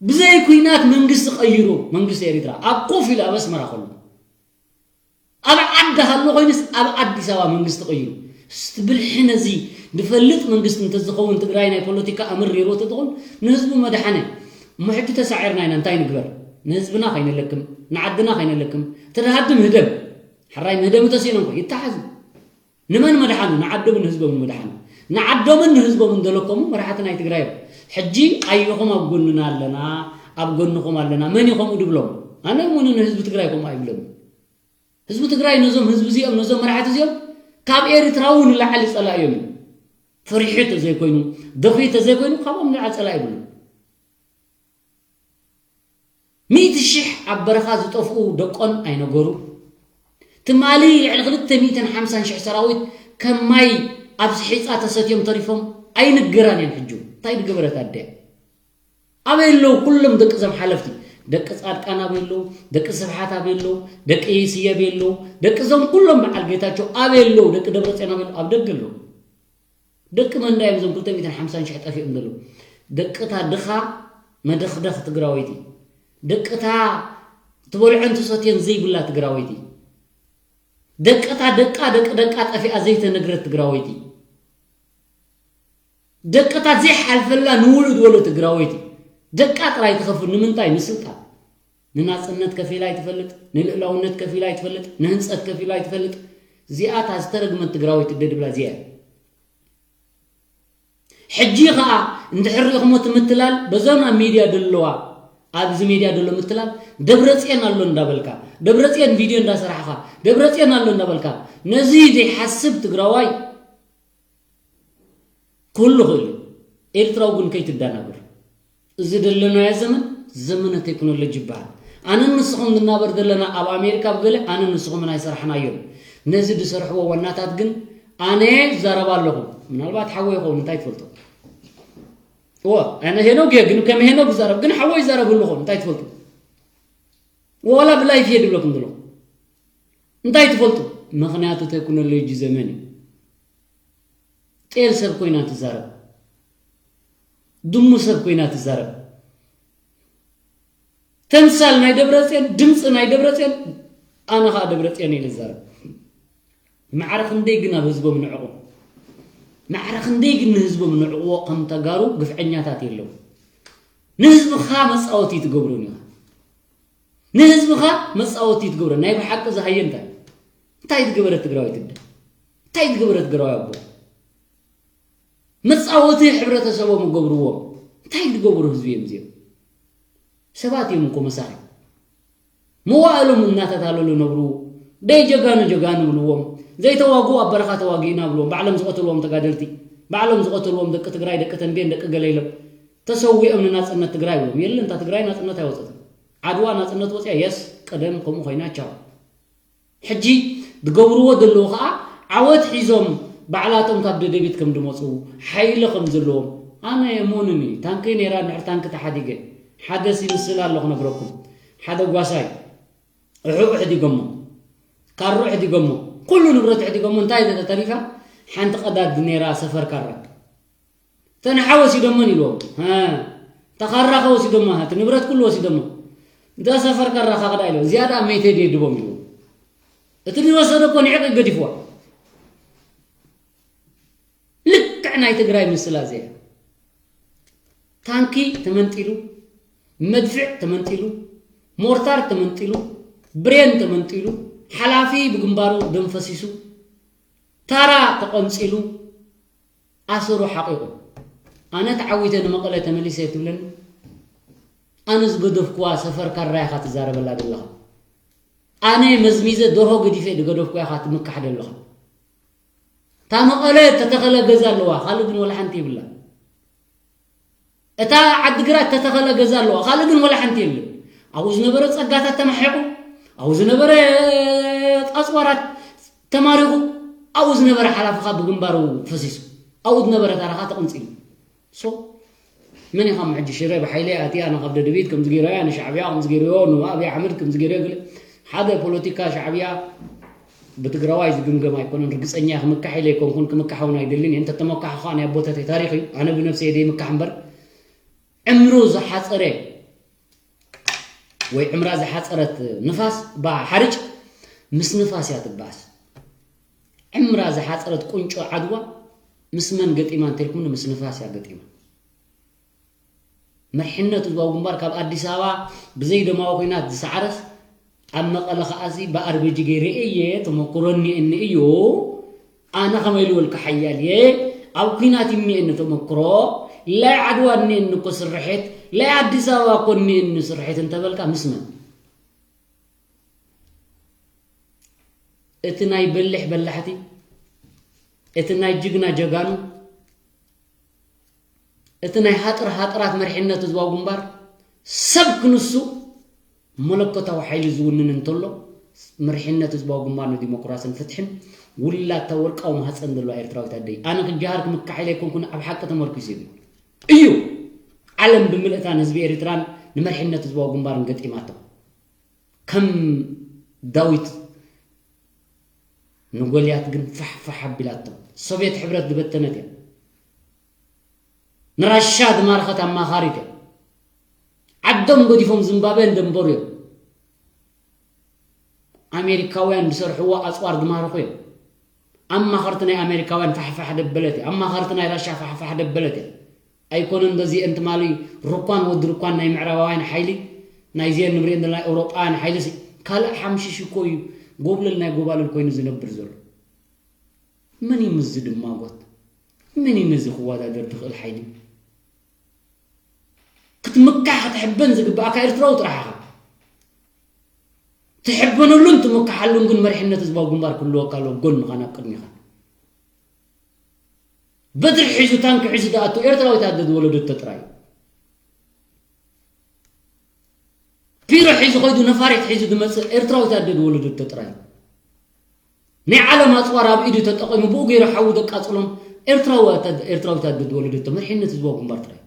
ብዘይ ኩናት መንግስቲ ቀይሩ መንግስቲ ኤሪትራ ኣብ ኮፍ ኢሉ ኣብ ኣስመራ ከሎ ኣብ ዓዲ ሃሎ ኮይኑስ ኣብ ኣዲስ ኣበባ መንግስቲ ቀይሩ ስቲ ብልሒ ነዚ ንፈልጥ መንግስቲ እንተዝኸውን ትግራይ ናይ ፖለቲካ ኣምር ነይርዎ ተትኾን ንህዝቡ መድሓነ እሞ ሕጂ ተሳዒርና ኢና እንታይ ንግበር ንህዝብና ከይነለክም ንዓድና ከይነለክም ተድሃድም ህደም ሕራይ ምህደም ተሲኖም ይተሓዙ ንመን መድሓኑ ንዓዶምን ንህዝቦምን መድሓኑ ንዓዶምን ንህዝቦምን ዘለከሙ መራሕቲ ናይ ትግራይ እዮም ሕጂ ኣየኹም ኣብ ጎንና ኣለና ኣብ ጎንኹም ኣለና መን ይኸምኡ ድብሎም ኣነ እውን ንህዝቢ ትግራይ ከምኡ ኣይብሎም ህዝቢ ትግራይ ነዞም ህዝቢ እዚኦም ነዞም መራሕቲ እዚኦም ካብ ኤርትራዊ ንላዕሊ ፀላእ እዮም ፍሪሑ ተዘይኮይኑ ደኺ ተዘይኮይኑ ካብኦም ንላዕሊ ፀላእ ይብሉ ሚእቲ ሽሕ ኣብ በረኻ ዝጠፍኡ ደቆን ኣይነገሩ ትማሊ ልዕሊ ክልተ ሚእትን ሓምሳን ሽሕ ሰራዊት ከም ማይ ኣብ ስሒፃ ተሰትዮም ተሪፎም ኣይንገራን እየን ሕጂ እንታይ ዝገበረት ኣደ ኣበይ ኣለዉ ኩሎም ደቂ ዘም ሓለፍቲ ደቂ ፃድቃን ኣበይ ኣለዉ ደቂ ስብሓት ኣበይ ኣለዉ ደቂ ስየ ኣበይ ኣለዉ ደቂ እዞም ኩሎም በዓል ጌታቸው ኣበይ ኣለዉ ደቂ ደብረፅዮን ኣበይ ኣለዉ ኣብ ደገ ኣለዉ ደቂ መንዳ እዮም እዞም ክልተ ሚእትን ሓምሳን ሽሕ ጠፊኦም ዘለዉ ደቅታ ድኻ መደኽደኽ ትግራወይቲ ደቅታ ትበልዖን ትሰትዮን ዘይብላ ትግራወይቲ ደቅታ ደቃ ደቂ ደቃ ጠፊኣ ዘይተነግረት ትግራወይቲ ደቅታ ዘይሓልፈላ ንውሉድ ወሎ ትግራወይቲ ደቃ ጥራይ ትኸፍል ንምንታይ ንስልጣን ንናፅነት ከፊላ ኣይትፈልጥ ንልእላውነት ከፊላ ኣይትፈልጥ ንህንፀት ከፊላ ኣይትፈልጥ እዚኣታ ዝተረግመት ትግራወይቲ ደድብላ እዚኣ ሕጂ ኸዓ እንድሕር ሪእኹሞ እቲ ምትላል በዞም ኣብ ሚድያ ደለዋ ኣብዚ ሚድያ ደሎ ምትላል ደብረፅየን ኣሎ እንዳበልካ ደብረፅየን ቪድዮ እንዳሰራሕኻ ደብረፅየን ኣሎ እንዳበልካ ነዚ ዘይሓስብ ትግራዋይ ክህሉ ይኽእል እዩ። ኤርትራዊ ግን ከይትደናገር። እዚ ዘለናዮ ዘመን ዘመነ ቴክኖሎጂ ይበሃል። ኣነን ንስኹም ንናበር ዘለና ኣብ ኣሜሪካ ኣብ ገለ ኣነን ንስኹምን ኣይሰራሕናዮን። ነዚ ዝሰርሕዎ ዋናታት ግን ኣነ ይዛረብ ኣለኹ። ምናልባት ሓወይ ይኸውን እንታይ ትፈልጡ? እወ ኣነ ሄኖግ እየ ግን ከም ሄኖግ ይዛረብ ግን ሓወይ ይዛረብ ህልኹም እንታይ ትፈልጡ? ወላ ብላይፍ እየ ድብለኩም ዘለኹ። እንታይ ትፈልጡ? ምኽንያቱ ቴክኖሎጂ ዘመን እዩ። ጤል ሰብ ኮይና ትዛረብ፣ ድሙ ሰብ ኮይና ትዛረብ። ተምሳል ናይ ደብረፅዮን፣ ድምፂ ናይ ደብረፅዮን፣ ኣነ ከዓ ደብረፅዮን እየ ዝዛረብ። ማዕረ ክንደይ ግን ኣብ ህዝቦም ንዕቑ? ማዕረ ክንደይ ግን ንህዝቦም ንዕቑዎ? ከም ተጋሩ ግፍዐኛታት የለው። ንህዝብኻ መፃወቲ ትገብሩን ኢኻ። ንህዝብኻ መፃወቲ ትገብረ ናይ ብሓቂ ዝሃየ እንታይ እንታይ ዝገበረ ትግራዊ ትደ እንታይ ዝገበረ ትግራዊ ኣቦ መፃወቲ ሕብረተሰቦም ገብርዎም እንታይ ዝገብሩ ህዝቢ እዮም እዚኦም ሰባት እዮም እኮ መሳኺ መዋእሎም እናተታለሉ ነብሩ ደይ ጀጋኑ ጀጋኑ ብልዎም ዘይተዋግኡ ኣብ በረኻ ተዋጊእና ብልዎም ባዕሎም ዝቐተልዎም ተጋደልቲ ባዕሎም ዝቐተልዎም ደቂ ትግራይ ደቂ ተንቤን ደቂ ገለ ኢሎም ተሰዊኦም ንናፅነት ትግራይ ብሎም የለን እታ ትግራይ ናፅነት ኣይወፀትን ዓድዋ ናፅነት ወፅያ የስ ቀደም ከምኡ ኮይና ቻው ሕጂ ዝገብርዎ ዘለዉ ከዓ ዓወት ሒዞም ባዕላቶም ካብ ደደቢት ከም ድመፁ ሓይሊ ከም ዘለዎም ኣነ የሞንን እዩ ታንኪ ነይራ ድሕር ታንኪ ተሓዲገ ሓደ ሲምስል ኣሎ ክነግረኩም ሓደ ጓሳይ እሑቕ ሕዲጎሞ ካሮ ሕዲጎሞ ኩሉ ንብረት ሕዲጎሞ እንታይ ተተሪፋ ሓንቲ ቀዳድ ነይራ ሰፈር ካራ ተንሓ ወሲዶመን ኢልዎም ተኻራ ከወሲዶማ እቲ ንብረት ኩሉ ወሲዶሞ እንተ ሰፈር ካራ ካቕዳ ኢልዎም እዚኣ ደኣ መይተ ድየድቦም ኢልዎም እቲ ዝወሰደ እኮ ንዕቕ ገዲፍዋ ልክዕ ናይ ትግራይ ምስላ እዚኣ ታንኪ ተመንጢሉ መድፍዕ ተመንጢሉ ሞርታር ተመንጢሉ ብሬን ተመንጢሉ ሓላፊ ብግንባሩ ደም ፈሲሱ፣ ታራ ተቐንጺሉ፣ ኣሰሩ ሓቒቑ። ኣነ ተዓዊተ ንመቐለ ተመሊሰ ትብለኒ? ኣነ ዝገደፍኩዋ ሰፈር ካራ ኢኻ ትዛረበላ ዘለኻ። ኣነ መዝሚዘ ደርሆ ገዲፈ ዝገደፍኩዋ ኢኻ ትምካሕ ዘለኻ። እታ መቐለ እተተኸለ ገዛ ኣለዋ፣ ካልእ ግን ወላ ሓንቲ የብላ። እታ ዓዲግራት እተተኸለ ገዛ ኣለዋ፣ ካልእ ግን ወላ ሓንቲ የለን። ኣብኡ ዝነበረ ጸጋታት ተማሒቑ፣ ኣብኡ ዝነበረ ኣጽዋራት ተማሪኹ፣ ኣብኡ ዝነበረ ሓላፊኻ ብግንባሩ ፈሲሱ፣ ኣብኡ ዝነበረ ታራኻ ተቐንጺሉ። ሶ መን ኢኻ ሕጂ ሽረ ብሓይሊ ኣትያ፣ ኣነ ካብ ደደቢት ከምዚ ገይረያ፣ ንሻዕብያ ከምዚ ገይረዮ፣ ንኣብይ ኣሕመድ ከምዚ ገይረዮ፣ ገለ ሓደ ፖለቲካ ሻዕብያ ብትግራዋይ ዝግምገም ኣይኮነን። ርግጸኛ ክምካሕ ኢለ ኣይኮንኩን፣ ክምካሕ እውን ኣይደልን እየ። እንተተመካሕኳ ናይ ኣቦታተይ ታሪኽ እዩ። ኣነ ብነብሰይ ዘይምካሕ እምበር፣ ዕምሩ ዝሓጸረ ወይ ዕምራ ዝሓጸረት ንፋስ፣ ባ-፣ ሓርጭ ምስ ንፋስ እያ ትባኣስ። ዕምራ ዝሓጸረት ቁንጮ ዓድዋ ምስ መን ገጢማ እንተልኩም፣ ምስ ንፋስ እያ ገጢማ። መሪሕነት ህዝባዊ ግንባር ካብ ኣዲስ ኣበባ ብዘይ ደማዊ ኲናት ዝሰዓረስ፣ ኣብ መቐለ ከኣሲ ብኣርበጂ ገይረ እየ፣ ተመክሮ እኒኤኒ እዩ። ኣነ ከመይ ዝበልኩ ሓያል እየ፣ ኣብ ኲናት እኒኤኒ ተመክሮ፣ ላይ ዓድዋ እኒኤኒ እኮ ስርሒት፣ ላይ ኣዲስ ኣበባ እኮ እኒኤኒ ስርሒት እንተበልካ ምስ መን? እቲ ናይ በሊሕ በላሕቲ፣ እቲ ናይ ጅግና ጀጋኑ፣ እቲ ናይ ሃጥር ሃጥራት መሪሕነት ህዝባዊ ግንባር ሰብ ክንሱ መለኮታዊ ሓይሊ ዝውንን እንተሎ፣ መሪሕነት ህዝባዊ ግንባር ንዲሞክራስን ፍትሕን ውላድታ ወርቃዊ ማህፀን ዘለዋ ኤርትራዊት ኣደይ። ኣነ ክጀሃር ክምካሕ ኢለ ኣይኮንኩን፣ ኣብ ሓቂ ተመርኪሱ እዩ። እዩ። ዓለም ብምልእታን ህዝቢ ኤርትራን ንመሪሕነት ህዝባዊ ግንባርን ገጢማቶ። ከም ዳዊት ንጎልያት ግን ፋሕ ፋሕ ኣቢላቶ። ሶቭየት ሕብረት ዝበተነት እያ። ንራሻ ዝማረኸት ኣማኻሪት እያ። ዓዶም ገዲፎም ዚምባብዌ እንደንበሩ እዮም። ኣሜሪካውያን ዝሰርሕዎ ኣጽዋር ዝማረኹ እዮም። ኣማኸርቲ ናይ ኣሜሪካውያን ፋሕፋሕ ደበለት እያ። ኣማኸርቲ ናይ ራሻ ፋሕፋሕ ደበለት እያ። ኣይኮነን በዚአን ትማሊ ሩኳን ወዲ ሩኳን ናይ ምዕራባውያን ሓይሊ፣ ናይዚአን ንብሬን ናይ ኤውሮጳውያን ሓይሊ ሲ፣ ካልእ ሓምሽሽ እኮ እዩ። ጎብለል ናይ ጎባልል ኮይኑ ዝነብር ዘሎ። መን እዩ ምስዚ ድማጎት? መን እዩ ነዚ ክወዳደር ዝኽእል ሓይሊ? ክትምካሕ ክትሕበን ዝግብኣካ ኤርትራዊ ጥራሕ ኢኻ። ትሕበነሉን ትምካሓሉን ግን መሪሕነት ህዝባዊ ግንባር ክህልወካ ኣለዎ፣ ጎንኻ ናብ ቅድሚኻ። በትሪ ሒዙ ታንኪ ሒዙ ዝኣቱ ኤርትራዊት ኣደ ዝወለደቶ ጥራይ። ፒሮ ሒዙ ኸይዱ ነፋሪት ሒዙ ዝመጽእ ኤርትራዊት ኣደ ዝወለደቶ ጥራይ። ናይ ዓለም ኣጽዋር ኣብ ኢዱ ተጠቒሙ ብኡ ገይሩ ሓዊ ዘቃጽሎም ኤርትራዊ ኣደ-፣ ኤርትራዊት ኣደ ዝወለደቶ መሪሕነት ህዝባዊ ግንባር ጥራይ።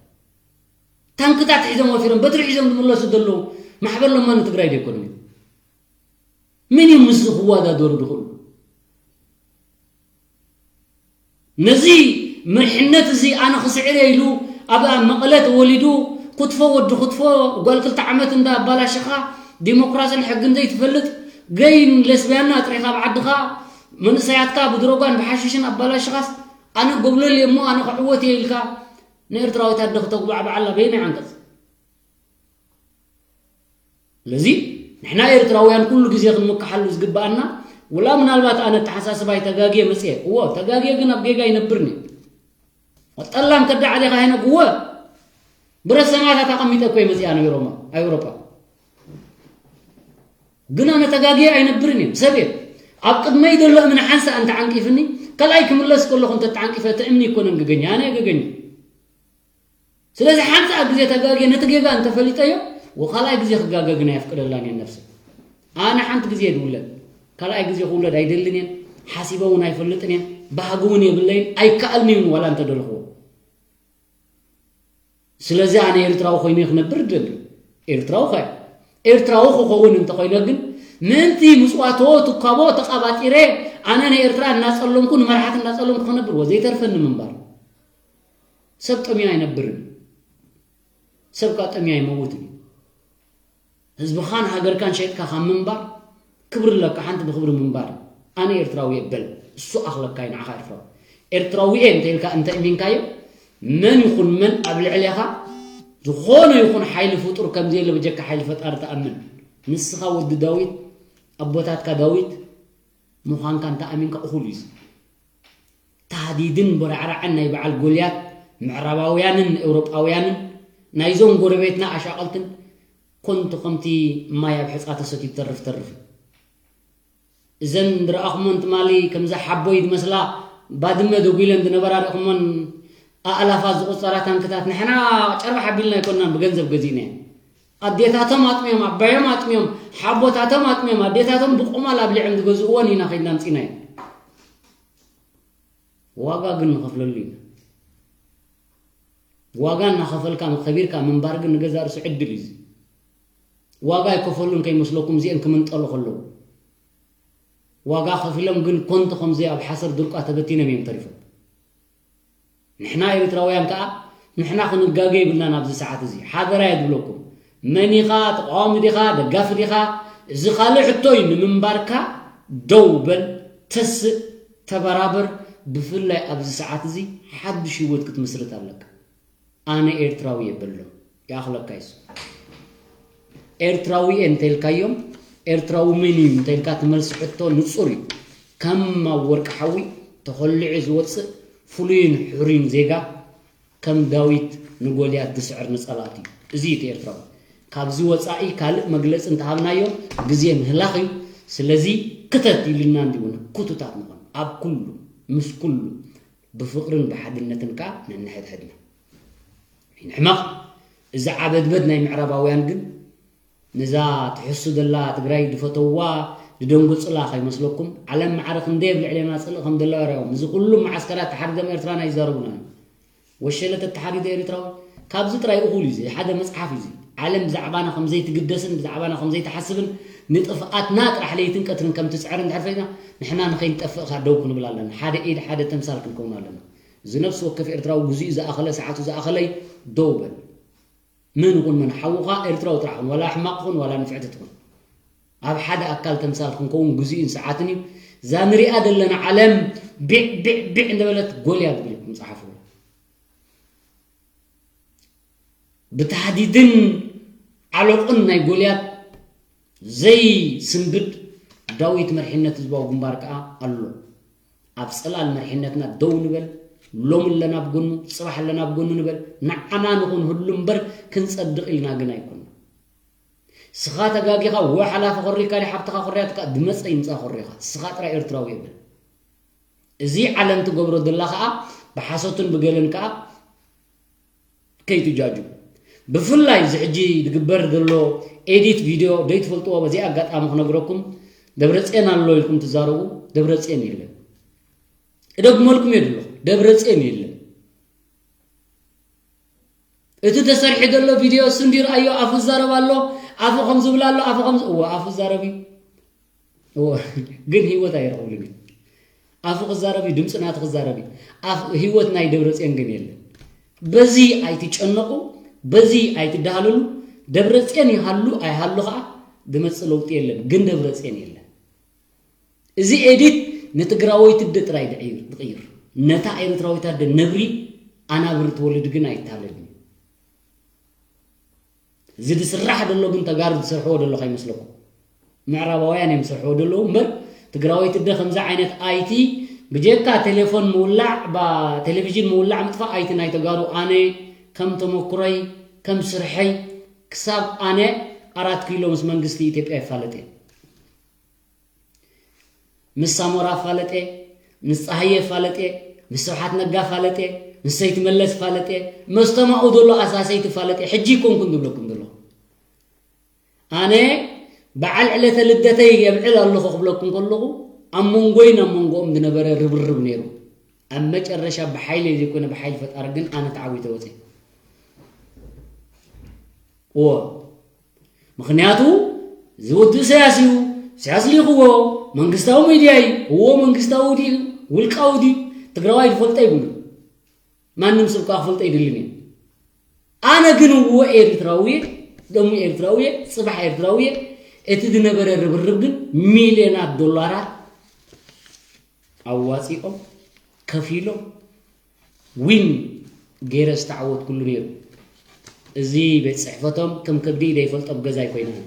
ታንክታት ሒዞም ወፊሮም በትሪ ሒዞም ዝምለሱ ዘለዉ ማሕበር ለማኒ ትግራይ ዶ ኣይኮኑን? መን እዮም ምስዚ ክወዳደሩ ዝኽእሉ? ነዚ መሪሕነት እዚ ኣነ ክስዕር እየ ኢሉ ኣብ፣ ኣብ መቐለ ተወሊዱ ክትፎ ወዲ ክትፎ ጓል ክልተ ዓመት እንዳ ኣባላሸኻ ዲሞክራስን ሕግን ዘይትፈልጥ ገይን ሌስብያና ኣጥሪኻ ኣብ ዓድኻ መንእሰያትካ ብድሮጋን ብሓሽሽን ኣባላሽኻስ ኣነ ጎብለል እየ እሞ ኣነ ክዕወት እየ ኢልካ ንኤርትራዊት ኣደ ክተጉባዕብዓላ በየናይ ዓንቀጽ? ስለዚ ንሕና ኤርትራውያን ኩሉ ግዜ ክንምክሓሉ ዝግብኣና፣ ወላ ምናልባት ኣነ ኣተሓሳስባይ ተጋግየ መጽየ፣ እዎ ተጋግየ ግን ኣብ ጌጋ ኣይነብርን እየ። ጠላም ከዳዕ ዲኻ ሄኖግ? እወ ብረት ሰማእታት ኣቐሚጠ እኮ እየ መጽኣ ናብ ኤውሮማ-፣ ኣውሮጳ። ግን ኣነ ተጋግየ ኣይነብርን እየ። ሰብ እየ። ኣብ ቅድመይ ዘሎ እምኒ ሓንሳእ እንተዓንቂፍኒ፣ ካልኣይ ክምለስ ከለኹ እንተተዓንቂፈ እቲ እምኒ ኣይኮነን ገገኛ፣ ኣነ እየ ገገኛ። ስለዚ ሓንሳእ ግዜ ተጋግየ ነቲ ጌጋ እንተፈሊጠዮ፣ ወካልኣይ ግዜ ክጋገ ግን ኣየፍቅደላን እየ ነብሰይ። ኣነ ሓንቲ ግዜ እየ ዝውለድ። ካልኣይ ግዜ ክውለድ ኣይደልን እየን። ሓሲበ እውን ኣይፈልጥን እየን። ባህጊ እውን የብለይን። ኣይከኣልን እዩ ዋላ እንተደለኽዎ። ስለዚ ኣነ ኤርትራዊ ኮይነ ክነብር እደሊ። ኤርትራዊ ኸ-፣ ኤርትራዊ ክኸውን እንተኾይነ ግን ምእንቲ ምጽዋቶ ትካቦ ተቐባጢረ ኣነ ንኤርትራ እናጸለምኩ ንመራሕቲ እናጸለምኩ ክነብር ወዘይተርፈኒ ምንባር። ሰብ ጠምዩ ኣይነብርን። ሰብ ከኣ ጠምዩ ኣይመውትን እዩ። ህዝብኻን ሃገርካን ሸይጥካ ካብ ምንባር ክብሪ ኣለካ ሓንቲ ብክብሪ ምንባር እዩ። ኣነ ኤርትራዊ እየ በል። እሱ ኣኽለካ እዩ ንዓኻ ኤርትራዊ። ኤርትራዊ እየ እንተ ኢልካ እንተ እሚንካዮ መን ይኹን መን ኣብ ልዕሌኻ ዝኾነ ይኹን ሓይሊ ፍጡር ከም ዘየለ ብጀካ ሓይሊ ፈጣሪ ተኣምን። ንስኻ ወዲ ዳዊት ኣቦታትካ ዳዊት ምዃንካ እንተ ኣሚንካ እኹል እዩ። ታህዲድን ቦራዕራዕን ናይ በዓል ጎልያት ምዕራባውያንን ኤውሮጳውያንን ናይዞም ጎረቤትና ኣሻቐልትን ኮንቱ ከምቲ ማይ ኣብ ሕፃ ተሰትዩ ተርፍ ተርፍ እዩ። እዘን ዝረኣኹሞን ትማሊ ከምዛ ሓቦይ ዝመስላ ባድመ ደጒለን ዝነበራ ርኢኹሞን ኣእላፋት ዝቑጸራ ታንክታት ንሕና ጨርባሕ ኣቢልና ኣይኮንናን ብገንዘብ ገዚእናየን። ኣዴታቶም ኣጥምዮም፣ ኣባዮም ኣጥምዮም፣ ሓቦታቶም ኣጥምዮም፣ ኣዴታቶም ብቆማል ኣብሊዖም ዝገዝእወን ኢና ከይድና ኣምጺእናየን። ዋጋ ግን ንኸፍለሉ ኢና። ዋጋ እናኸፈልካ ከቢርካ ምንባር ግን ንገዛእ ርእሱ ዕድል እዩ። ዋጋ ኣይከፈሉን ከይመስለኩም እዚአን ክምንጠሉ ከለዉ። ዋጋ ከፊሎም ግን ኮንቶ ከምዚ ኣብ ሓሰር ድርቋ ተበቲኖም እዮም ተሪፎም። ንሕና ኤርትራውያን ከኣ ንሕና ክንጋገ ይብልናን ኣብዚ ሰዓት እዚ። ሓደራ እየ ዝብለኩም። መን ኢኻ? ተቃዋሚ ዲኻ? ደጋፊ ዲኻ? እዚ ካልእ ሕቶ እዩ። ንምንባርካ ደው በል፣ ተስእ፣ ተበራበር። ብፍላይ ኣብዚ ሰዓት እዚ ሓድሽ ህይወት ክትምስርት ኣለካ። ኣነ ኤርትራዊ እየ በሎም። ይኣኽለካ እዩ። ኤርትራዊ እየ እንተኢልካዮም፣ ኤርትራዊ መን እዩ እንተኢልካ ትመልሲ ሕቶ ንጹር እዩ። ከም ኣብ ወርቂ ሓዊ ተኾሊዑ ዝወጽእ ፍሉይን ሕሩይን ዜጋ ከም ዳዊት ንጎልያት ዝስዕር ንጸላእቱ እዩ። እዚ እዩ እቲ ኤርትራዊ። ካብዚ ወጻኢ ካልእ መግለጺ እንተሃብናዮ ግዜ ምህላኽ እዩ። ስለዚ ክተት ኢሉና እንዲሁ ንክቱታት ንኾን። ኣብ ኩሉ፣ ምስ ኩሉ፣ ብፍቕርን ብሓድነትን ከኣ ነንሕድሕድና። ይንሕመቕ። እዚ ዓበድበድ ናይ ምዕራባውያን ግን ነዛ ትሕሱ ዘላ ትግራይ ዝፈተውዋ ዝደንገጹላ ከይመስለኩም። ዓለም ማዕረ ክንደይ ኣብ ልዕሌና ጽልኢ ከም ዘለዋ ርኣዮም። እዚ ኩሉ መዓስከራት ተሓሪዶም ኤርትራና ኣይዛረቡና እዮም። ወሸለ ተተሓሪደ ኤርትራዊ ካብዚ ጥራይ እኹል እዩ። እዚ ሓደ መጽሓፍ እዩ። እዚ ዓለም ብዛዕባና ከም ዘይትግደስን ብዛዕባና ከም ዘይትሓስብን ንጥፍኣትና ጥራሕ ለይትን ቀትርን ከም ትጽዕር እንድሕር ፈሊጥና ንሕና ንኸይንጠፍእ ከኣ ደው ክንብል ኣለና። ሓደ ኢድ ሓደ ተምሳል ክንከውን ኣለና። እዚ ነፍሲ ወከፍ ኤርትራዊ ግዜኡ ዝኣኸለ ሰዓቱ ዝኣኸለይ ደው በል። መን ይኹን መን ሓውኻ ኤርትራዊ ጥራሕ ኩን፣ ዋላ ሕማቕ ኩን ዋላ ንፍዕቲ ትኹን። ኣብ ሓደ ኣካል ተምሳል ክንከውን ግዜኡን ሰዓትን እዩ። እዛ ንሪኣ ዘለና ዓለም ቢዕ ቢዕ ቢዕ እንዳበለት ጎልያት ዝብል መጽሓፍ እውን ብታህዲድን ዓሎቕን ናይ ጎልያት ዘይስንብድ ዳዊት መሪሕነት ህዝባዊ ግንባር ከኣ ኣሎ። ኣብ ጽላል መሪሕነትና ደው ንበል። ሎሚ ኣለና ኣብ ጎኑ፣ ጽባሕ ኣለና ኣብ ጎኑ ንበል። ንዓና ንኹን ህሉ እምበር ክንጸድቕ ኢልና ግን ኣይኮንና። ስኻ ተጋጊኻ ወይ ሓላፊ ኮሪካ ዲ ሓብትኻ ኮርያትካ ድመጸ ይምጻ ኮሪኻ። ስኻ ጥራይ ኤርትራዊ የብል። እዚ ዓለም ትገብሮ ዘላ ከኣ ብሓሶትን ብገለን ከኣ ከይትጃጁ። ብፍላይ እዚ ሕጂ ዝግበር ዘሎ ኤዲት ቪድዮ ዘይትፈልጥዎ በዚ ኣጋጣሚ ክነግረኩም፣ ደብረጽዮን ኣሎ ኢልኩም ትዛረቡ፣ ደብረጽዮን የለን። እደግመልኩም እየ ዘለኹ፣ ደብረጽዮን የለን። እቲ ተሰሪሑ ዘሎ ቪድዮ እሱ እንዲ ርኣዮ፣ ኣፉ ዝዛረብ ኣሎ፣ ኣፉ ከም ዝብል ኣሎ፣ ኣፉ ከም ዝ-፣ እወ፣ ኣፉ ዝዛረብ እዩ። እወ፣ ግን ህይወት ኣይረኽብሉን እዩ። ኣፉ ክዛረብ እዩ፣ ድምፂ ናቱ ክዛረብ እዩ። ኣፍ-፣ ህይወት ናይ ደብረፅዮን ግን የለን። በዚ ኣይትጨነቁ፣ በዚ ኣይትዳህለሉ። ደብረፅዮን ይሃሉ ኣይሃሉ ከዓ ዝመፅእ ለውጢ የለን፣ ግን ደብረፅዮን የለን። እዚ ኤዲት ንትግራወይቲ ኣደ ጥራይ ድዕይር-፣ ድቕይር። ነታ ኤርትራዊት ኣደ ነብሪ ኣናብር ትወልድ ግን ኣይታለልን እዩ። እዚ ዝስራሕ ዘሎ ግን ተጋሩ ዝሰርሕዎ ዘሎ ከይመስለኩም። ምዕራባውያን እዮም ዝሰርሕዎ ዘለዉ እምበር ትግራወይቲ ኣደ ከምዚ ዓይነት ኣይቲ ብጀካ ቴሌፎን ምውላዕ፣ ባ-፣ ቴሌቪዥን ምውላዕ ምጥፋእ ኣይቲ ናይ ተጋሩ ኣነ ከም ተመኩሮይ፣ ከም ስርሐይ ክሳብ ኣነ ኣራት ኪሎ ምስ መንግስቲ ኢትዮጵያ ይፋለጥ እየ። ምስ ሳሞራ ፋለጠ፣ ምስ ጸሃየ ፋለጠ፣ ምስ ስብሓት ነጋ ፋለጠ፣ ምስ ሰይቲ መለስ ፋለጠ፣ መስቶም ኣብኡ ዘሎ ኣሳሰይቲ ፋለጠ። ሕጂ ኣይኮንኩን ዝብለኩም ዘለኹ። ኣነ በዓል ዕለተ ልደተይ የብዕል ኣለኹ ክብለኩም ከለኹ፣ ኣብ መንጎይን ኣብ መንጎኦም ዝነበረ ርብርብ ነይሩ። ኣብ መጨረሻ ብሓይለይ ዘይኮነ ብሓይሊ ፈጣሪ ግን ኣነ ተዓዊተ ወፅየ። እዎ። ምኽንያቱ፣ እዚ ወዲ ኢሳያስ እዩ፣ ኢሳያስ ልኢኽዎ፣ መንግስታዊ ሚድያ እዩ፣ እዎ መንግስታዊ ድዩ፣ ውልቃዊ ድዩ፣ ትግራዋይ ዝፈልጦ ይብሉ። ማንም ሰብ ከዓ ክፈልጦ ይድልን እዩ። ኣነ ግን እዎ ኤርትራዊ እየ፣ ደሞ ኤርትራዊ እየ፣ ጽባሕ ኤርትራዊ እየ። እቲ ዝነበረ ርብርብ ግን ሚልዮናት ዶላራት ኣዋጺኦም፣ ከፊሎም፣ ዊን ገይረ ዝተዓወትኩሉ ነይሩ። እዚ ቤት ጽሕፈቶም ከም ከብዲ ኢደ ይፈልጦ፣ ኣብ ገዛ ኣይኮይናን።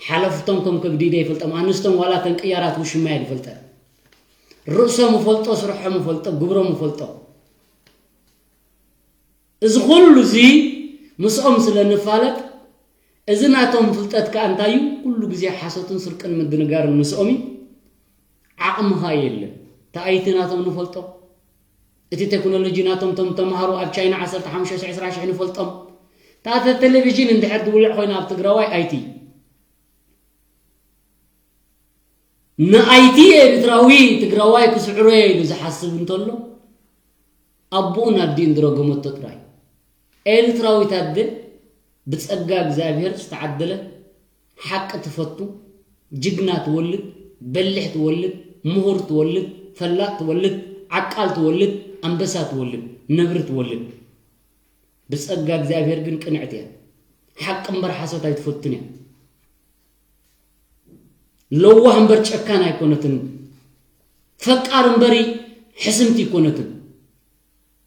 ሓለፍቶም ከም ከብዲደ ይፈልጦም። ኣንስቶም ዋላ ተን ቅያራት ውሽማ እየ ዝፈልጠን። ርእሶም እፈልጦ፣ ስርሖም እፈልጦ፣ ግብሮም እፈልጦ። እዚ ኩሉ እዚ ምስኦም ስለ ንፋለጥ፣ እዚ ናቶም ፍልጠት ከኣ እንታይ እዩ? ኩሉ ግዜ ሓሶትን ስርቅን ምድንጋርን ምስኦም እዩ። ዓቕምኻ የለን። እቲ ኣይቲ ናቶም ንፈልጦ። እቲ ቴክኖሎጂ ናቶም ቶም ተምሃሮ ኣብ ቻይና ዓሰርተ ሓሙሽተ ሺሕ ዕስራ ሺሕ ንፈልጦም። እታ ቴሌቪዥን እንድሕር ትውልዕ ኮይና ኣብ ትግራዋይ ኣይቲ። ንኣይቲ ኤርትራዊ ትግራዋይ ክስዕሮ እየ ኢሉ ዝሓስብ እንተሎ፣ ኣቦኡን ኣዲኡን ዝረገመቶ ጥራይ። ኤርትራዊት ኣደ ብጸጋ እግዚኣብሔር ዝተዓደለ፣ ሓቂ ትፈቱ፣ ጅግና ትወልድ፣ በሊሕ ትወልድ፣ ምሁር ትወልድ፣ ፈላጥ ትወልድ፣ ዓቃል ትወልድ፣ ኣንበሳ ትወልድ፣ ነብሪ ትወልድ። ብጸጋ እግዚኣብሔር ግን ቅንዕቲ እያ። ሓቂ እምበር ሓሶት ኣይትፈቱን እያ። ለዋህ እምበር ጨካን ኣይኮነትን። ፈቃር እምበሪ ሕስምቲ ኣይኮነትን።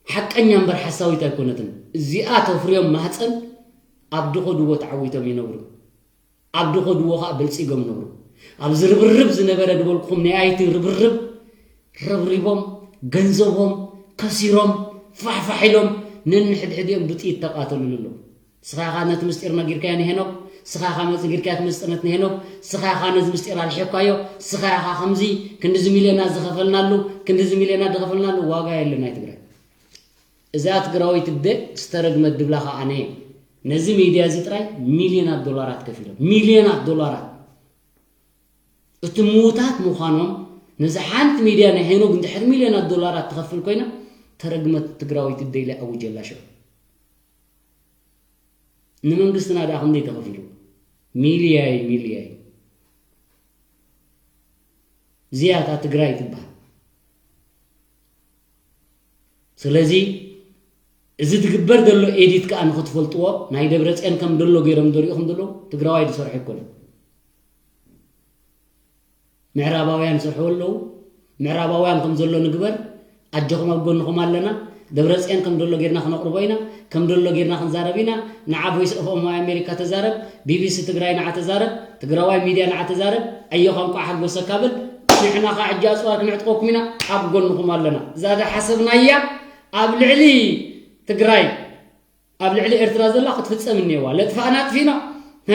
ሓቀኛ እምበር ሓሳዊት ኣይኮነትን። እዚኣ ተፍርዮም ማህፀን ኣብ ድኾድዎ ተዓዊቶም ይነብሩ። ኣብ ድኾድዎ ከዓ በልፂጎም ነብሩ። ኣብዚ ርብርብ ዝነበረ ዝበልኩኹም ናይ ኣይቲ ርብርብ ረብሪቦም፣ ገንዘቦም ከሲሮም፣ ፋሕፋሕ ኢሎም ነንሕድሕዲኦም ብጥይት ተቃተሉሉ ኣለዉ። ስኻ ኢኻ ነቲ ምስጢር ነጊርካዮ ንሄኖክ፣ ስኻ ኢኻ ነጊርካዮ እቲ ምስጢር ነቲ ንሄኖክ፣ ስኻ ኢኻ ነዚ ምስጢር ኣልሒኻዮ፣ ስኻ ኢኻ ከምዚ ክንድዚ ሚልዮናት ዝኸፈልናሉ፣ ክንድዚ ሚልዮናት ዝኸፈልናሉ። ዋጋ የለን ናይ ትግራይ። እዛ ትግራወይቲ ኣደ ዝተረግመት ድብላ ከዓ ኣነ እየ። ነዚ ሚድያ እዚ ጥራይ ሚልዮናት ዶላራት ከፊሎም፣ ሚልዮናት ዶላራት። እቲ ምዉታት ምዃኖም፣ ነዚ ሓንቲ ሚድያ ናይ ሄኖግ እንድሕር ሚልዮናት ዶላራት ትኸፍል ኮይና፣ ተረግመት ትግራወይቲ ኣደ ኢለ ኣውጀላ ሽዑ። ንመንግስትና ደኣ ክንደይ ተኸፊሉ? ሚልያይ ሚልያይ። እዚኣ እታ ትግራይ ትበሃል። ስለዚ እዚ ዝግበር ዘሎ ኤዲት ከኣ ንኽትፈልጥዎ፣ ናይ ደብረፅዮን ከም ደሎ ገይሮም ዝሪእኹም ዘለዉ ትግራዋይ ዝሰርሑ ኣይኮነን። ምዕራባውያን ይሰርሕዎ ኣለዉ። ምዕራባውያን ከም ዘሎ ንግበር፣ ኣጆኹም ኣብ ጎንኹም ኣለና። ደብረፅዮን ከም ደሎ ጌርና ክነቕርቦ ኢና፣ ከም ደሎ ጌርና ክንዛረብ ኢና። ንዓ ቮይስ ኦፍ ኣሜሪካ ተዛረብ፣ ቢቢሲ ትግራይ ንዓ ተዛረብ፣ ትግራዋይ ሚድያ ንዓ ተዛረብ፣ ኣዮኻ እንቋዕ ሓጎሰካ በል። ንሕና ኸዓ ሕጂ ኣፅዋር ክነዕጥቀኩም ኢና፣ ኣብ ጎንኹም ኣለና። እዛ ዝሓሰብናያ ኣብ ልዕሊ ትግራይ፣ ኣብ ልዕሊ ኤርትራ ዘላ ክትፍፀም እኒአዋ። ለጥፋእና ኣጥፊእና፣ ሀ፣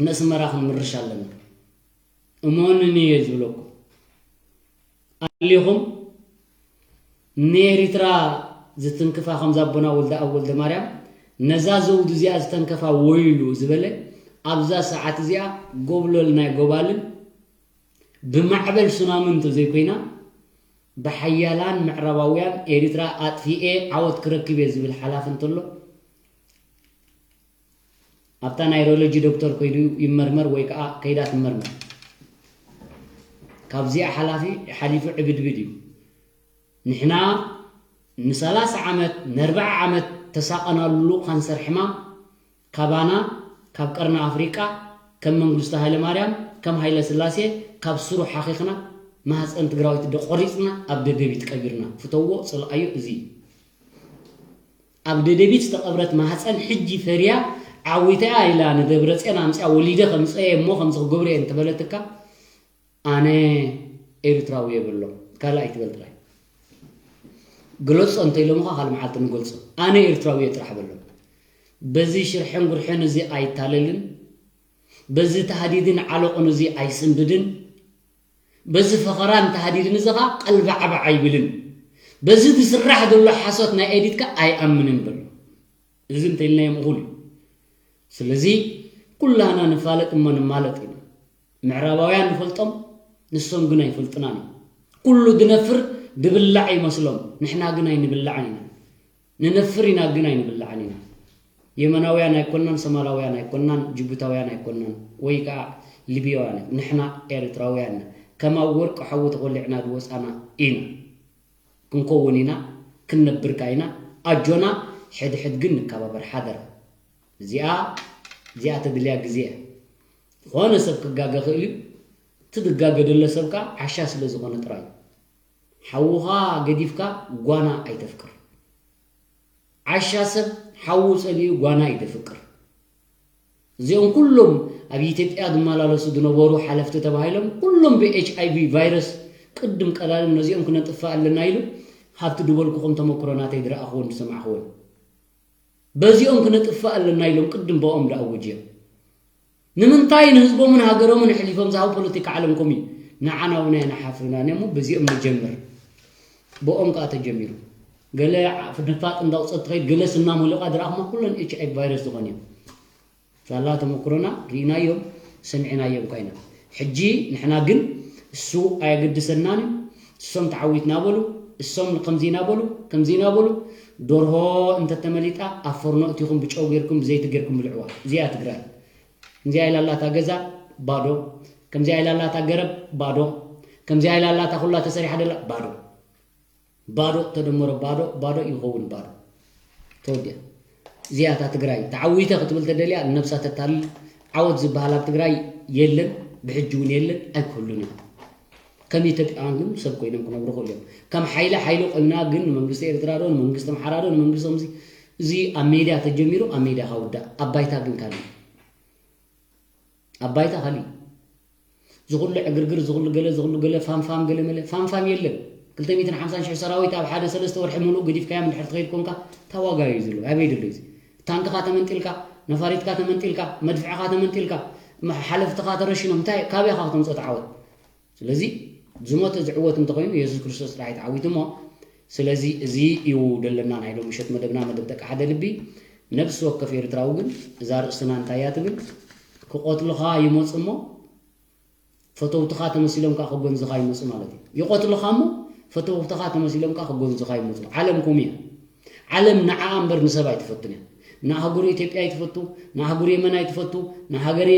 ነስመራ ክንምርሽ ኣለና። እመኑኒ እየ ዝብለኩም። ኣሊኹም ንኤሪትራ ዝትንክፋ ከምዛ ኣቦና ወልደኣብ ወልደማርያም ነዛ ዘውዲ እዚኣ ዝተንከፋ ወይሉ ዝበለ ኣብዛ ሰዓት እዚኣ ጎብለል ናይ ጎባልን ብማዕበል ሱናሚ እንተዘይኮይና ብሓያላን ምዕራባውያን ኤሪትራ ኣጥፊኤ ዓወት ክረክብ እየ ዝብል ሓላፊ እንተሎ ኣብታ ናይሮሎጂ ዶክተር ከይዱ ይመርመር ወይ ከዓ ከይዳ ትመርመር። ካብዚኣ ሓላፊ ሓሊፉ ዕብድብድ እዩ። ንሕና ንሰላሳ ዓመት ንኣርብዓ ዓመት ተሳቐናሉ ካንሰር ሕማም ካባና ካብ ቀርኒ ኣፍሪቃ ከም መንግስቱ ሃይለ ማርያም ከም ሃይለ ስላሴ ካብ ስሩ ሓኺኽና ማህፀን ትግራዊት ደቆሪፅና ኣብ ደደቢት ቀቢርና። ፍተዎ ፅልኣዮ እዚ እዩ። ኣብ ደደቢት ዝተቐብረት ማህፀን ሕጂ ፈርያ ዓዊተያ ኢላ ንደብረፅዮን ኣምፅያ ወሊደ ከምፀየ እሞ ከምዚ ክገብር እየ እንተበለትካ ኣነ ኤርትራዊ እየ በሎ። ካልእ ኣይትበል ጥራይ። ግለፆ እንተኢሎምኻ ካልእ መዓልቲ ንገልፆ። ኣነ ኤርትራዊ እየ ጥራሕ በሎ። በዚ ሽርሕን ጉርሕን እዚ ኣይታለልን። በዚ ተሃዲድን ዓለቑን እዚ ኣይስንብድን። በዚ ፈኸራን ተሃዲድን እዚ ኸዓ ቀልባዕባዕ ኣይብልን። በዚ ዝስራሕ ዘሎ ሓሶት ናይ ኤዲት ከ ኣይኣምንን በሎ። እዚ እንተኢልናዮም እኹል እዩ። ስለዚ ኩላና ንፋለጥ እሞ ንማለጥ ኢና። ምዕራባውያን ንፈልጦም፣ ንሶም ግን ኣይፈልጡናን እዮም። ኩሉ ዝነፍር ዝብላዕ ይመስሎም፣ ንሕና ግን ኣይንብላዕን ኢና። ንነፍር ኢና ግን ኣይንብላዕን ኢና። የመናውያን ኣይኮናን፣ ሶማላውያን ኣይኮናን፣ ጅቡታውያን ኣይኮናን፣ ወይ ከዓ ሊብያውያን። ንሕና ኤርትራውያን ኢና። ከም ኣብ ወርቂ ሓዊ ተኾሊዕና ዝወፃና ኢና። ክንከውን ኢና፣ ክንነብር ከኣ ኢና። ኣጆና፣ ሕድሕድ ግን ንከባበር ሓደራ። እዚኣ፣ እዚኣ ተድልያ ግዜ እያ። ዝኾነ ሰብ ክጋገ ክእል እዩ። እቲ ዝጋገ ዘሎ ሰብ ከኣ ዓሻ ስለ ዝኾነ ጥራይ እዩ። ሓውኻ ገዲፍካ ጓና ኣይተፍቅር። ዓሻ ሰብ ሓዉ ጸሊኡ ጓና እዩ ዘፍቅር። እዚኦም ኩሎም ኣብ ኢትዮጵያ ዝመላለሱ ዝነበሩ ሓለፍቲ ተባሂሎም ኩሎም ብኤች ኣይ ቪ ቫይረስ ቅድም ቀዳድም ነዚኦም ክነጥፍእ ኣለና ኢሉ ሃብቲ ዝበልኩኹም ተመክሮ ናተይ ዝረኣኽዎን ዝሰማዕኽዎን በዚኦም ክነጥፍእ ኣለና ኢሎም ቅድም ብኦም ዝኣወጁ እዮም። ንምንታይ ንህዝቦምን ሃገሮምን ኣሕሊፎም ዝሃቡ ፖለቲካ ዓለምኩም እዩ። ንዓና እውን ኣይንሓፍርን ኢና እሞ በዚኦም ንጀምር። ብኦም ከዓ ተጀሚሩ። ገለ ንፋጥ እንዳውፀት ትኸይድ፣ ገለ ስናም ህልቃ ዝረኣኹማ ኩለን ኤች ኣይ ቪ ቫይረስ ዝኾን እዮም። ሳላ ተመክሮና ርኢናዮም ሰሚዕናዮም ኮይና ሕጂ ንሕና ግን እሱ ኣየገድሰናን እዩ። እሶም ተዓዊትና በሉ፣ እሶም ከምዚ ኢና በሉ፣ ከምዚ ኢና በሉ። ደርሆ እንተተመሊጣ ኣብ ፎርኖ እቲኹም ብጨው ጌርኩም ብዘይቲ ጌርኩም ብልዕዋ። እዚኣ ትግራይ። ከምዚኣ ኢላላታ ገዛ ባዶ፣ ከምዚኣ ኢላላታ ገረብ ባዶ፣ ከምዚኣ ኢላላታ ኩላ ተሰሪሓ ደላ ባዶ። ባዶ ተደመሮ ባዶ፣ ባዶ ይኸውን ባዶ። ተወዲኣ። እዚኣ እታ ትግራይ ተዓዊተ ክትብል ተደልያ ንነብሳ ተታልል። ዓወት ዝበሃል ኣብ ትግራይ የለን፣ ብሕጂ እውን የለን፣ ኣይክህሉን እዩ። ከም ኢትዮጵያውያን ግን ሰብ ኮይኖም ክነብሩ ክእሉ እዮም። ከም ሓይሊ ሓይሊ ኮይና ግን ንመንግስቲ ኤርትራ ዶ ንመንግስቲ ኣምሓራ ዶ ንመንግስቲ ከምዚ እዚ ኣብ ሜድያ ተጀሚሩ ኣብ ሜድያ ካውዳእ ኣብ ባይታ ግን ካልእ ኣብ ባይታ ካልእ ዝኹሉ ዕግርግር ዝኹሉ ገለ ዝኹሉ ገለ ፋምፋም ገለ መለ ፋምፋም የለን። ክልተ ሚእትን ሓምሳን ሽሕ ሰራዊት ኣብ ሓደ ሰለስተ ወርሒ ሙሉእ ገዲፍካዮም እንድሕር ትኸይድ ኮንካ ታዋጋዩ እዩ ዘሎ ኣበይ ድሎ እዚ ታንክኻ ተመንጢልካ ነፋሪትካ ተመንጢልካ መድፍዕኻ ተመንጢልካ ሓለፍትኻ ተረሽኖም እንታይ ካበይ ኢኻ ክተምፅኦ ተዓወት ስለዚ ዝሞተ ዝዕወት እንተኾይኑ የሱስ ክርስቶስ ጥራሕ እዩ ተዓዊቱ እሞ ስለዚ እዚ እዩ ደለና ናይ ሎምሸት መደብና መደብ ደቂ ሓደ ልቢ ነብሲ ወከፍ ኤርትራዊ ግን እዛ ርእስና እንታይ እያ ትብል ክቆትልኻ ይመፁ እሞ ፈተውትኻ ተመሲሎም ከዓ ክጎንዝኻ ይመፁ ማለት እዩ ይቆትልኻ እሞ ፈተውትኻ ተመሲሎም ከዓ ክጎንዝኻ ይመፁ ዓለም ኮም እያ ዓለም ንዓኣ እምበር ንሰብ ኣይትፈቱን እያ ንኣህጉር ኢትዮጵያ ኣይትፈቱ ንኣህጉር የመን ኣይትፈቱ ንሃገር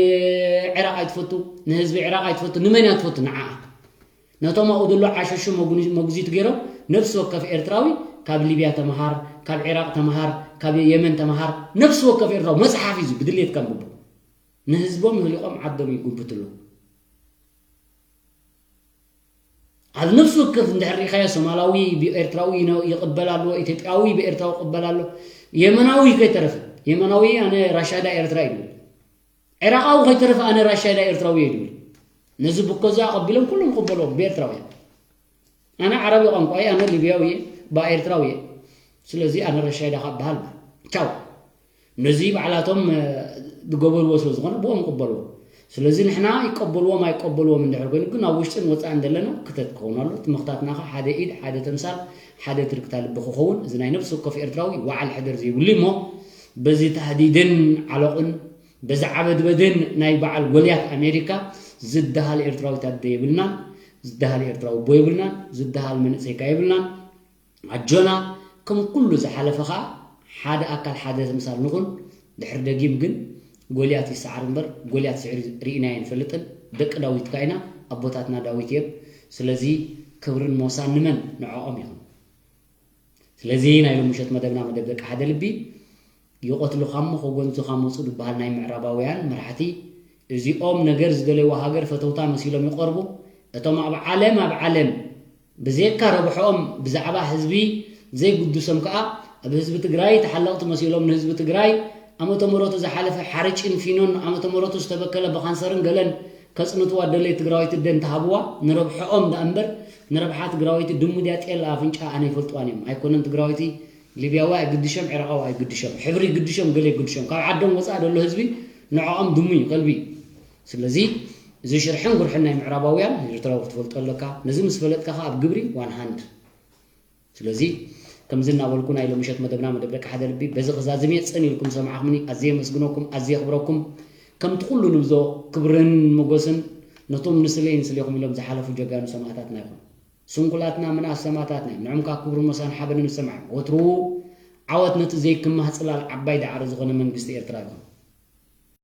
ዕራቕ ኣይትፈቱ ንህዝቢ ዕራቕ ኣይትፈቱ ንመን እያ ትፈቱ ንዓኣ ነቶም ኣብኡ ዘሎ ዓሸሹ መጉዚት ገይሮም ነብሲ ወከፍ ኤርትራዊ ካብ ሊብያ ተምሃር ካብ ዕራቕ ተምሃር ካብ የመን ተምሃር ነብሲ ወከፍ ኤርትራዊ መፅሓፍ እዩ ብድሌትካ ንብቦ ንህዝቦም ህሊቖም ዓዶም ይጉብትሉ ኣብ ነፍሲ ወከፍ እንድሕር ሪኢኻዮ ሶማላዊ ብኤርትራዊ ይነ- ይቕበል ኣለዎ፣ ኢትዮጵያዊ ብኤርትራዊ ይቕበል ኣሎ። የመናዊ ከይተረፈ የመናዊ ኣነ ራሻይዳ ኤርትራ እዩ ዝብል። ዒራቓዊ ከይተረፈ ኣነ ራሻይዳ ኤርትራዊ እየ ዝብል። ነዚ ብኮዛ ኣቐቢሎም ኩሎም ይቕበልዎም ብኤርትራውያን። ኣነ ዓረቢ ቋንቋ እየ፣ ኣነ ሊብያዊ እየ፣ ብኤርትራዊ እየ። ስለዚ ኣነ ራሻይዳ ካብ በሃል ቻው። ነዚ ባዕላቶም ዝገበርዎ ስለ ዝኾነ ብኦም ይቀበልዎ ስለዚ ንሕና ይቀበልዎም ኣይቀበልዎም እንድሕር ኮይኑ ግን ኣብ ውሽጥን ወፃእን ዘለና ክተት ክኸውን ኣሎ ትምክታትና ከ ሓደ ኢድ ሓደ ተምሳል ሓደ ትርክታ ልቢ ክኸውን እዚ ናይ ነብሲ ወከፍ ኤርትራዊ ወዓል ሕደር ዘይብሉ እሞ በዚ ታህዲድን ዓለቕን በዚ ዓበድበድን ናይ በዓል ጎልያት ኣሜሪካ ዝደሃል ኤርትራዊት ኣደ የብልናን ዝደሃል ኤርትራዊ ኣቦ የብልናን ዝደሃል መንእሰይካ የብልናን ኣጆና ከም ኩሉ ዝሓለፈ ከኣ ሓደ ኣካል ሓደ ተምሳል ንኹን ድሕር ደጊም ግን ጎልያት ይሰዓር እምበር ጎልያት ስዒሩ ርኢናዮ ኣይንፈልጥን ደቂ ዳዊት ከኣ ኢና ኣቦታትና ዳዊት እዮም ስለዚ ክብርን ሞሳን ንመን ንዕኦም ይኹን ስለዚ ናይ ሎምሸት መደብና መደብ ደቂ ሓደ ልቢ ይቐትሉኻ እሞ ከጎንዙኻ መፁ ዝበሃል ናይ ምዕራባውያን መራሕቲ እዚኦም ነገር ዝደለይዋ ሃገር ፈተውታ መሲሎም ይቐርቡ እቶም ኣብ ዓለም ኣብ ዓለም ብዘይካ ረብሐኦም ብዛዕባ ህዝቢ ዘይግድሶም ከኣ ኣብ ህዝቢ ትግራይ ተሓለቕቲ መሲሎም ንህዝቢ ትግራይ ዓመተ ምሕረቱ ዝሓለፈ ሓርጭን ፊኖን ዓመተ ምሕረቱ ዝተበከለ ብካንሰርን ገለን ከፅንትዋ ደለይ ትግራዊት ደን ተሃብዋ ንረብሐኦም ደኣ እምበር ንረብሓ ትግራወይቲ ድሙ ድያ ጤል ኣፍንጫ ኣነ ይፈልጥዋን እዮም ኣይኮነን ትግራወይቲ ሊብያዊ ኣይግድሾም ዒራቃዊ ኣይግድሾም ሕብሪ ይግድሾም ገለ ይግድሾም ካብ ዓዶም ወፃእ ደሎ ህዝቢ ንዕኦም ድሙ እዩ ከልቢ እዩ ስለዚ እዚ ሽርሕን ጉርሕን ናይ ምዕራባውያን ኤርትራዊ ክትፈልጦ ኣለካ ነዚ ምስ ፈለጥካ ከ ኣብ ግብሪ ዋን ሃንድ ስለዚ ከምዚ እናበልኩ ናይ ሎምሸት መደብና መደብ ደቂ ሓደ ልቢ በዚ ክዛዝም እየ ፅን ኢልኩም ዝሰማዕኩምኒ ኣዝየ የመስግነኩም ኣዝየ የኽብረኩም ከምቲ ኩሉ ንብዞ ክብርን ሞገስን ነቶም ንስለይ ንስሌኹም ኢሎም ዝሓለፉ ጀጋኑ ሰማእታትና ይኹን ስንኩላትና ምንኣስ ሰማእታትና እዮም ንዖም ከዓ ክብርን ሞሳን ሓበንን ዝሰምዓዮም ወትሩ ዓወት ነቲ ዘይክማህ ፅላል ዓባይ ዳዕሮ ዝኾነ መንግስቲ ኤርትራ ይኹን